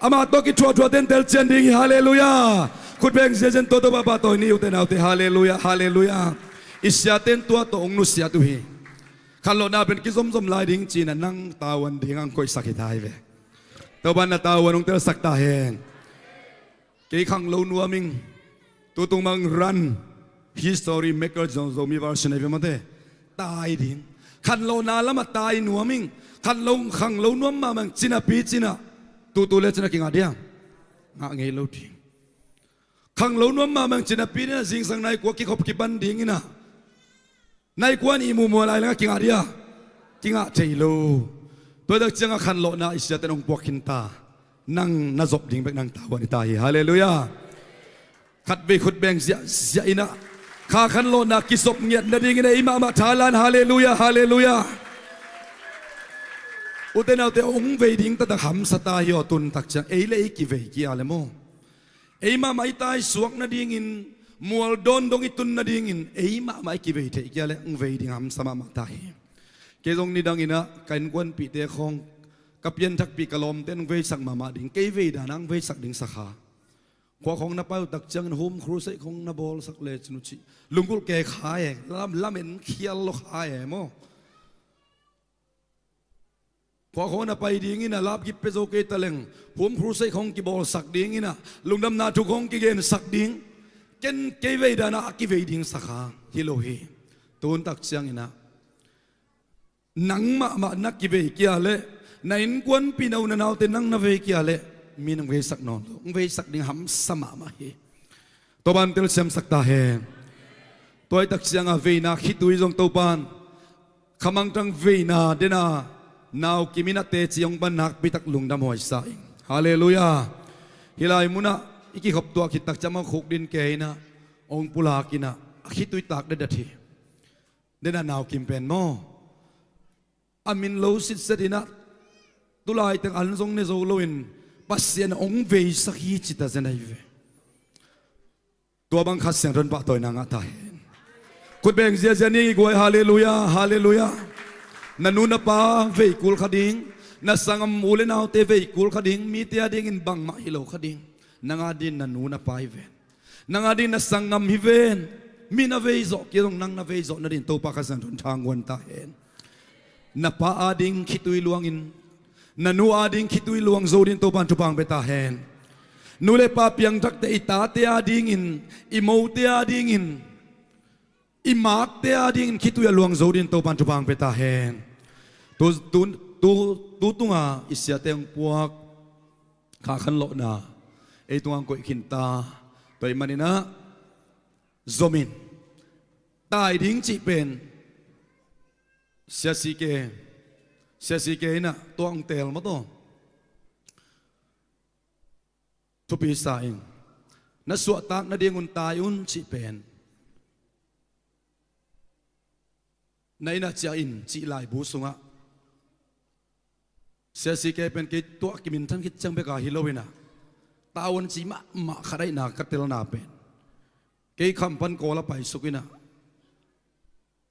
Amah tawh a kithuahthuahten tel cian ding hi. Halleluiah. Khutbeng ziazian tua Topa pahtawi ni ute naute. Halleluiah, halleluiah. I siaten tua tawh hong nusiat uh hi. Khanlawhna pen kizomzom lai ding cinah nang tavuan ding ang koihsak hi ta hi ve. Topa na tavuan hong telsak ta hen. Kei khanglo nuam ing. Tutung mang ran history maker zong Zomi version ahi ve mate. Tai ding. Khanlawhna lamah tai nuam ing. Khanlo khanglo nuam mahmah ing cinapi cinah tutu le cinah kingah diam? Ngah ngei lo ding. Khanglo nuam mahmah ing cinapi dinah zingsang nai kua kikhop kipan dinginah nai kuan i muhmuh lai lengah kingah dia? Kingah thei lo. Tua tak ciangah khanlawhna i siaten hong puak khinta. Nang na zop ding bek nang tavuan i ta hi. Halleluiah. Khatvei khutbeng ziahziah inah kha khanlawhna kizop ngiat nadingin ei mahmah thalan. Halleluiah, halleluiah. Ute naute hong vei ding taktak hamsa ta hi aw. Tun tak ciang ei le ei kivei kia le maw? Ei mahmah i taisuak nadingin mual dawn dong i tun nadingin ei mahmah i kivei theih kia le hong vei ding hamsa mahmah ta hi. Kei zong nidanginah ka innkuanpihte khawng ka pianthakpih ka lawmte hong veisak mahmah ding kei vei danah hong veisak ding sakha. Khua khawng na pai uh tak ciangin home crusade khawng na bawlsak le cin uh cih lunggulh ke kha e. Lam, lamen khial lo kha e maw? Khua khawng na pai dingin a lapgip pia zo kei taleng home crusade khawng kibawlsak dingin a lungdamna thu khawng kigensak ding. Ken kei vei danah a kivei ding sakha hi lo hi. Tun tak cianginah nang mahmah na kivei kia leh na innkuanpih na u na naute nang na vei kia leh mi nang veisak nawn lo. Nang veisak ding hamsa mahmah hi. Topan telsiamsak ta hen. Tuaitak cianga veina khitui zong Topan khamangthang veina dena nau kimin a teci hong pan nakpitak lungdam huaisa ing. Halleluiah. Hih lai munah i kikhop tuah khittak ciama khukdin keinah hong pulakinah a khitui tak dedat hi. Dena nau kim pen maw a min lo sitset inah tulaitak an zong ne zo loin Pasian hong veisak hi cita zen ahi ve. Tua bang Kha Siangtho in pahtawina ngah ta hen. Khutbeng ziazia ning i guai. Halleluiah, halleluiah. Na nu na pa veikul kha ding. Na sanggam u le naute veikul kha ding. Mite a dingin bangmah hi lo kha ding. Nang a dingin na nu na pa hi ven. Nang a dingin na sanggam hi ven. Mi na veizawh kei zong nang na veizawh nadingin Topa Kha Siangtho in thangguan ta hen. Na pa ading khitui luangin na nu ading khitui luang zo dingin Topan thupha hong pia ta hen. Nu le pa piangthakte i tate adingin i mote adingin i makte adingin khitui a luang zo dingin Topan thupha hong pia ta hen. Tu, tu, tu, tu tunga i siate hong puak kha khanlawhna ei tunga hong koih khinta. Tua ahih maninah zomin tai ding cih pen Sia C K, Sia C K inah tua hong teel maw taw. Thupi sa ing. Na suahtak nadingun tai un cih pen na innah ciah in cih laibu sungah Sia C K pen kei tuah kimin than khit ciang beka hi loinah tavuan ci mahmah khat ahihna ka telna pen kei kham pan kawl a paisuk inah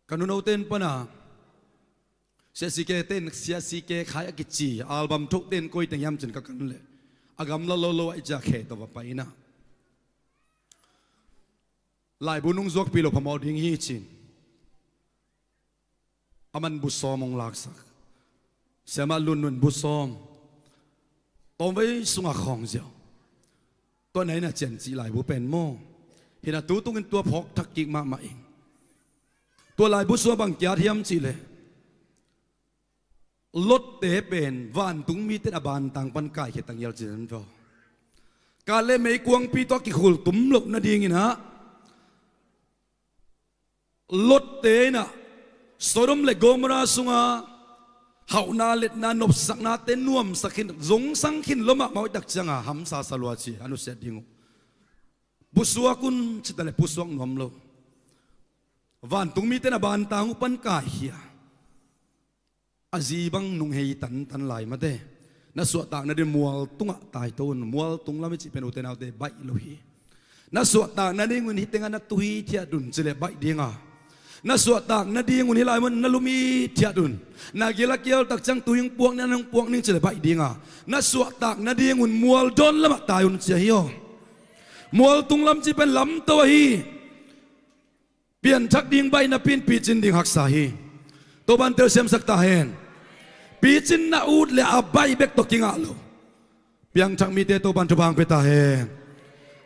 ka nunote in pana Sia C K ten, Sia C K Khai a kici album thok ten koi teng hiam cin ka kan leh, a gamla lo lo a i cia khe tawh va pai inah, laibu nung zuakpi lo phamawh ding hi cin. A man bu sawm hong laksak. Siamah Lun Nun bu sawm. Tawmvei sungah khawng ziau. Tua na ina cian cih laibu pen maw? Hina tu tungin tua phawk thak kik mahmah ing. Tua laibu sua bang kiat hiam cih leh, Lotte pen vantung mite a bantang pan kaikhia tang ial cin an vua. Kale meikuangpi tawh kikhul tum loh nadingin ah, Lotte inah Sodom le Gomorrah sunga hauhna letna nopsaknate nuamsak khin, zongsang khin lo mahmah uh i tak cianga hamsa sa lua ci a nusiat ding uh. Pusuak un cita le pusuak nuam lo. Vantung mite na bantang uh pan kaikhia. A zi bang nung hei tantan lai mate. Na suahtak nading mual tungah taito un, mual tung lam i cih pen ute naute baih lo hi. Na suahtak nadingun hih tengah na tuhi thiat un cileh baih dinga. Na suahtak nadingun hih lai mun na lum i thiat un. Na gil a kial tak ciang tuhi hong puak ning, a nung puak ning cileh baih dinga. Na suahtak nadingun mual dawn lamah tai un cia hi aw. Mual tung lam cih pen lamto ahi. Pianthak ding baih napi in picin ding haksa hi. Topan telsiamsak ta hen. Picin na ut le a baih bek tawh kingah lo. Piangthak mite Topan thupha hong pia ta hen.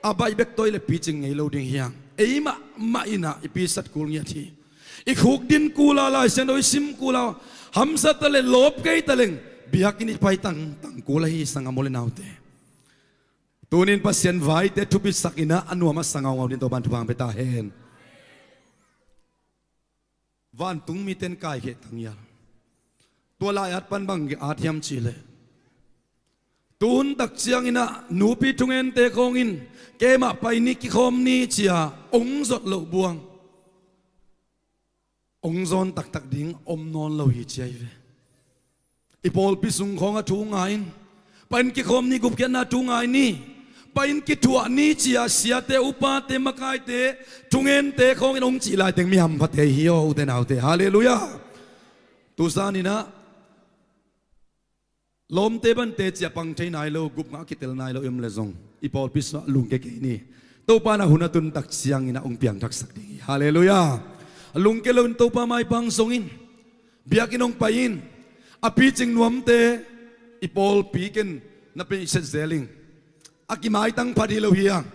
A baih bek tawh i le picing ngei lo ding hiang. Eimah mah inah i pisat kul ngiat hi. I khukdin kula Lai Siangtho i sim kula hamsa ta le lawp kei ta leng biakinn i pai tangtang kula hi sangam u le naute. Tunin Pasian vaite thupisak inah a nuam a sa ngaungau din Topan thupha hong pia ta hen. Vantung mite in kaikhia tang ial. Tua lai-at pan bang at hiam cih leh, tuhun tak ciang inah nupi thungente khawng in keimah pai ni kikhawm ni cia ong zot loh buang. Ong zawn taktak ding om nawn lo hi cia hi ve. I pawlpi sung khawng a thu ngai in, pai in kikhawm ni gupkhiatna thu ngai ni, pai in kithuah ni cia siate, upate, makaite, thungente khawng in ong cih laiteng mi hamphate hi aw ute naute. Halleluiah. Tusan inah lawmte bante cia pang thei nai lo, gupngah kitel nai lo i om le zong i pawlpi sungah lungke kei ni. Topa na hun a tun tak ciang inah ong piangthaksak ding hi. Halleluiah. Lungke lo in Topa maipang zong in. Biakinn ong pai in. A picing nuamte i pawlpi ken na pei set zeling. A kimaitang pha dih lo hiang.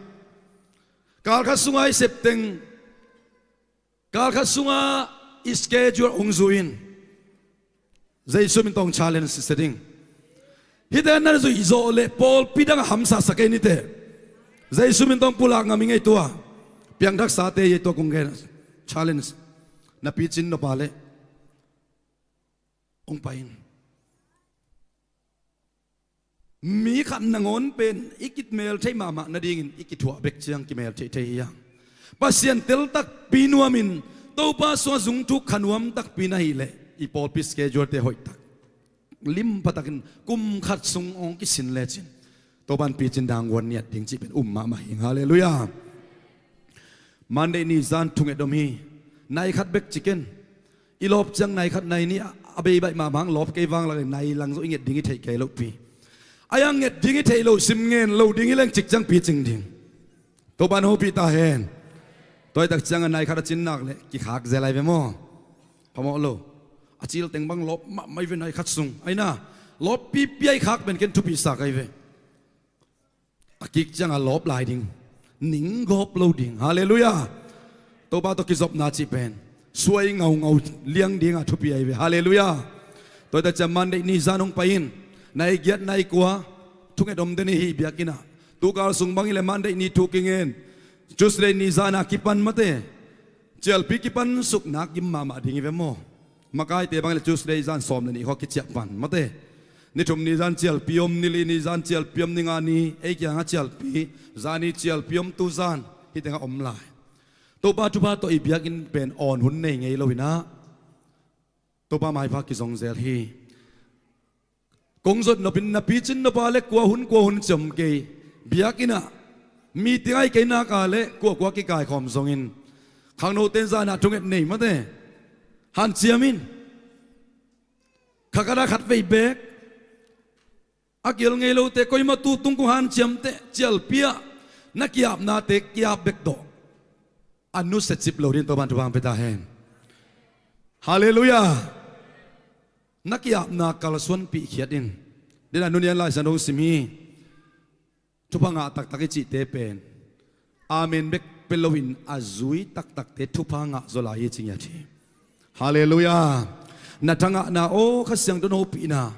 Kalkhat sunga i septeng, kalkhat sunga i schedule ong zui in. Jesu min tawh challenge i sia ding. Hihte na zuih zawh le pawlpi dang a hamsa sa kei nite. Jesu min tawh pulak ngam i ngei tua. Piangthaksate i tua kong gen challenge. Na picin nop a le ong pai in. Mi khat nangawn pen i kimel theih mahmah nadingin i kithuah bek ciang kimel theih thei hi hang. Pasian tel takpi nuamin Topa sungah zungthuk kha nuam takpi na hih leh i pawlpi schedule-te hoih tak, lim pha takin kum khat sung ong kisin lecin Topa in picin dang guan niat ding cih pen um mahmah hi. Halleluiah. Monday ni zan thunget om hi. Nai khat bek ci ken. I lawp ciang nai khat nai nih a bei baih mahmah hang, lawp kei vang lak nai lang zawh i nget ding i theih kei loh pi. A iang nget ding i theih loh, sim ngen lo ding hi leng cik ciang picing ding. Topa in hopih ta hen. Tua i tak ciang a nai khat a cin nak le kikhak zel ai ve maw? Phamawh lo. A cil teng bang lawp mahmah i ve nai khat sung. Ai na, lawp pipi a i khak pen ken thupi sak ai ve. A kik ciang a lawp lai ding, ning gawp lo ding. Halleluiah. Topa tawh kizopna cih pen suai ngaungau liang dinga thupi ai ve. Halleluiah. Tua i tak ciang Monday ni zan hong pai in. Nai giat nai kua thunget om den i hi biakinn ah. Tukal sung bang hi le Monday ni thu kingen, Tuesday ni zan a kipan mate. Cialpi kipan suk nak gim mahmah ding hi ve maw? Makaite bang le Tuesday zan sawm le nih khawng kiciah pan mate. Ni thum ni zan cialpi om, ni li ni zan cialpi om, ni nga ni ei kiangah cialpi, zani cialpi om, tu zan hih tengah om lai. Topa thupha tawh i biakinn pen awn hun nei ngei lo inah Topa maipha kizong zel hi. Kong zot nopin na picin nop a le kua hun kua hun ciam kei. Biakinn ah meeting ai kei nak a le kuakua kikaikhawm zongin khangnote in zan ah thunget nei mate. Hanciam in. Khat a khat vei bek a kil ngei lote, koima tu tung kong hanciamte cialpi ah na kiapnate kiap bek tawh a nusia cip lo ding Topan thupha pia ta hen. Halleluiah. Na kiapna kalsuanpih khiat in. Dena nunian Lai Siangtho sim hi. Thupha ngah taktak i cihte pen amen bek pia loin a zui taktakte thupha ngah zaw lai hi ci ngiat hi. Halleluiah. Na thangahna aw Kha Siangtho hopihna,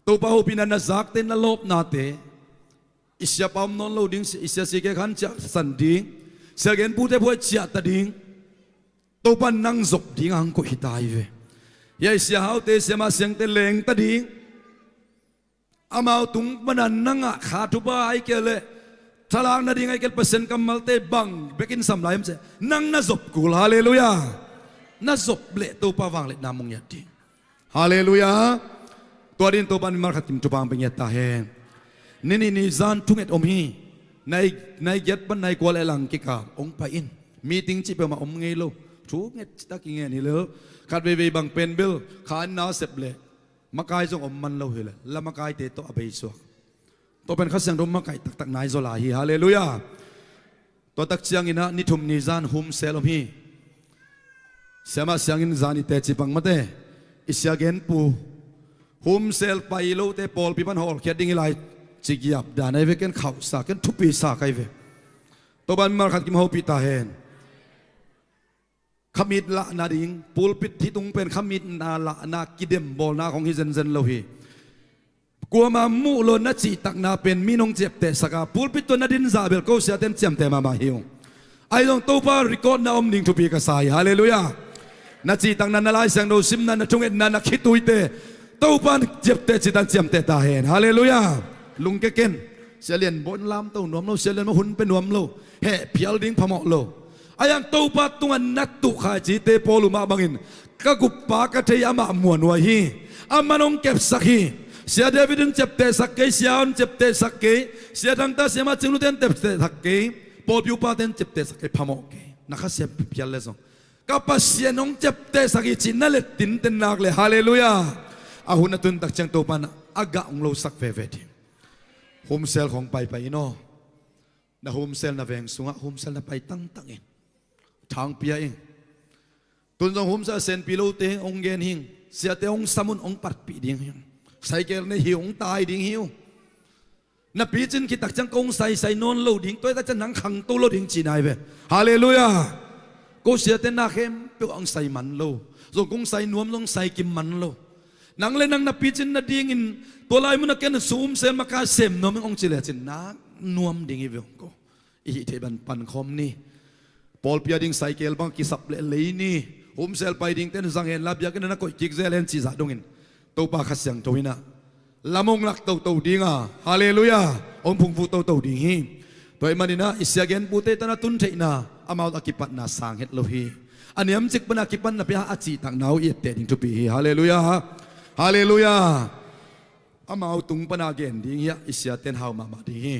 Topa hopihna na zakte na lawpnate, i siapa om nawn lo ding, i sia sike khan ciahsan ding, sia genpute phuai ciahta ding, Topa nang zop ding a hong koih hi ta hi ve. Hiai sia haute siamah siangte lengta ding, amau tung pana nang a kha thupha ahih kei leh thalak nading ahih kei leh Pasian kammalte bang bekin sam lai hiam cih leh nang na zop kul. Halleluiah. Na zop leh Topa vangliatna mu ngiat ding. Halleluiah. Tua dingin Topa mimal khat kim thupha pia ngiat ta hen. Ni nih ni zan thunget om hi. Nai, nai giat pan nai kua leh lang kikal hong pai in. Meeting cih peuhmah om ngei lo. Thunget citak i ngen hi lel. Khat veivei bang pen bel kha in na sep leh makai zong om man lo hi leh la makaite tawh a beisuak. Tua pen Kha Siangtho makaih taktak nai zaw lai hi. Halleluiah. Tua tak ciangin ah ni thum ni zan home cell om hi. Siamah siangin zan i teci pang mate, i sia genpu, home cell pai lote pawlpi pan hawlkhiat ding hi lai ci giap dan ahi ve. Ken khauhsa, ken thupisa ka hi ve. Topan mimal khat kim hopih ta hen. Khamit lahna ding, pulpit hi tung pen khamitna lahna kidembawlna khong hi zenzen lo hi. Kuamah muh lo na cihtakna pen mi nong ciaptehsak a, pulpit tawh na din zah bel ko siaten ciamteh mahmah hi ung. Ahi zong Topa recordna om ding thupi ka sa hi. Halleluiah. Na cihtakna, na Lai Siangtho simna, na thungetna, na khituite Topan ciapteh citan ciamteh ta hen. Halleluiah. Lungke ken. Sia Lian Bawi in lamto nuam lo, Sia Lian Bawi hun pe nuam lo, heh phial ding phamawh lo. Ahi hang Topa tungah na tuh kha i cite Paul uh mah bangin ka guppa ka thei, amah muanhuai hi. Amah in hong kepsak hi. Sia David in ciaptehsak kei, sia hon ciaptehsak kei, sia thangta siamah cing lute in ciaptehsak kei, pawlpi upate in ciaptehsak kei, phamawh kei. Na kha siam phial leh zong ka Pasian hong ciaptehsak hi cih na let tinten nak leh, halleluiah, a hun a tun tak ciang Topan a gah hong losak veve ding. Home cell khong paipai in aw. Na home cell na veng sungah home cell na pai tangtang in. Thangpia in. Tun zong home cell a senpi lote hong gen hing. Siate hong sam un, hong patpih ding hing. Saikel nei hi uh, hong tai ding hi uh. Na picin khit tak ciang kong saisai nawn lo ding, tua tak ciang nang khangto lo ding ci nai ve. Halleluiah. Ko siate na khempeuh hong sai man lo. Zong kong sai nuam zong sai kim man lo. Nang le nang na picin nadingin tua lai mun a ken sum sem maka sem nuam ing hong ci lecin nak nuam ding hi ve hong ko. I hih theih ban pankhawm ni. Pawlpi a ding saikel bang kisap leh lei ni. Home cell pai dingten zang hen la, biakinn ah na koih kik zel hen cih zah dongin Topa Kha Siangtho in ah lam hong lak toto ding a, halleluiah, hong phungvuh toto ding hi. Tua ahih manin ah i sia genpute tan a tun theihna, amau a kipatna sang het lo hi. A niamcik pan a kipan napi a cihtakna uh i etteh ding thupi hi. Halleluiah. Halleluiah. Amau tung pan a gen ding hiah i siaten hau mahmah ding hi.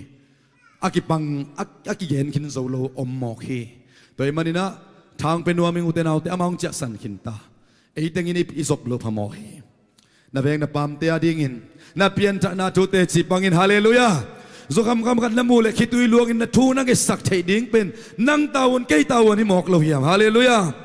A kipang, a, a kigen khin zo lo om mawk hi. Tua ahih manin ah thangpia nuam ing, ute naute, amah hong ciahsan khin ta. Ei tengin i, i zop lo phamawh hi. Na veng na pamte a dingin na pianthakna thute cih bangin, halleluiah, zukhamkham khat na muh leh khitui luangin na thu na ngetsak theih ding pen nang tavuan kei tavuan hi mawk lo hiam? Halleluiah.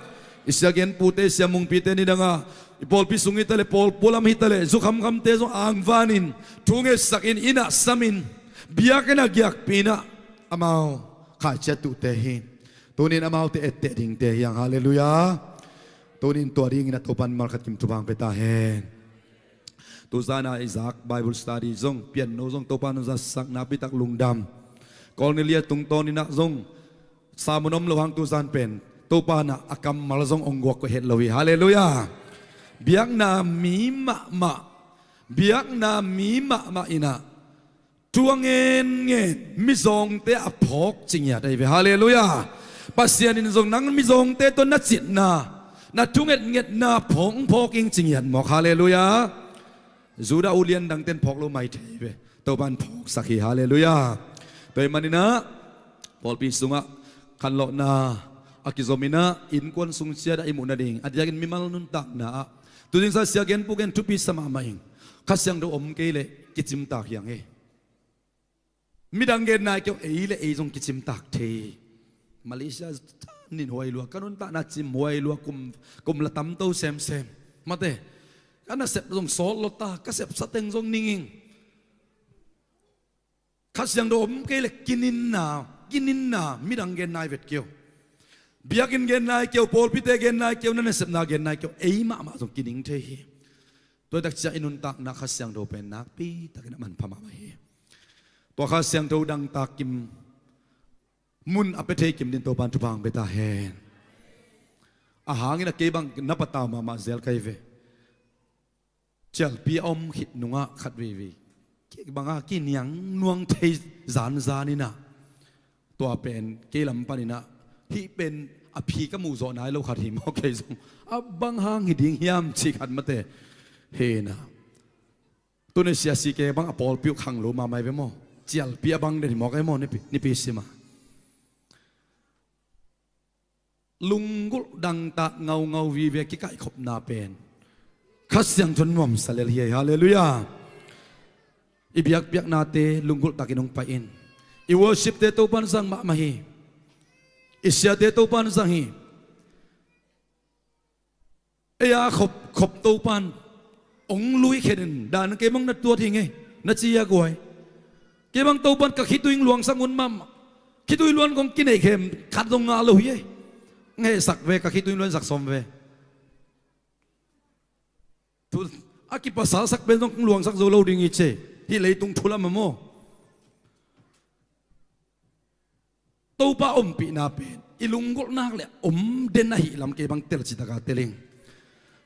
I sia genpute, sia Mungpite nidang a i pawlpi sung hi taleh, pawlpi lam hi taleh, zukhamkhamte zong angvanin thu ngetsakin, inn ah samin, biakinn ah giakpih in ah amau khaici a tuhte hi. Tunin amaute etteh dingte hi hang, halleluiah. Tunin tua dingin a Topan malkhat kim thupha pia ta hen. Tuzan a i zak Bible study zong, pianno zong Topan hong zatsak napi tak lungdam. Cornelia tungtawn in ah zong sermon om lo hang tuzan pen Topan ah a kammal zong hong guak kha het lo hi. Halleluiah. Biakna mi mahmah, biakna mi mahmah in ah thu a ngenngen mizawngte a phawk ci ngiat ahi ve. Halleluiah. Pasian in zong nang mizawngte tawh na citna, na thungetngetna phawk, phawk ing ci ngiat mawk. Halleluiah. Judah ulian dangten phawk lo mai thei ve. Topan phawksak hi. Halleluiah. Tua ahih manin ah pawlpi sungah khanlawhna a kizom in ah innkuan sung ciat ah i muh nading, a diakin mimal nuntakna ah Tuzingsa sia gen pu gen thupi sa mahmah ing. Kha Siangtho om kei leh kicimtak hiang hi. Midang gen nai kei uh, ei le ei zong kicimtak thei hi. Malaysia nin huai lua, ka nuntakna cim huai lua, kum, kum la tamto semsem. Mate, ka nasep zong sawt lo ta, ka sepsa teng zong ning ing. Kha Siangtho om kei le kininna, kininna, midang gen nai vet kei uh. Biakinn gen nai kei uh, pawlpite gen nai kei uh, na nasepna gen nai kei uh, ei mahmah zong kining thei hi. Tua takciang i nuntakna Kha Siangtho pen nakpi takin a manpha mahmah hi. Tua Kha Siangtho dangtak kim, mun a pia thei kim din Topan thupha hong pia ta hen. A hangin a kei bang na patau mahmah zel ka hi ve. Cialpi a om khit nungah khat veivei kei banga kiniang nuang thei zanzan inah, tua pen kei lam paninah hih pen a phi ka muh zawh nai lo khat hi maw, kei zong a bang hang hi ding hiam cih khat mate. Hinah tuni siasi kei bang a pawlpi uh khang lo mahmah hi ve maw. Cialpi a bang den hi maw, kei maw nipi, nipi simah lunggulh dangtak ngaungau vive kikaihkhopna pen Kha Siangtho in nuamsa lel hi. Halleluiah. I biakpiaknate lunggulh takin hong pai in. I worshipte Topan zang mahmah hi. I siate Topan zang hi. Ei a khop, khop Topan hong lui khenin dan kei bang na tuat hi ngei, na ci a guai. Kei bang Topan ka khitui luangsak hun mahmah. Khitui luan kong kineih khem khat zong ngah lo hi ei. Ngehsak ve, ka khitui luansak sawm ve. Thu a kipasalsak pen zong kong luangsak zo lo ding hi ce. Hih leitung thu lam a maw. Topa ompihna pen i lunggulh nak le om den ahih lam kei bang tel citaka tel ing.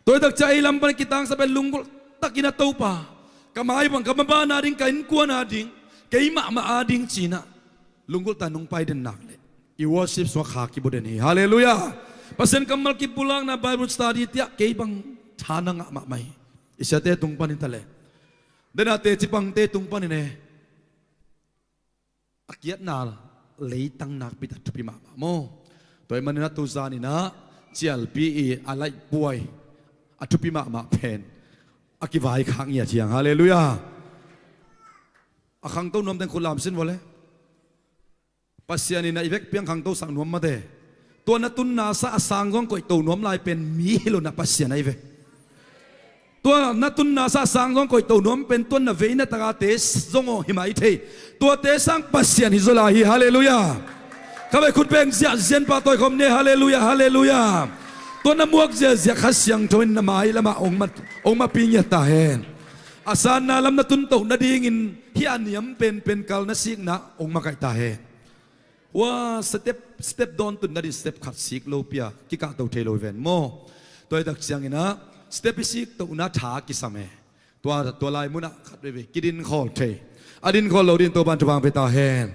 Tua hi takcia ei lam pan kitangsa pen lunggulh takin a Topa, ka mai bang ka maban ading, ka innkuan ading, kei mahmah ading cinah lunggulh ta nong pai den nak le i worship sungah kha kibu den hi. Halleluiah. Pasian kammal kipulakna Bible study tiah kei bang tha na ngah mahmah hi. I siate tung panin ta le, dena teci pangte tung panin e, a kiatna leitang nakpi tak thupi mahmah maw. Tua ahih maninah tuzaninah cialpi i a laih puai a thupi mahmah pen a kivaikhak ngiat hiang. Halleluiah. A khangto nuamteng khut lam sin vawle. Pasian inah i vek piang khangtosak nuam mate. Tua na tunna sa a sang zong koihto nuam lai pen mi hi lo, na Pasian ahi ve. Tua na tunna sa a sang zong koihto nuam pen tua na veina takate zong aw hi mai thei. Tuate sang Pasian hi zaw lai hi. Halleluiah. Ka vei khut beng ziahzian pahtawi khawm ni. Halleluiah, halleluiah. Tua na muak ziahziah Kha Siangtho in na mai lamah ong ma, ong mapi ngiat ta hen. A sanna lam na tuntoh nadingin hih a niam penpen kal na sikna ong makaih ta hen. Hua step, step dawn tun nadin step khat sik lo pia kikahto thei lo hi ven maw. Tua hi tak cianginah step i siktohna tha kisam e. Tua, tua lai munah khat veivei kidin khawl thei. A din khawl lo din Topan thupha hong pia ta hen.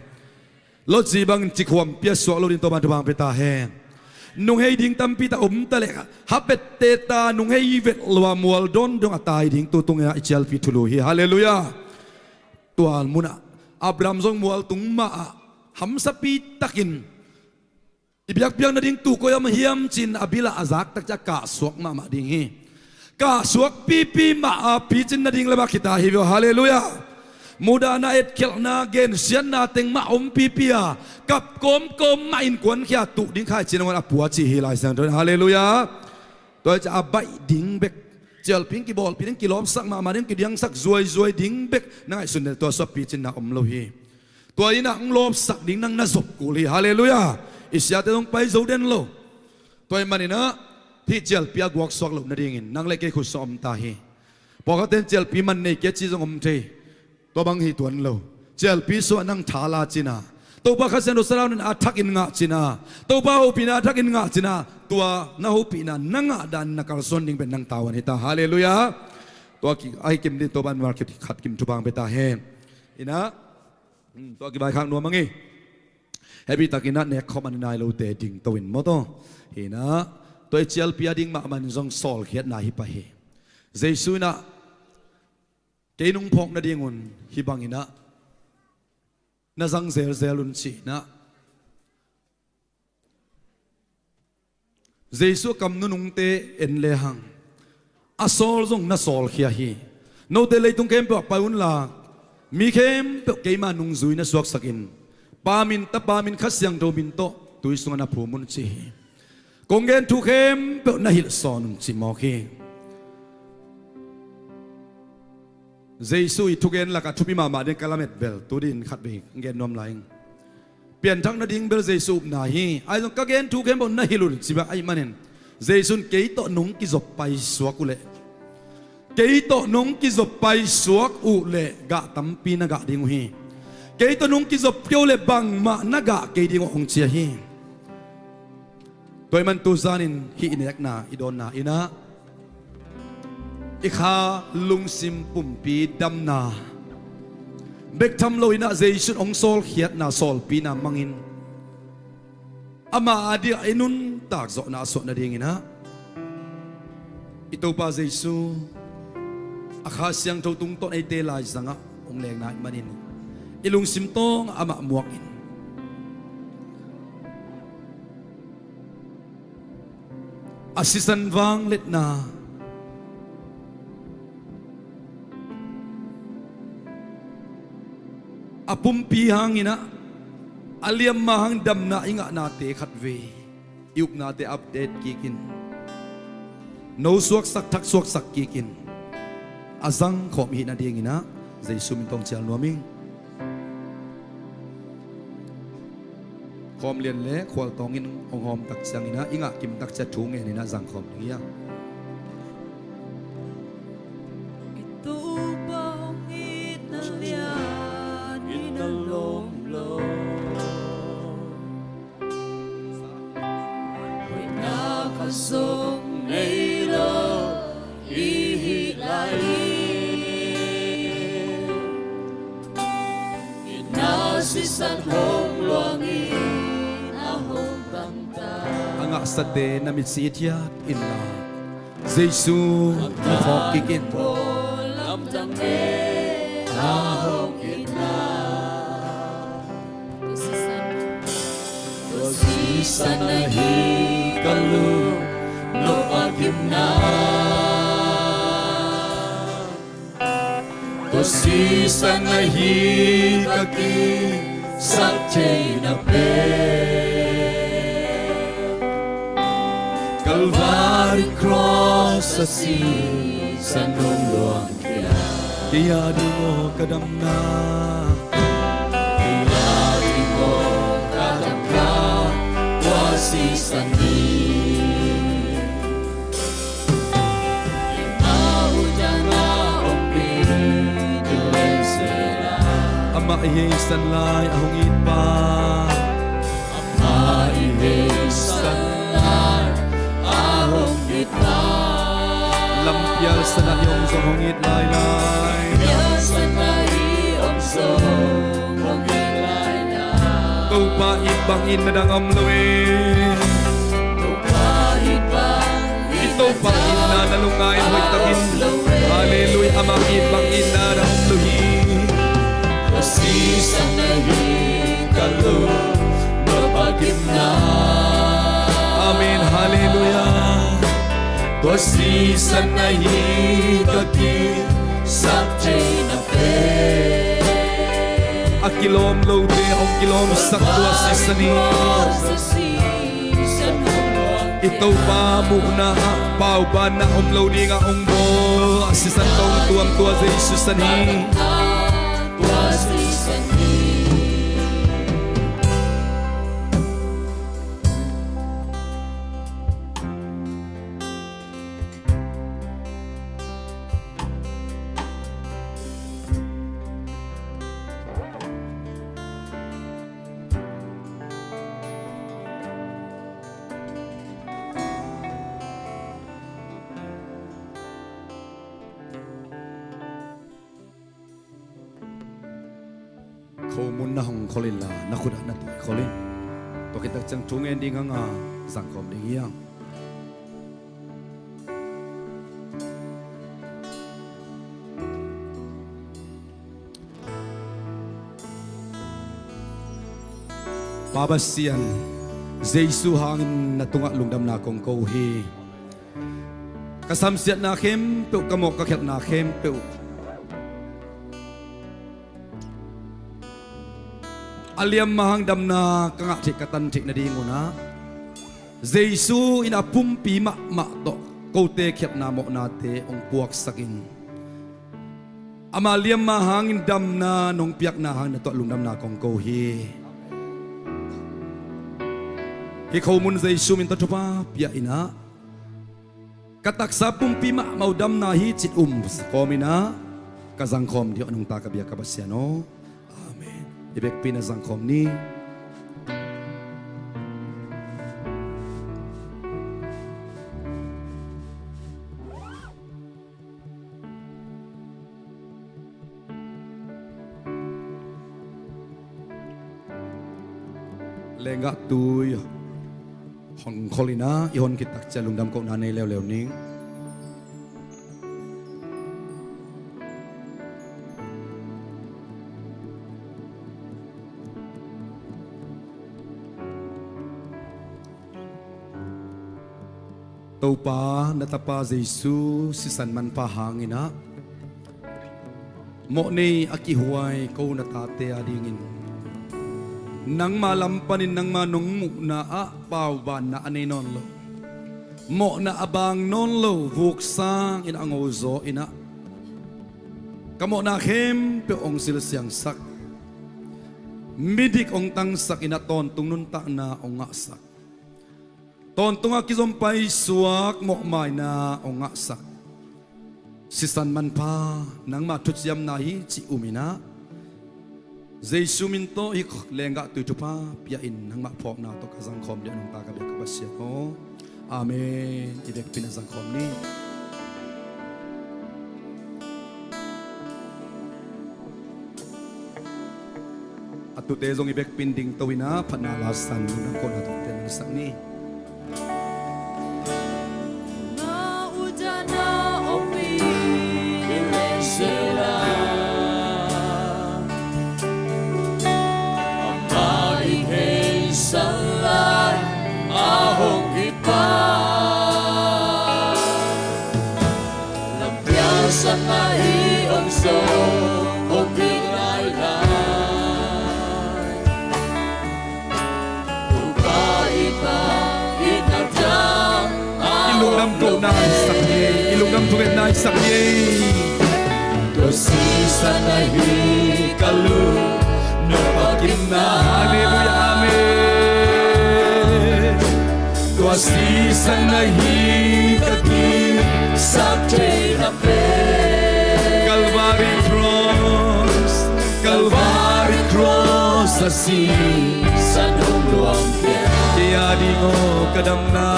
Lotzi bangin cikhuam pia suak lo din Topan thupha hong pia ta hen. Nunghei ding tampi ta om ta leh hapette ta nunghei vet lo a mual dawn dong a tai ding tu tunginah i cialpi thulu hi. Halleluiah. Tua munah Abraham zong mualtung mah ah hamsapi takin i biakpiak nading tu koi om hiam cin a bilah a zak takcia kahsuak mahmah ding hi. Kahsuak pipi mah a picin nading lamah khita hi veu. Halleluiah. Mudahna, etkhelhna, gensiatna teng mah om pipi a kap kawmkawm mah in kuankhia tuh ding khai cin a ngon a pua ci hi Lai Siangtho in. Halleluiah. Tua hi ciah a baih ding bek, cialpi in kibawlpih ding, kilawpsak mahmah ding, kidiangsak zuaizuai ding bek na ngaihsun le tua suah picinna om lo hi. Tua innah hong lawpsak ding nang na zop kul hi. Halleluiah. I siate zong pai zo den lo. Tua ahih maninah hih cialpi a guaksuak loh nadingin nang le kei khutsuah om ta hi. Pawlkhatte in cialpi man nei kei a ci zong om thei. Tua bang hi tuan lo. Cialpi suah nang tha la cina, Topa Kha Siangtho salam in a thakin ngah cina, Topa hopihna a thakin ngah cina, tua na hopihna na ngah dan na kalsuan ding pen nang tavuan hi ta. Halleluiah. Tua ki, ahi kim din Topa in mal khat kim thupha hong pia ta hen. Innah, hmm, tua kivaikhak nuam ang hi. Hehpih takinnah nekkhawm a ni nai lote dingto in mawtaw. Hinah tua i cialpi a ding mahmah in zong sawlkhiatna hi pah hi. Jesu innah kei nung phawk nadingun hih banginah na zang zelzel un cinah Jesu a kam nunungte en lehang A sawl zong na sawlkhia hi. Note leitung khempeuh ah pai unla, mi khempeuh keima nungzui na suaksakin, Pa min, Tapa min, Kha Siangtho min tawh tui sungah na phum un ci hi. Kong gen thu khempeuh na hilhsawn un ci mawk hi. Jesu i thugen lakah thupi mahmah ding ka lamet bel tu dingin khatvei gen nuam lai ing. Pianthak nading bel Jesu upna hi. Ahi zong ka gen thu khempeuh na hilh un ci bek ahih manin, Jesu in kei tawh nong kizop paisuak uh leh, kei tawh nong kizop paisuak uh leh gah tampi na gah ding uh hi. Kei tawh nong kizop kei uh leh bangmah na gah kei ding uh hong ci ahi. Tua ahih man tu zanin hih i nekna, i dawnna in ah, i kha lungsim pumpi damna bek tham loin ah, Jesu in hong sawlkhiatna, sawlpina mangin, amah a dingah i nuntak zawhna a suah nadingin ah, i Topa Jesu a Kha Siangtho tungtawn eite laizangah hong lengna ahih manin, i lungsim tawngah amah muakin, a sisan vangliatna, a pumpi hangin ah, a liamma hang damna i ngahnate khatvei i upnate update kikin, no suaksak, thak suaksak kikin, a zangkhawm i hih nadingin ah Jesu min tawh hong cial nuam ing. Khawm lian le khualtawng in hong hawm tak ciangin ah, i ngah kim tak ciang thu ngenin ah zangkhawm ding hi hang. I Topa hong itna lian in a lawm lo. Hoihna khat zong nei lo i hih lai hi. Itna sisan hong luangin a hong kamta. A ngahsate na mitsi it hiat inla, Jesu na phawk kik in. Lamdang in a hong itna. Tua sisan ahi ka lungnupa kipna. Tua sisan ahi ka kiksak theihna pen. Calvary cross a sisan hong luang. Kei a ding aw ka damna. Kei a ding aw ka damna. Tua sisan hi. Amah i heisan lai a hong it pa. Amah i heisan lai a hong it pa. Lampial sanah i om zong hong it lailai. Lampial sanah i om zong hong it lailai. Topa it bangin na dang om lo e. Topa it bang. I Topa itna na lungngai hoihtakin. Halleluiah, amah it bang itna na om lo hi. Tua sisan ahi ka lungnupa kipna. Amen, halleluiah. Tua sisan ahi ka kiksak theihna pen. A kilawm lote hong kilawmsak tua sisan hi. I Topa muhna ah paubanna om lo dingah hong bawl a sisan tawh hong tuam tua Jesu san hi. Khomun na hong khol inla, na khut ah na tuai khol in. Tua khit tak ciang thu ngen ding hang a, zangkhawm ding hi hang. Pa Pasian, Jesu hangin na tungah lungdamna kong ko uh hi. Ka samsiatna khempeuh, ka mawh ka khialhna khempeuh, a liamma hang damna ka ngah theih, ka tan theih nadingun ah Jesu in a pumpi mahmah tawh kote khialhna mawhnate hong puaksakin, ama liamma hangin damna nong piakna hangin na tuah lungdamna kong ko hi. Hih khomun Jesu min tawh thupha pia in ah, ka taksa pumpi mahmah uh damna hi cih um khawm in ah, ka zangkhawm dih aw, a nungta ka biak ka Pasian aw. Amen. I vekpi in ah zangkhawm ni. Lenggah tui hong khol in ah, i hon khit tak ciang lungdam kohna nei leuleu ning. Topa, na Tapa Jesu sisan manpha hangin ah, mawh nei a kihuai ko na tate adingin, nangma lam panin nangma nong muhna ah paubanna a nei nawn lo, mawhna a baang nawn lo, vuk sangin a ngozaw in ah, ka mawhna khempeuh hong silsiangsak, midik hong tangsak in ah, tawntung nuntakna hong ngahsak, tawntung a kizom paisuak mawhmaina hong ngahsak sisan manpha, nangma thuciamna hi cih um in ah, Jesu min tawh hih lenggah tui thupha pia in, nangmah phawkna tawh ka zangkhawm dih, a nungta ka biak ka Pasian aw. Amen. I vekpi in ah zangkhawm ni. A tuute zong i vekpi in dingto in ah, phatna la san, lungdam kohna tawh teng sak ni. Lampiang sang ahi hong zo ko kik lailai. Tupa i pa i na dang, i lungdam kohna i sak ni ei, i lungdam thungetna i sak ni ei. Tua sisan ahi ka lung nop a kimna. Halleluiah, amen. Tua sisan ahi ka kiksak theihna pen. Calvary Cross, Calvary Cross a sisan hong luang pian. Kei a ding aw ka damna,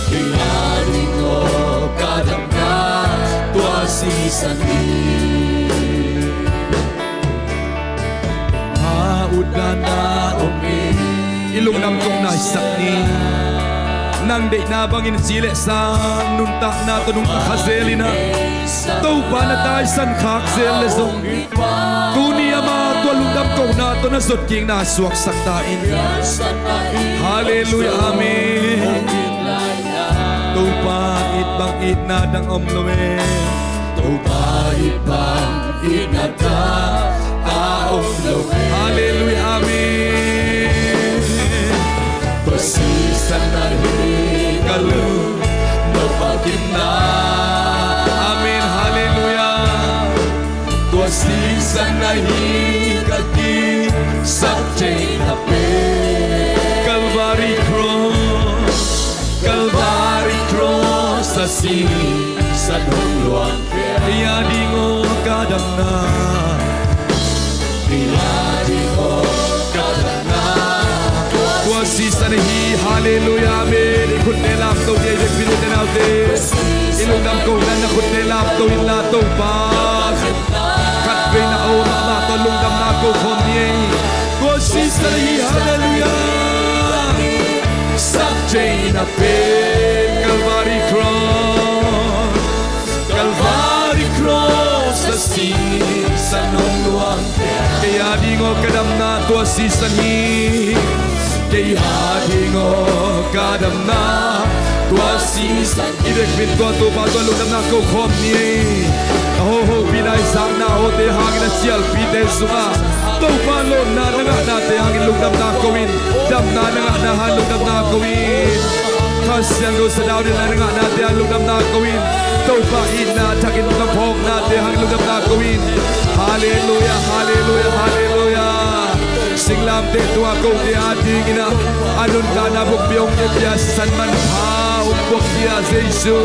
kei a ding aw ka damna, tua sisan hi. Mah ut dan a om hi. I lungdam kohna i sak ni. Nang deihna bangin ci le sa, nuntakna tawh nungta kha zel in ah, Topa na taisan khak zel le zong, tuni a mah tua lungdam kohna tawh na zot kikna suaksak ta in. Halleluiah, amen. Topa it bang itna dang om lo e. Topa it bang itna dang a om lo e. Halleluiah, amen. Tua sisan ahi ka lung nop a kimna. Amen, halleluiah. Tua sisan ahi ka kiksak theihna pen. Calvary Cross, Calvary Cross a sisan hong luang pian. Kei a ding aw ka damna, kei a ding aw ka damna. Tua sisan hi, halleluiah, amen. I khut ne lamto ni ei, i vekpi nu te nau te. I lungdam kohna in na khut ne lamto in la, Topa, khatvei na om mahmah tawh lungdamna ko khawm ni ei. Tua sisan hi, halleluiah. Sak theihna pen Calvary Cross, Calvary Cross a sisan hong luang. Kei a ding aw ka damna tua sisan hi. Kei a ding aw ka damna Tua sisan i vekpi in tua Topa tungah lungdamna ko khawm ni. A hohopihna i zakna hote hangin a cialpite sungah Topa lawpna na ngahnate hangin lungdamna ko in. Damna na ngahna hangin lungdamna ko in. Kha Siangtho sadau dinna na ngahnate hangin lungdamna ko in. Topa itna thakin na phawknate hangin lungdamna ko in. Halleluia, halleluia, halleluia. Singlamteh tungah kote adingin ah a nuntakna bukpi hong kepia sisan manpha hong buak dia Jesu.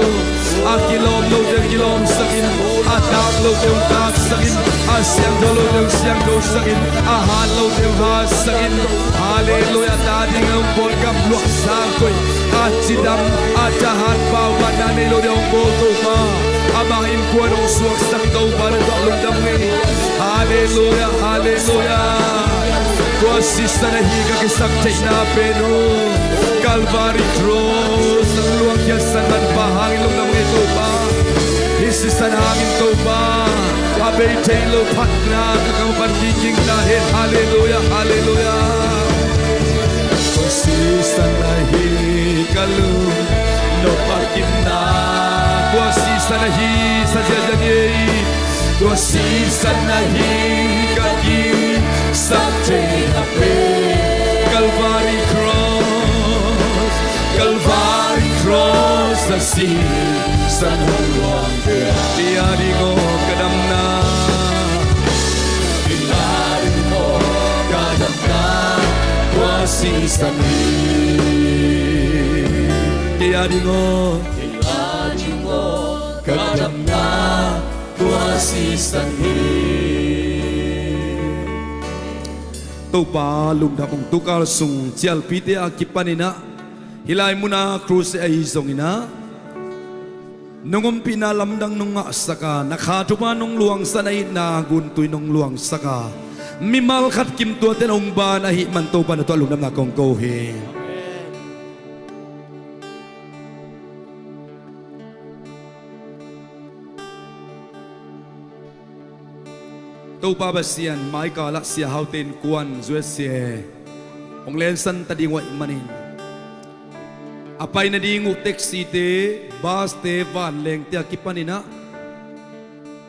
A kilawm lote hong kilawmsak in, a tak lote hong taksak in, a siangtho lote hong siangthosak in, a hat lote hong hatsak in. Halleluia. Ta dingin hong bawl gamluah sang koih, a cidam, a thahat paubatna nei lote hong bawl Topa. Amah innkuan hong suaksak Topa na tungah lungdam ngei. Halleluia, halleluia. Tua sisan ahi ka kisaktheihna pen uh Calvary Cross ang luangkhiatsan manpha hangin lungdam ngei Topa. Hih sisan hangin Topa a bei thei lo phatna ka kam pan kikingna hen. Halleluia, halleluia. Tua sisan ahi ka lung nop a kimna. Tua sisan ahi sa ziazia ngei. Tua sisan ahi ka kisaktheihna pen Calvary Cross, Calvary Cross a sisan hong luang. Kei a ding aw ka damna, kei a ding aw ka damna, tua sisan hi. Kei a ding aw, kei a ding aw ka damna, tua sisan hi. Topa lungdam ung. Tukal sung cialpite a kipanin ah hih lai muna kruse ahi zongin ah nong ompihna lamdang nong ngahsak a, na kha thupha nong luangsak, na itna guntui nong luangsak a, mimal khat kim tuate nong ban ahih man Topa na tungah lungdamna kong ko hi. Topa Pasian, maikal ah Sia Hau Ten Kuan, U S A hong lensan ta ding uh ahih manin a pai nading uh taxi-te, bus-te, vanleng-te a kipanin ah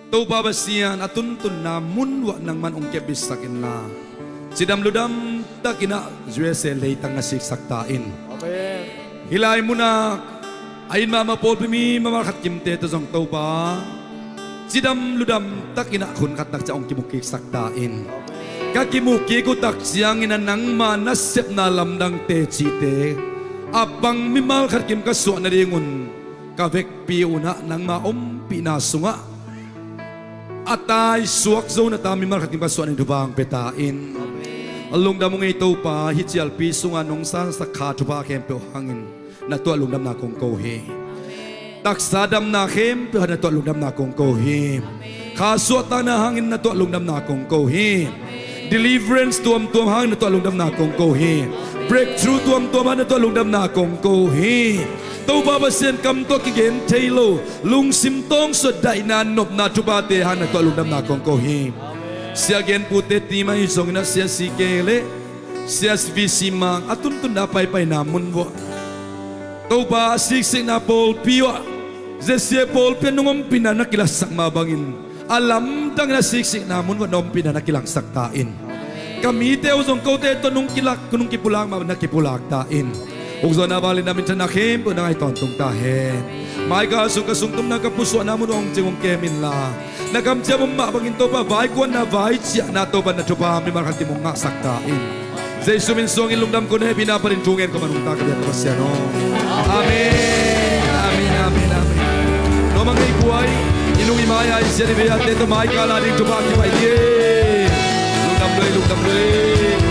Topa Pasian, a tuntunna mun uah nangman hong kepbitsak inla, cidam ludam takin ah U S A leitang na siksak ta in. Amen. Hih lai munah a inn mahmah pawlpi mi mimal khat kimte tawh zong Topa, cidam ludam takin ah hun khat tak ciang hong kimu kiksak ta in. Ka kimu kik uh tak ciangin ah nangma nasepna lamdang tecite a pang mimal khat kim ka suah nadingun ka vekpi un ah nangma ompihna sungah a taisuak zo na ta mimal khat kim ka suah nading thupha hong pia ta in. Lungdam ung ei Topa, hih cialpi sungah nong sansak kha thupha khempeuh hangin na tungah lungdamna kong ko hi. Taksa damna khempeuh hangin na tungah lungdamna kong ko hi. Kha suahtakna hangin na tungah lungdamna kong ko hi. Deliverance tuamtuam hangin na tungah lungdamna kong ko hi. Breakthrough tuamtuam hangin na tungah lungdamna kong ko hi. Topa Pasian, kam tawh kigen thei lo lungsim tawngsuah daihna nopna thuphate hangin na tungah lungdamna kong ko hi. Sia genpute team ahi zongin ah Sia C K le Sia V C Mang a tuntunna paipaina mun uah Topa, a siksikna pawlpi uah Z C A pawlpi ah nong ompihna na kilaksak mah bangin a lamdangin a siksikna mun uah na ompihna na kilangsak ta in. Ka mite uh zong kote tawh nong kilak, nong kipulak mah bangin na kipulak ta in. Ukzawhna, vangliatna, minthanna khempeuh na ngai tawntung ta hen. Maikal sung ka sungtumna ka pusuahna mun uah hong cing hong kem inla, na kamciam om mah bangin Topa, vaikuanna vaiciahna Topa na thupha mimal khat kim hong ngahsak ta in. Jesu min suangin lungdam ko, na hehpihna panin thu ngen ko, man hong ta ka biak Pasian aw. Amen. Amen, amen, amen. Nuam a ngei kuai, i lung i mai a i sian i vei ate tawh maikal a ding thupha kipai ding. Lungdam lua ei, lungdam lua ei.